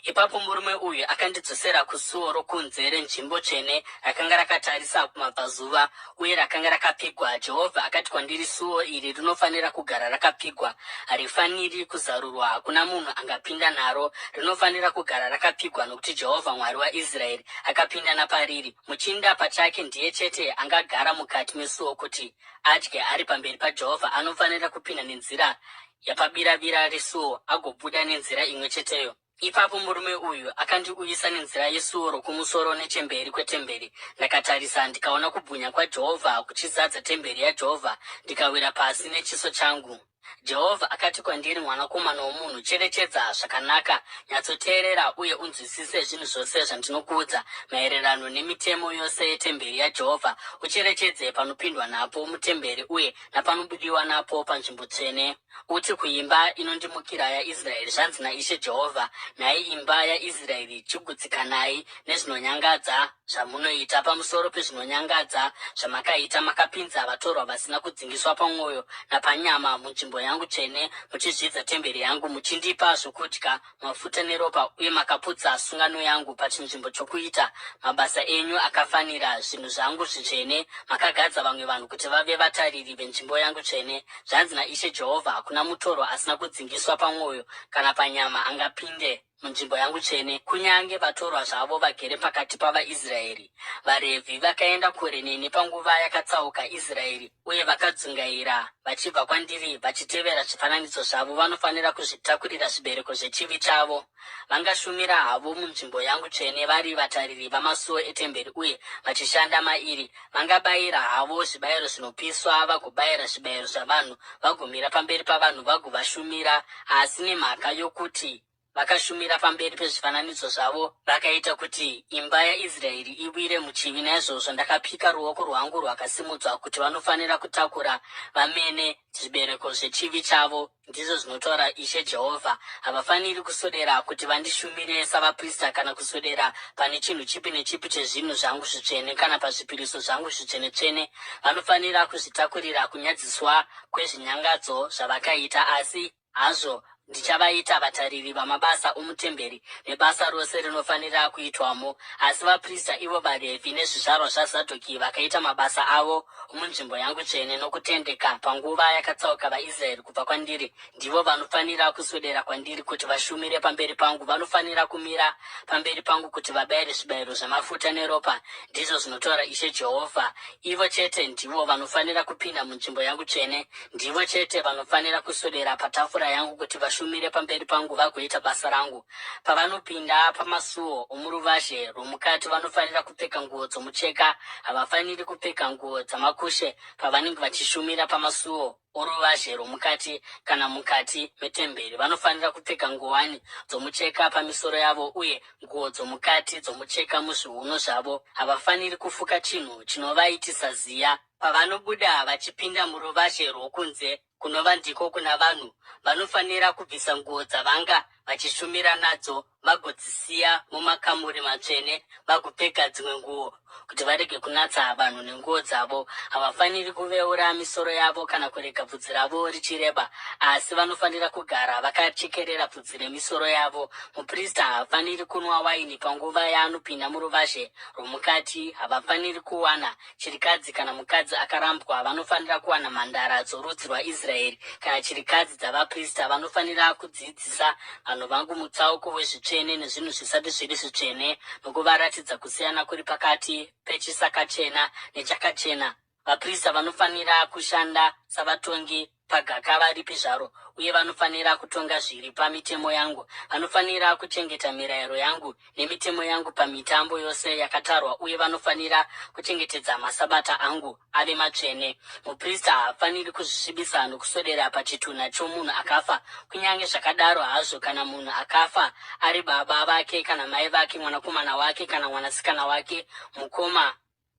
Ipapo murume uyu akandidzosera kusuo rokunze renzvimbo tsvene rakanga rakatarisa kumabvazuva uye rakanga rakapfigwa. Jehovha akati kwandiri, Suo iri rinofanira kugara rakapfigwa, harifaniri kuzarurwa, hakuna munhu angapinda naro. Rinofanira kugara rakapfigwa, nokuti Jehovha Mwari waIsraeri akapinda napariri. Muchinda pachake ndiye chete angagara mukati mesuo kuti adye ari pamberi paJehovha. Anofanira kupinda nenzira yapabiravira resuo agobuda nenzira imwe cheteyo. Ipapo murume uyu akandiuyisa nenzira yesuo rokumusoro nechemberi kwetemberi. Ndakatarisa, ndikaona kubwinya kwaJehovha kuchizadza temberi yaJehovha, ndikawira pasi nechiso changu. Jehovha akati kwandiri, Mwanakomana womunhu, cherechedza zvakanaka, nyatsoteerera uye unzwisise zvinhu zvose zvandinokuudza maererano nemitemo yose yetemberi yaJehovha, ucherechedze panopindwa napo mutemberi uye napanobudiwa napo panzvimbo tsvene. Uti kuimba inondimukira yaIsraeri, Zvanzi naIshe Jehovha, Nhai imba yaIsraeri, chigutsikanai nezvinonyangadza zvamunoita. Pamusoro pezvinonyangadza zvamakaita, makapinza vatorwa vasina kudzingiswa pamwoyo napanyama munzvimbo yangu tsvene, muchizvidza temberi yangu, muchindipa zvokudya, mafuta neropa, uye makaputsa sungano yangu pachinzvimbo chokuita mabasa enyu akafanira zvinhu zvangu zvitsvene. Makagadza vamwe vanhu kuti vave vatariri venzvimbo yangu tsvene. Zvanzi naIshe Jehovha, Hakuna mutorwa asina kudzingiswa pamwoyo kana panyama angapinde munzvimbo yangu tsvene, kunyange vatorwa zvavo vagere pakati pavaIsraeri. VaRevhi vakaenda kure neni panguva yakatsauka Israeri uye vakadzungaira vachibva kwandiri vachitevera zvifananidzo zvavo vanofanira kuzvitakurira zvibereko zvechivi chavo. Vangashumira havo munzvimbo yangu tsvene vari vatariri vamasuo etemberi uye vachishanda mairi. Vangabayira havo zvibayiro zvinopiswa vagobayira zvibayiro zvavanhu vagomira pamberi pavanhu vagovashumira, asi nemhaka yokuti vakashumira pamberi pezvifananidzo zvavo, vakaita kuti imba yaIsraeri iwire muchivi. Naizvozvo ndakapika ruoko rwangu rwakasimudzwa kuti vanofanira kutakura vamene zvibereko zvechivi chavo, ndizvo zvinotaura Ishe Jehovha. Havafaniri kuswedera kuti vandishumire savaprista kana kuswedera pane chinhu chipi nechipi chezvinhu zvangu zvitsvene kana pazvipiriso zvangu zvitsvene-tsvene. Vanofanira kuzvitakurira kunyadziswa kwezvinyangadzo zvavakaita, asi hazvo. Ndichavaita vatariri vamabasa omutemberi nebasa rose rinofanira kuitwamo. Asi vaprista, ivo vaRevhi nezvizvarwa zvaZadhoki, vakaita mabasa avo omunzvimbo yangu tsvene nokutendeka panguva yakatsauka vaIsraeri kubva kwandiri, ndivo vanofanira kuswedera kwandiri kuti vashumire pamberi pangu. Vanofanira kumira pamberi pangu kuti vabayire zvibayiro zvamafuta neropa, ndizvo zvinotaura Ishe Jehovha. Ivo chete ndivo vanofanira kupinda munzvimbo yangu tsvene. Ndivo chete vanofanira kuswedera patafura yangu kuti vashumire pamberi pangu vagoita basa rangu. Pavanopinda pamasuo omuruvazhe rwomukati vanofanira kupfeka nguo dzomucheka. Havafaniri kupfeka nguo dzamakushe pavanenge vachishumira pamasuo oruvazhe rwomukati kana mukati metemberi. Vanofanira kupfeka ngowani dzomucheka pamisoro yavo uye nguo dzomukati dzomucheka muzviuno zvavo. Havafaniri kufuka chinhu chinovaitisa ziya. Pavanobuda vachipinda muruvazhe rwokunze, kunova ndiko kuna vanhu, vanofanira kubvisa nguo dzavanga vachishumira nadzo vagodzisiya mumakamuri matsvene vagopfeka dzimwe nguo kuti varege kunatsa vanhu nenguo dzavo. Havafaniri kuveura misoro yavo kana kurega bvudzi ravo richireba, asi vanofanira kugara vakachekerera bvudzi remisoro yavo. Muprista haafaniri kunwa waini panguva yaanopinda muruvazhe rwomukati. Havafaniri kuwana Chirikadzi kana mukadzi akarambwa vanofanira kuwana mhandara dzorudzi rwaIsraeri kana chirikadzi dzavaprista. Vanofanira kudzidzisa vanhu vangu mutsauko wezvitsvene nezvinhu zvisati zviri zvitsvene nokuvaratidza kusiyana kuri pakati pechisakachena nechakachena. Vaprista vanofanira kushanda savatongi pagakava ripi zvaro uye vanofanira kutonga zviri pamitemo yangu. Vanofanira kuchengeta mirayiro yangu nemitemo yangu pamitambo yose yakatarwa uye vanofanira kuchengetedza masabata angu ave matsvene. Muprista haafaniri kuzvisvibisa nokuswedera pachitunha chomunhu akafa. Kunyange zvakadaro hazvo, kana munhu akafa ari baba vake kana mai vake, mwanakomana wake kana mwanasikana wake, mukoma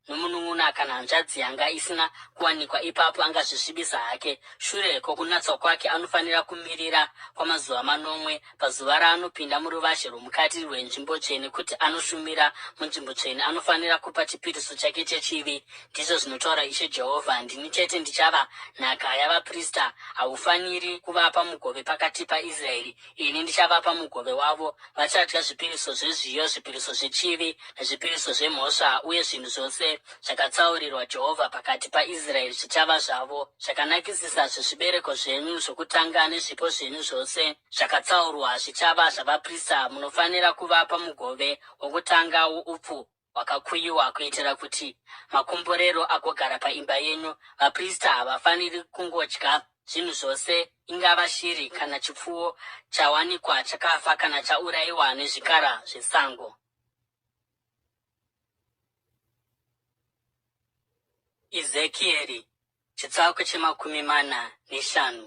nomunun'una kana hanzvadzi yanga isina kuwanikwa ipapo angazvisvibisa hake. Shure kwokunatswa kwake anofanira kumirira kwamazuva manomwe pazuva raanopinda muruvazhe rwomukati rwenzvimbo tsvene kuti anoshumira munzvimbo tsvene. Anofanira kupa chipiriso chake chechivi, ndizvo zvinotaura Ishe Jehovha. Ndini chete ndichava nhaka yavaprista. Haufaniri kuvapa mugove pakati paIsraeri. Ini ndichavapa mugove wavo. Vachadya zvipiriso zvezviyo, zvipiriso zvechivi, nezvipiriso zvemhosva, uye zvinhu zvose zvakatsaurirwa Jehovha pakati paIsraeri zvichava zvavo. Zvakanakisisa zvezvibereko zvenyu zvokutanga nezvipo zvenyu zvose zvakatsaurwa zvichava zvavaprista. Munofanira kuvapa mugove wokutanga woupfu hwakakuyiwa kuitira kuti makomborero agogara paimba yenyu. Vaprista havafaniri kungodya zvinhu zvose, ingava shiri kana chipfuwo chawanikwa chakafa kana chaurayiwa nezvikara zvesango. Ezekieri chitsauko chemakumi mana neshanu.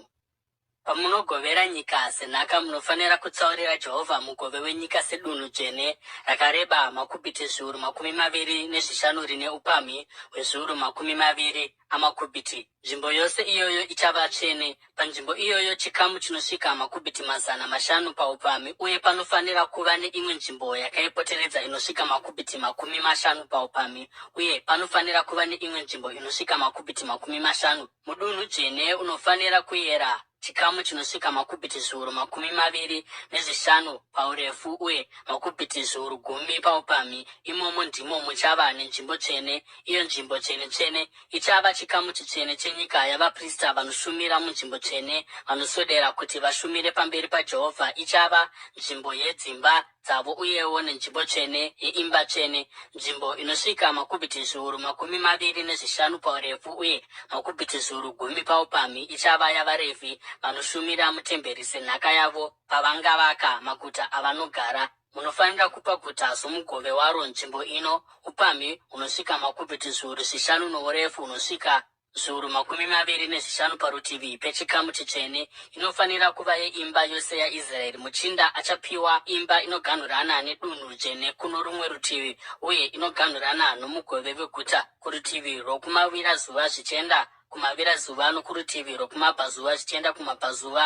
Pamunogovera nyika senhaka, munofanira kutsaurira Jehovha mugove wenyika sedunhu dzvene, rakareba makubhiti zviuru 25 rine upamhi hwezviuru 20 amakubhiti. Nzvimbo yose iyoyo ichava tsvene. Panzvimbo iyoyo chikamu chinosvika makubhiti 500 paupamhi, uye panofanira kuva neimwe nzvimbo yakaipoteredza inosvika makubhiti 50 paupamhi, uye panofanira kuva neimwe nzvimbo inosvika makubhiti 50 Mudunhu dzvene unofanira kuyera chikamu chinosvika makubhiti zviuru 25 paurefu uye makubhiti zviuru gumi paupamhi. Imomo ndimo muchava nenzvimbo tsvene, iyo nzvimbo tsvene-tsvene. Ichava chikamu chitsvene chenyika yavaprista vanoshumira munzvimbo tsvene, vanoswedera kuti vashumire pamberi paJehovha. Ichava nzvimbo yedzimba dzavo uyewo nenzvimbo tsvene yeimba tsvene, nzvimbo inosvika makubhiti zviuru 25 paurefu uye makubhiti zviuru gumi paupamhi ichava yavaRevhi vanoshumira mutemberi senhaka yavo pavangavaka maguta avanogara. Munofanira kupa guta somugove waro nzvimbo ino upamhi hunosvika makubhiti zviuru zvishanu nourefu hunosvika zviuru 25 parutivi pechikamu chitsvene, inofanira kuva yeimba yose yaIsraeri. Muchinda achapiwa imba inoganhurana nedunhu dzvene kuno rumwe rutivi uye inoganhurana nomugove weguta kurutivi rwokumavirazuva zvichienda kumavirazuva nokurutivi rwokumabvazuva zvichienda kumabvazuva.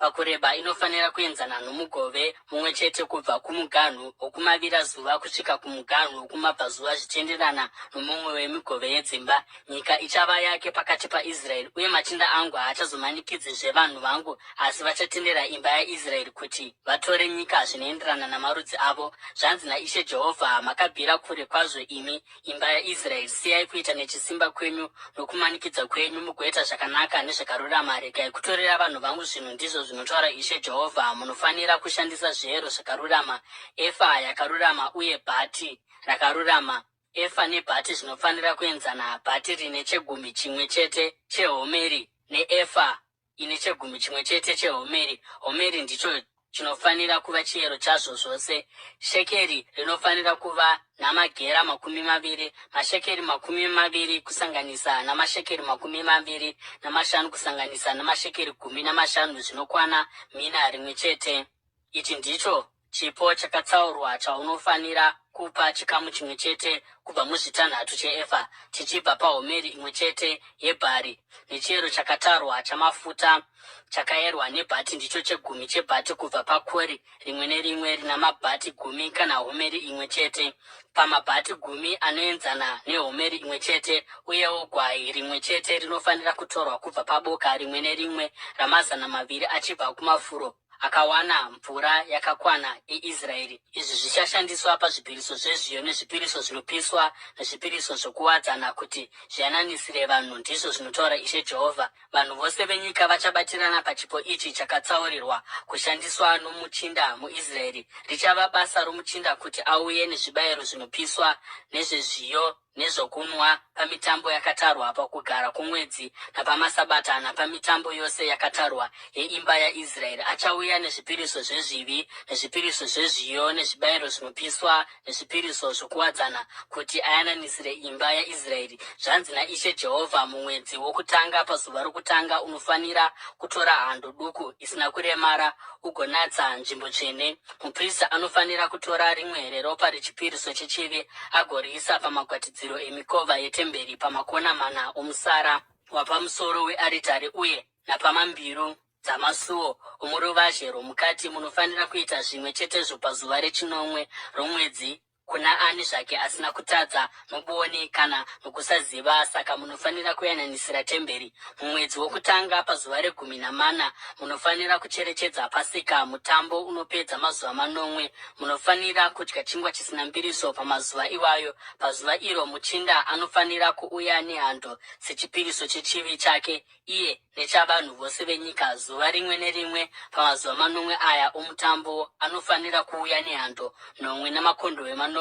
Pakureba inofanira kuenzana nomugove mumwe chete kubva kumuganhu wokumavirazuva kusvika kumuganhu wokumabvazuva zvichienderana nomumwe wemigove yedzimba. Nyika ichava yake pakati paIsraeri, uye machinda angu haachazomanikidzizve vanhu vangu, asi vachatendera imba yaIsraeri kuti vatore nyika zvinoenderana namarudzi avo. Zvanzi naIshe Jehovha, Makabvira kure kwazvo imi, imba yaIsraeri, siyai kuita nechisimba kwenyu nokumanikidza kwenyu, mugoita zvakanaka nezvakarurama. Regai kutorera vanhu vangu zvinhu, ndizvo zvinotaura Ishe Jehovha. Munofanira kushandisa zviyero zvakarurama, efa yakarurama uye bhati rakarurama. Efa nebhati zvinofanira kuenzana, bhati rine chegumi chimwe chete chehomeri neefa ine chegumi chimwe chete chehomeri. Homeri ndicho chinofanira kuva chiyero chazvo zvose. Shekeri rinofanira kuva namagera 20, mashekeri 20 kusanganisa namashekeri 25 kusanganisa namashekeri 15 zvinokwana mina rimwe chete. Ichi ndicho chipo chakatsaurwa chaunofanira kupa, chikamu chimwe chete kubva muzvitanhatu cheefa chichibva pahomeri imwe chete yebhari, nechiyero chakatarwa chamafuta chakayerwa nebhati ndicho chegumi chebhati kubva pakori rimwe nerimwe rina mabhati gumi kana homeri imwe chete pamabhati gumi anoenzana nehomeri imwe chete, uyewo gwai rimwe chete rinofanira kutorwa kubva paboka rimwe nerimwe ramazana maviri achibva kumafuro akawana mvura yakakwana eIsraeri. Izvi zvichashandiswa pazvipiriso zvezviyo nezvipiriso zvinopiswa nezvipiriso zvokuwadzana kuti zviyananisire vanhu, ndizvo zvinotaura Ishe Jehovha. Vanhu vose venyika vachabatirana pachipo ichi chakatsaurirwa kushandiswa nomuchinda muIsraeri. Richava basa romuchinda kuti auye nezvibayiro zvinopiswa nezvezviyo nezvokunwa pamitambo yakatarwa pakugara kwomwedzi napamasabata napamitambo yose yakatarwa yeimba yaIsraeri. Achauya nezvipiriso zvezvivi nezvipiriso zvezviyo nezvibayiro zvinopiswa nezvipiriso zvokuwadzana kuti ayananisire imba yaIsraeri. Zvanzi naIshe Jehovha, Mumwedzi wokutanga pazuva rokutanga unofanira kutora hando duku isina kuremara ugonatsa nzvimbo tsvene. Muprista anofanira kutora rimwe reropa rechipiriso chechivi agoriisa pamagwatidziro emikova yetemberi pamakona mana omusara wapamusoro wearitari uye napamambiru dzamasuo omuruvazhe rwomukati. Munofanira kuita zvimwe chetezvo pazuva rechinomwe romwedzi kuna ani zvake asina kutadza nobwoni kana nokusaziva. Saka munofanira kuyananisira temberi. Mumwedzi wokutanga pazuva regumi namana munofanira kucherechedza Pasika, mutambo unopedza mazuva manomwe. Munofanira kudya chingwa chisina mbiriso pamazuva iwayo. Pazuva iro muchinda anofanira kuuya nehando sechipiriso chechivi chake iye nechavanhu vose venyika. Zuva rimwe nerimwe pamazuva manomwe aya omutambo anofanira kuuya nehando nomwe namakondohwe manomwe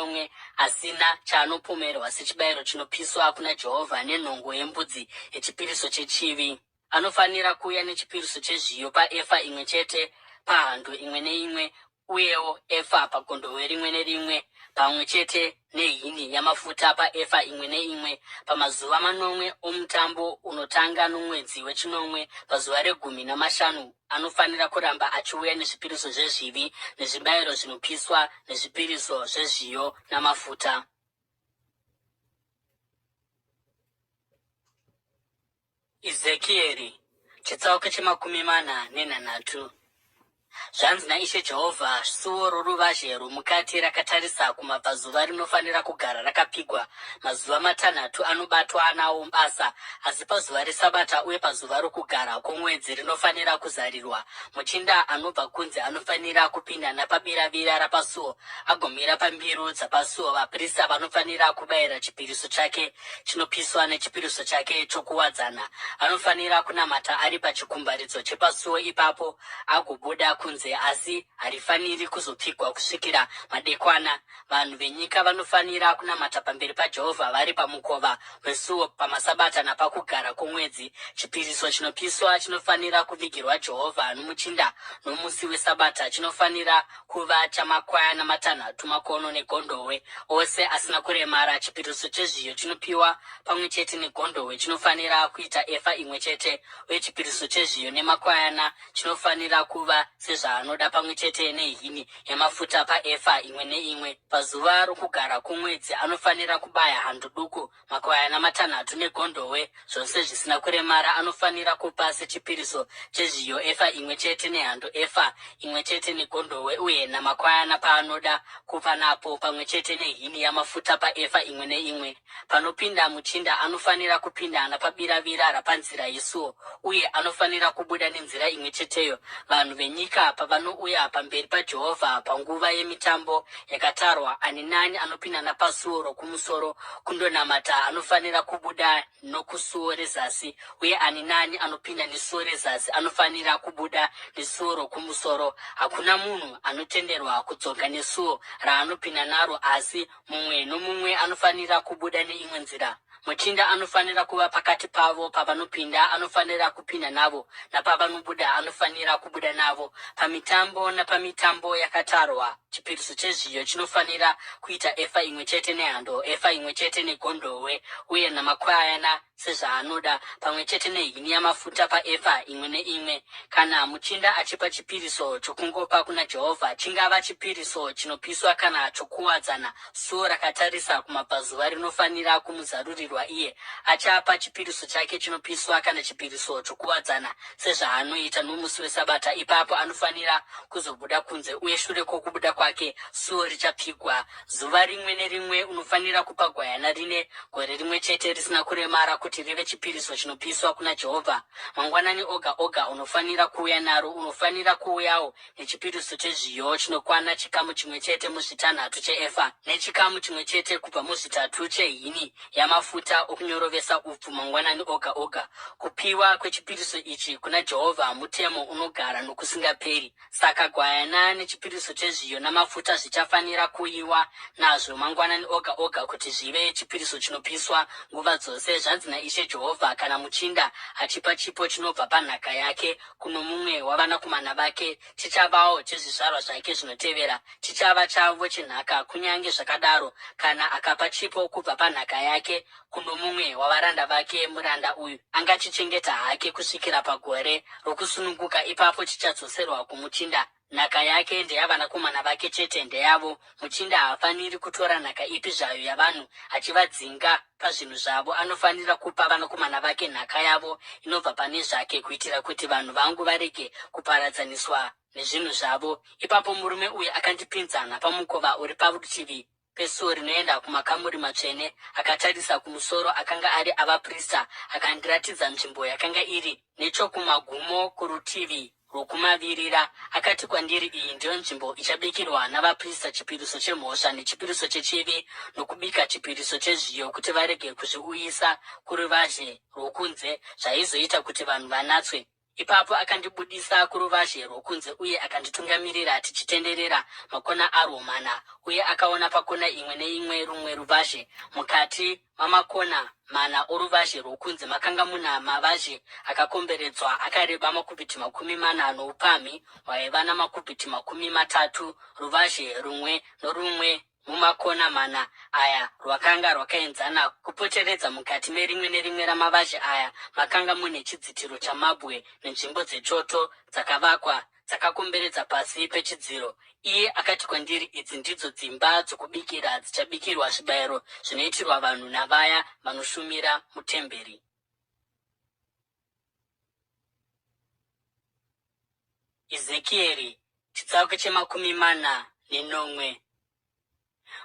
asina chaanopomerwa sechibayiro chinopiswa kuna Jehovha nenhongo yembudzi yechipiriso chechivi. Anofanira kuuya nechipiriso chezviyo paefa imwe chete pahando imwe neimwe uyewo efa pagondohwe rimwe nerimwe, pamwe chete nehini yamafuta paefa imwe neimwe, pamazuva manomwe omutambo unotanga nomwedzi wechinomwe, pazuva regumi namashanu anofanira kuramba achiuya nezvipiriso zvezvivi, nezvibayiro zvinopiswa, nezvipiriso zvezviyo namafuta. Ezekieri, chitsauko chemakumi mana nenhanhatu. Zvanzi naIshe Jehovha, Suo roruvazhe rwomukati rakatarisa kumabvazuva rinofanira kugara rakapfigwa mazuva matanhatu anobatwa nawo basa, asi pazuva reSabata uye pazuva rokugara kwomwedzi rinofanira kuzarirwa. Muchinda anobva kunze anofanira kupinda napabiravira rapasuo agomira pambiru dzapasuo. Vaprista vanofanira kubayira chipiriso chake chinopiswa nechipiriso chake chokuwadzana. Anofanira kunamata ari pachikumbaridzo chepasuo ipapo agobuda kunze, asi harifaniri kuzopfigwa kusvikira madekwana. Vanhu venyika vanofanira kunamata pamberi paJehovha vari pamukova wesuo pamaSabata napakugara kwomwedzi. Chipiriso chinopiswa chinofanira kuvigirwa Jehovha nomuchinda nomusi weSabata chinofanira kuva chamakwayana matanhatu makono negondohwe, ose asina kuremara. Chipiriso chezviyo chinopiwa pamwe chete negondohwe chinofanira kuita efa imwe chete, uye chipiriso chezviyo nemakwayana chinofanira kuva sezvaanoda pamwe chete nehini yamafuta paefa imwe neimwe. Pazuva rokugara kwomwedzi anofanira kubaya Achauraya hando duku, makwayana matanhatu negondohwe, zvose zvisina kuremara. Anofanira kupa sechipiriso chezviyo efa imwe chete nehando, efa imwe chete negondohwe, uye namakwayana paanoda kupa napo, pamwe chete nehini yamafuta paefa imwe neimwe. Panopinda muchinda anofanira kupinda napabiravira rapanzira yesuo, uye anofanira kubuda nenzira imwe cheteyo. Vanhu venyika pavanouya pamberi paJehovha panguva yemitambo yakatarwa, ani naani anopinda napasuo rokumusoro kundonamata anofanira kubuda nokusuo rezasi, uye ani naani anopinda nesuo rezasi anofanira kubuda nesuo rokumusoro. Hakuna munhu anotenderwa kudzoka nesuo raanopinda naro, asi Mumwe nomumwe anofanira kubuda neimwe nzira. Muchinda anofanira kuva pakati pavo pavanopinda, anofanira kupinda navo, napavanobuda, anofanira kubuda navo. Pamitambo napamitambo yakatarwa, chipiriso chezviyo chinofanira kuita efa imwe chete nehando, efa imwe chete negondohwe, uye namakwayana sezvaanoda, pamwe chete nehini yamafuta paefa imwe neimwe. Kana muchinda achipa chipiriso chokungopa kuna Jehovha, chingava chipiriso chinopiswa kana chokuwadzana, suo rakatarisa kumabvazuva rinofanira kumuzarurirwa iye. Achapa chipiriso chake chinopiswa kana chipiriso chokuwadzana sezvaanoita nomusi weSabata. Ipapo anofanira kuzobuda kunze, uye shure kwokubuda kwake suo richapfigwa. Zuva rimwe nerimwe unofanira kupa gwayana rine gore rimwe chete risina kuremara kuti rive chipiriso chinopiswa kuna Jehovha. Mangwanani oga oga unofanira kuuya naro. Unofanira kuuyawo nechipiriso chezviyo chinokwana chikamu chimwe chete muzvitanhatu cheefa nechikamu chimwe chete kubva muzvitatu chehini yamafuta okunyorovesa upfu mangwanani oga oga. Kupiwa kwechipiriso ichi kuna Jehovha mutemo unogara nokusingaperi. Saka gwayana nechipiriso chezviyo namafuta zvichafanira kuuyiwa nazvo mangwanani oga oga kuti zvive chipiriso chinopiswa nguva dzose. Zvanzi naIshe Jehovha, Kana muchinda achipa chipo chinobva panhaka yake kuno mumwe wavanakomana vake, chichavawo chezvizvarwa zvake zvinotevera, chichava chavo chenhaka. Kunyange zvakadaro, kana akapa chipo kubva panhaka yake kuno mumwe wavaranda vake, muranda uyu angachichengeta hake kusvikira pagore rokusununguka, ipapo chichadzoserwa kumuchinda. Nhaka yake ndeyavanakomana vake chete, ndeyavo. Muchinda haafaniri kutora nhaka ipi zvayo yavanhu achivadzinga pazvinhu zvavo. Anofanira kupa vanakomana vake nhaka yavo inobva pane zvake, kuitira kuti vanhu vangu varege kuparadzaniswa nezvinhu zvavo. Ipapo murume uyu akandipinza napamukova uri parutivi pesuo rinoenda kumakamuri matsvene, akatarisa kumusoro akanga ari avaprista, akandiratidza nzvimbo yakanga iri nechokumagumo kurutivi rwokumavirira. Akati kwandiri, Iyi ndiyo nzvimbo ichabikirwa navaprista chipiriso chemhosva nechipiriso chechivi nokubika chipiriso chezviyo, kuti varege kuzviuyisa kuruvazhe rwokunze, zvaizoita kuti vanhu vanatswe. Ipapo akandibudisa kuruvazhe rwokunze uye akanditungamirira tichitenderera makona arwo mana, uye akaona pakona imwe neimwe rumwe ruvazhe. Mukati mamakona mana oruvazhe rwokunze makanga muna mavazhe akakomberedzwa akareba makubhiti 40 noupamhi hwaiva namakubhiti 30, ruvazhe rumwe norumwe mumakona mana aya rwakanga rwakaenzana. Kupoteredza mukati merimwe nerimwe ramavazhe aya makanga mune chidzitiro chamabwe nenzvimbo dzechoto dzakavakwa dzakakomberedza pasi pechidziro. Iye akati kwandiri, Idzi ndidzo dzimba dzokubikira dzichabikirwa zvibayiro zvinoitirwa vanhu navaya vanoshumira mutemberi. Ezekieri chitsauko chemakumi mana nenomwe.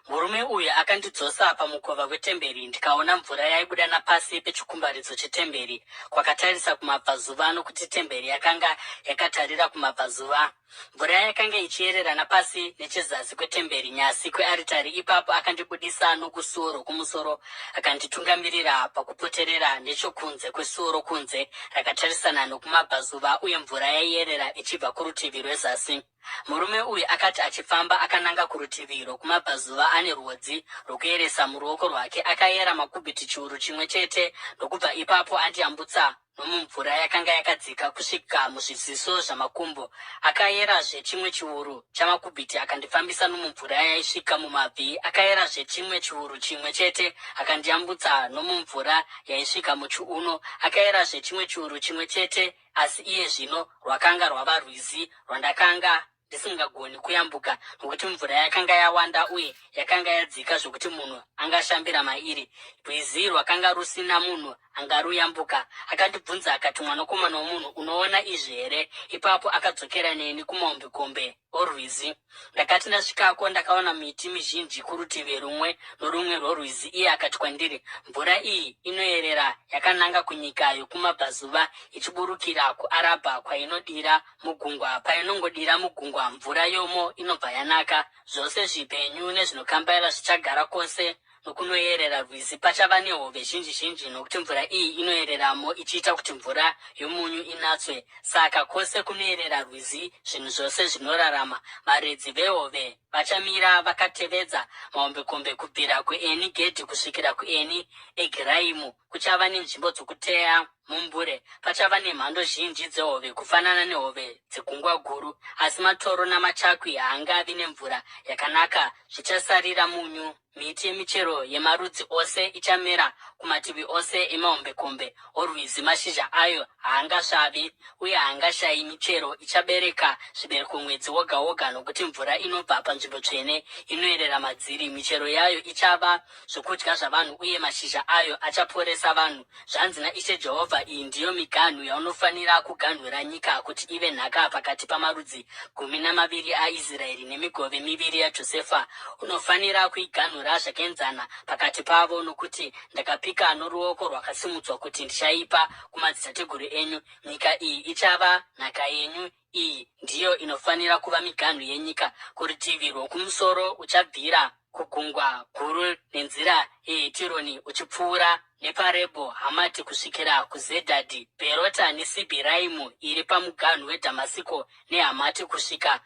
Murume uyu akandidzosa pamukova wetemberi ndikaona mvura yaibuda napasi pechikumbaridzo chetemberi kwakatarisa kumabvazuva nokuti temberi yakanga yakatarira kumabvazuva. Mvura yakanga ichiyerera napasi nechezasi kwetemberi nyasi kwearitari. Ipapo akandibudisa nokusuo rokumusoro akanditungamirira pakupoterera nechokunze kwesuo rokunze rakatarisana nokumabvazuva, uye mvura yaiyerera ichibva kurutivi rwezasi. Murume uyu akati achifamba akananga kurutivi rwokumabvazuva ane rwodzi rwokuyeresa muruoko rwake, akayera makubhiti chiuru chimwe chete ndokubva ipapo andiyambutsa nomumvura yakanga yakadzika kusvika muzviziso zvamakumbo. Akayerazve chimwe chiuru chamakubhiti akandifambisa nomumvura yaisvika mumabvi. Akayerazve chimwe chiuru chimwe chete akandiyambutsa nomumvura yaisvika muchiuno. Akayerazve chimwe chiuru chimwe chete, asi iye zvino rwakanga rwava rwizi rwandakanga. ndisingagoni kuyambuka nokuti mvura yakanga yawanda uye yakanga yadzika zvokuti munhu angashambira mairi. Rwizi rwakanga rusina munhu angaruyambuka. Akandibvunza akati, Mwanakomana womunhu, unoona izvi here? Ipapo akadzokera neni kumahombekombe orwizi. Ndakati ndasvikako, ndakaona miti mizhinji kurutivi rumwe norumwe rworwizi. Iye akati kwandiri, Mvura iyi inoerera yakananga kunyika yokumabvazuva ichiburukira kuArabha kwainodira mugungwa. Painongodira mugungwa, mvura yomo inobva yanaka. Zvose zvipenyu nezvinokambaira zvichagara kwose nokunoyerera rwizi. Pachava nehove zhinji zhinji, nokuti mvura iyi inoyereramo ichiita kuti mvura yomunyu inatswe. Saka kwose kunoyerera rwizi zvinhu zvose zvinorarama. Varedzi vehove vachamira vakatevedza mahombekombe kubvira kuEni Gedhi kusvikira kuEni Egiraimu. Kuchava nenzvimbo dzokuteya mumbure. Pachava nemhando zhinji dzehove kufanana nehove dzegungwa guru. Asi matoro namachakwi haangavi nemvura yakanaka, zvichasarira munyu. Miti yemichero yemarudzi ose ichamera kumativi ose emahombekombe orwizi, mashizha ayo haangasvavi, uye haangashayi michero. Ichabereka zvibereko mwedzi woga woga, nokuti mvura inobva panzvimbo tsvene inoerera madziri. Michero yayo ichava zvokudya zvavanhu uye mashizha ayo achaporesa vanhu. Zvanzi naIshe Jehovha, Iyi ndiyo miganhu yaunofanira kuganhura nyika kuti ive nhaka pakati pamarudzi 12 aIsraeri nemigove miviri yaJosefa. Unofanira kuiganhura zvakaenzana pakati pavo, nokuti ndakapika noruoko rwakasimudzwa kuti ndichaipa kumadzitateguru enyu. Nyika iyi ichava nhaka yenyu. Iyi ndiyo inofanira kuva miganhu yenyika. Kurutivi rwokumusoro uchabvira kuGungwa Guru nenzira yeHetironi uchipfuura nepaRebho Hamati kusvikira kuZedhadhi, Bherota neSibhiraimu iri pamuganhu weDhamasiko neHamati kusvika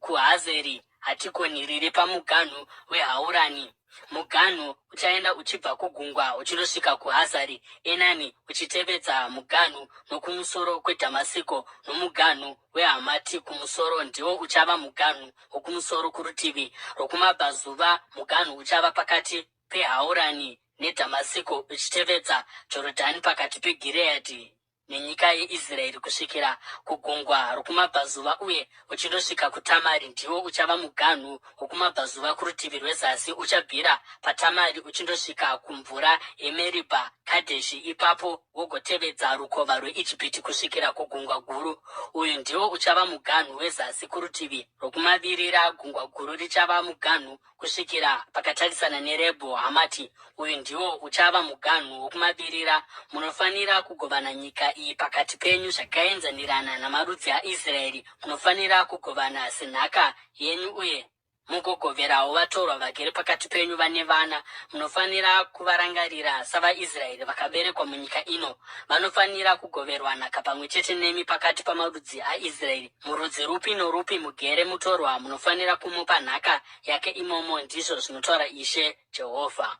kuHazeri Hatikoni riri pamuganhu weHaurani. Muganhu uchaenda uchibva kugungwa uchindosvika kuHazari Enani uchitevedza muganhu nokumusoro kweDhamasiko nomuganhu weHamati kumusoro ndiwo uchava muganhu wokumusoro kurutivi rwokumabvazuva muganhu uchava pakati peHaurani neDhamasiko uchitevedza Jorodhani pakati peGireadhi nenyika yeIsraeri kusvikira kugungwa rokumabvazuva uye uchindosvika kuTamari. Ndiwo uchava muganhu wokumabvazuva kurutivi rwezasi, uchabvira paTamari uchindosvika kumvura yeMeribha Kadheshi, ipapo wogotevedza rukova rweIjipiti kusvikira kuGungwa Guru. Uyu ndiwo uchava muganhu wezasi kurutivi rwokumavirira, Gungwa Guru richava muganhu kusvikira pakatarisana neRebho Hamati. Uyu ndiwo uchava muganhu wokumavirira. Munofanira kugovana nyika iyi pakati penyu zvakaenzanirana namarudzi aIsraeri. Munofanira kugovana senhaka yenyu uye mugogoverawo vatorwa vagere pakati penyu vane vana. Munofanira kuvarangarira savaIsraeri vakaberekwa munyika ino. Vanofanira kugoverwa nhaka pamwe chete nemi pakati pamarudzi aIsraeri. Murudzi rupi norupi mugere mutorwa munofanira kumupa nhaka yake imomo, ndizvo zvinotaura Ishe Jehovha.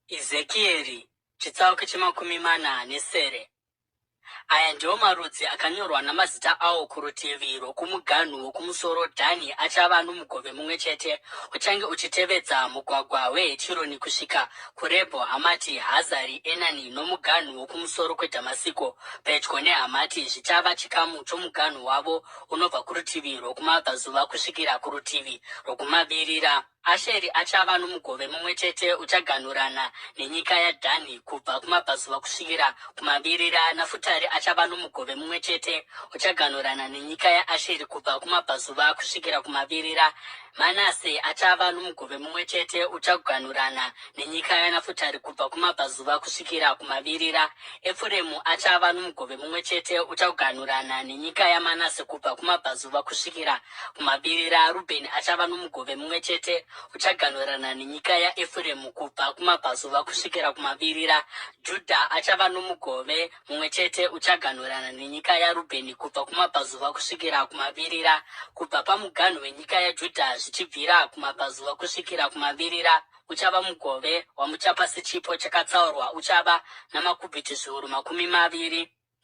Ezekieri chitsauko chemakumi mana nesere. Aya ndiwo marudzi akanyorwa namazita awo kurutivi rwokumuganhu wokumusoro, Dhani achava nomugove mumwe chete, uchange uchitevedza mugwagwa weHetironi kusvika kuRebho Hamati, Hazari Enani nomuganhu wokumusoro kweDhamasiko pedyo neHamati zvichava chikamu chomuganhu wavo unobva kurutivi rwokumabvazuva kusvikira kurutivi rwokumavirira. Asheri achava nomugove mumwe chete uchaganhurana nenyika yaDhani kubva kumabvazuva kusvikira kumavirira. Nafutari achava nomugove mumwe chete uchaganhurana nenyika yaAsheri kubva kumabvazuva kusvikira kumavirira. Manase achava nomugove mumwe chete uchaganhurana nenyika yaNafutari kubva kumabvazuva kusvikira kumavirira. Efuremu achava nomugove mumwe chete uchaganhurana nenyika yaManase kubva kumabvazuva kusvikira Kumavirira, Rubheni achava nomugove mumwe chete uchaganhurana nenyika yaEfuremu kubva kumabvazuva kusvikira kumavirira. Judha achava nomugove mumwe chete uchaganhurana nenyika yaRubheni kubva kumabvazuva kusvikira kumavirira. Kubva pamuganhu wenyika yaJudha zvichibvira kumabvazuva kusvikira kumavirira uchava mugove wamuchapa sechipo chakatsaurwa uchava namakubhiti zviuru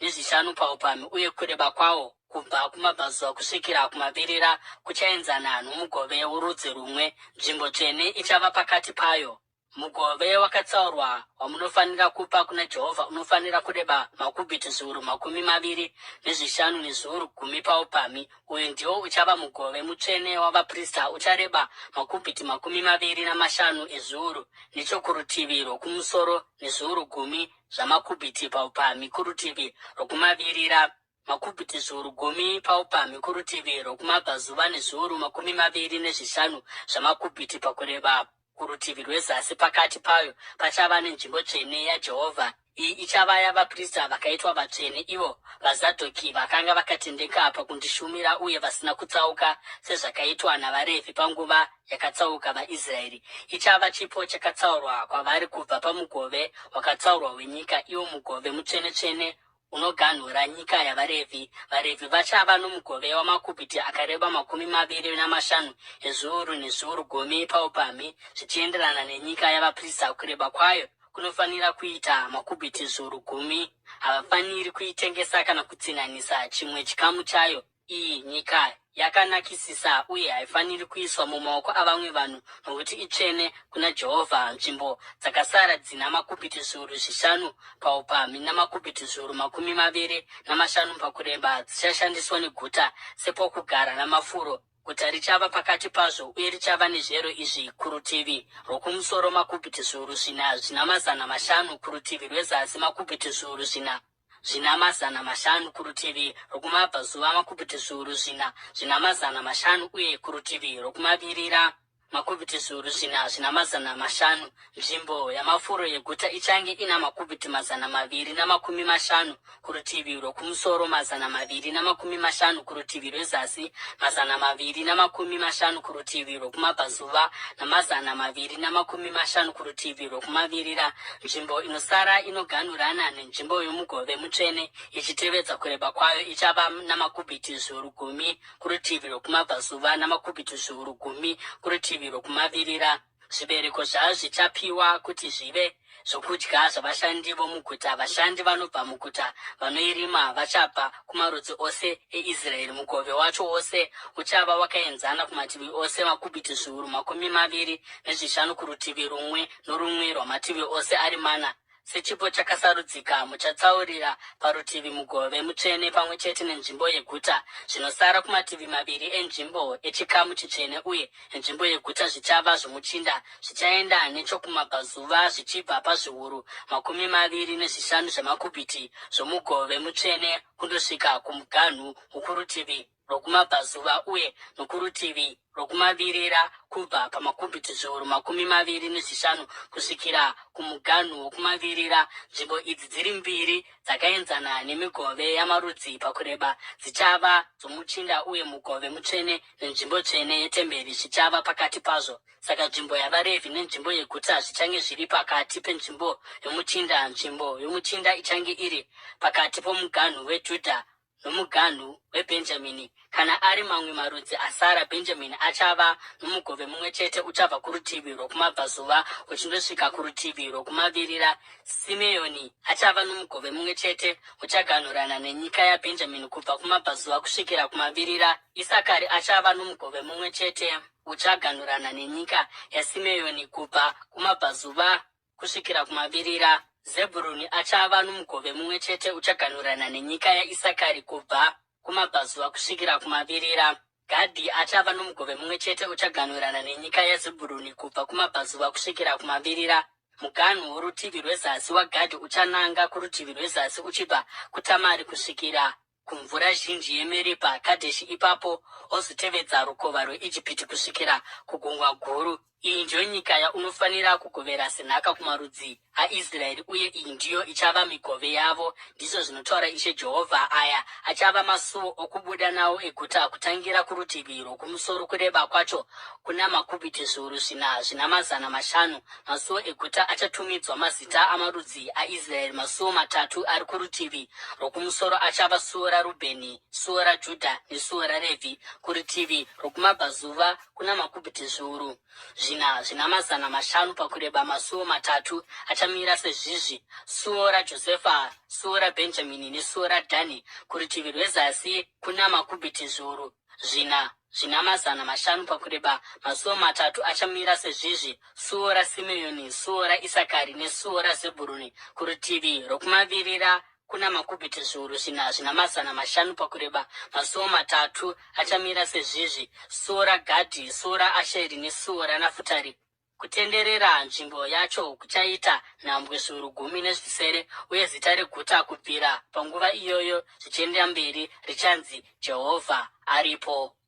25 paupamhi uye kureba kwawo kubva kumabvazuva kusvikira kumavirira kuchaenzana nomugove worudzi rumwe. Nzvimbo tsvene ichava pakati payo. Mugove wakatsaurwa wamunofanira kupa kuna Jehovha unofanira kureba makubhiti 25,000 nezviuru 10 paupamhi. Uyu ndiwo uchava mugove mutsvene wavaprista, uchareba makubhiti 25 ezviuru nechokurutivi rwokumusoro nezviuru 10 zvamakubhiti paupamhi kurutivi rwokumavirira, makubhiti 10,000 paupamhi kurutivi rwokumabvazuva nezviuru 25 zvamakubhiti pakureba kurutivi rwezasi. Pakati payo pachava nenzvimbo tsvene yaJehovha. Iyi ichava yavaprista vakaitwa vatsvene, ivo vaZadhoki vakanga vakatendeka pakundishumira uye vasina kutsauka sezvakaitwa navaRevhi panguva yakatsauka vaIsraeri. Ichava chipo chakatsaurwa kwavari kubva pamugove wakatsaurwa wenyika, iwo mugove mutsvene-tsvene unoganhura nyika yavaRevhi. VaRevhi vachava nomugove wamakubhiti akareba 25 ezviuru nezviuru 10 paupamhi, zvichienderana nenyika yavaprista. Kureba kwayo kunofanira kuita makubhiti 10,000. Havafaniri kuitengesa kana kutsinhanisa chimwe chikamu chayo. Iyi nyika yakanakisisa uye haifaniri kuiswa mumaoko avamwe vanhu nokuti itsvene kuna Jehovha. Nzvimbo dzakasara dzina makubhiti 5,000 paupamhi namakubhiti 25,000 pakureba dzichashandiswa neguta sepokugara namafuro. Guta richava pakati pazvo uye richava nezviyero izvi kurutivi rwokumusoro makubhiti 4,500, kurutivi rwezasi makubhiti 4,500, kurutivi rwokumabvazuva makubhiti 4,500 uye kurutivi rwokumavirira makubhiti 4,500. Nzvimbo yamafuro yeguta ichange ina makubhiti 250 kurutivi rwokumusoro, 250 kurutivi rwezasi, 250 kurutivi rwokumabvazuva namazana 250 kurutivi rwokumavirira. Nzvimbo inosara inoganhurana nenzvimbo yomugove mutsvene ichitevedza kureba kwayo ichava namakubhiti 10,000 kurutivi rwokumabvazuva namakubhiti 10,000 kurutivi rwokumavirira. Zvibereko zvazvo zvichapiwa kuti zvive zvokudya zvavashandi vomuguta. Vashandi vanobva muguta vanoirima vachabva kumarudzi ose eIsraeri. Mugove wacho wose uchava wakaenzana kumativi ose, makubhiti 25,000 kurutivi rumwe norumwe rwamativi ose ari mana. Sechipo chakasarudzika muchatsaurira parutivi mugove mutsvene pamwe chete nenzvimbo yeguta. Zvinosara kumativi maviri enzvimbo echikamu chitsvene uye enzvimbo yeguta zvichava zvomuchinda. Zvichaenda nechokumabvazuva zvichibva pazviuru 25 zvamakubhiti zvomugove mutsvene kundosvika kumuganhu wokurutivi rwokumabvazuva uye nokurutivi rwokumavirira kubva pamakubhiti 25,000 kusvikira kumuganhu wokumavirira. Nzvimbo idzi dziri mbiri dzakaenzana nemigove yamarudzi pakureba dzichava dzomuchinda uye mugove mutsvene nenzvimbo tsvene yetemberi zvichava pakati pazvo. Saka nzvimbo yavaRevhi nenzvimbo yeguta zvichange zviri pakati penzvimbo yomuchinda. Nzvimbo yomuchinda ichange iri pakati pomuganhu weJudha nomuganhu weBhenjamini. Kana ari mamwe marudzi asara, Bhenjamini achava nomugove mumwe chete uchabva kurutivi rwokumabvazuva uchindosvika kurutivi rwokumavirira. Simeoni achava nomugove mumwe chete uchaganhurana nenyika yaBhenjamini kubva kumabvazuva kusvikira kumavirira. Isakari achava nomugove mumwe chete uchaganhurana nenyika yaSimeoni kubva kumabvazuva kusvikira kumavirira. Zebhuruni achava nomugove mumwe chete uchaganhurana nenyika yaIsakari kubva kumabvazuva kusvikira kumavirira. Gadhi achava nomugove mumwe chete uchaganhurana nenyika yaZebhuruni kubva kumabvazuva kusvikira kumavirira. Muganhu worutivi rwezasi waGadhi uchananga kurutivi rwezasi uchibva kuTamari kusvikira kumvura zhinji yeMeribha Kadheshi ipapo wozotevedza rukova rweIjipiti kusvikira kuGungwa Guru. Iyi ndiyo nyika yaunofanira kugovera senhaka kumarudzi aIsraeri, uye iyi ndiyo ichava migove yavo, ndizvo zvinotaura Ishe Jehovha. Aya achava masuo okubuda nawo eguta, kutangira kurutivi rwokumusoro kureba kwacho kuna makubhiti 4,500. Masuo eguta achatumidzwa mazita amarudzi aIsraeri. Masuo matatu ari kurutivi rwokumusoro achava suo raRubheni, suo raJudha nesuo raRevhi. Kurutivi rwokumabvazuva kuna makubhiti 4,500 pakureba. Masuo matatu achamira sezvizvi: suo raJosefa, suo raBhenjamini nesuo raDhani. Kurutivi rwezasi kuna makubhiti 4,000. zvina 500 pakureba, masuo matatu achamira sezvizvi, suo raSimeoni, suo raIsakari nesuo raZebhuruni. Kurutivi rwokumavirira kuna makubhiti 4,000 zvina 500 pakureba, masuo matatu achamira sezvizvi, suo raGadhi, suo raAsheri nesuo raNafutari. Kutenderera nzvimbo yacho kuchaita nhambwe 17,000, uye zita reguta kubvira panguva iyoyo zvichienda mberi richanzi Jehovha Aripo.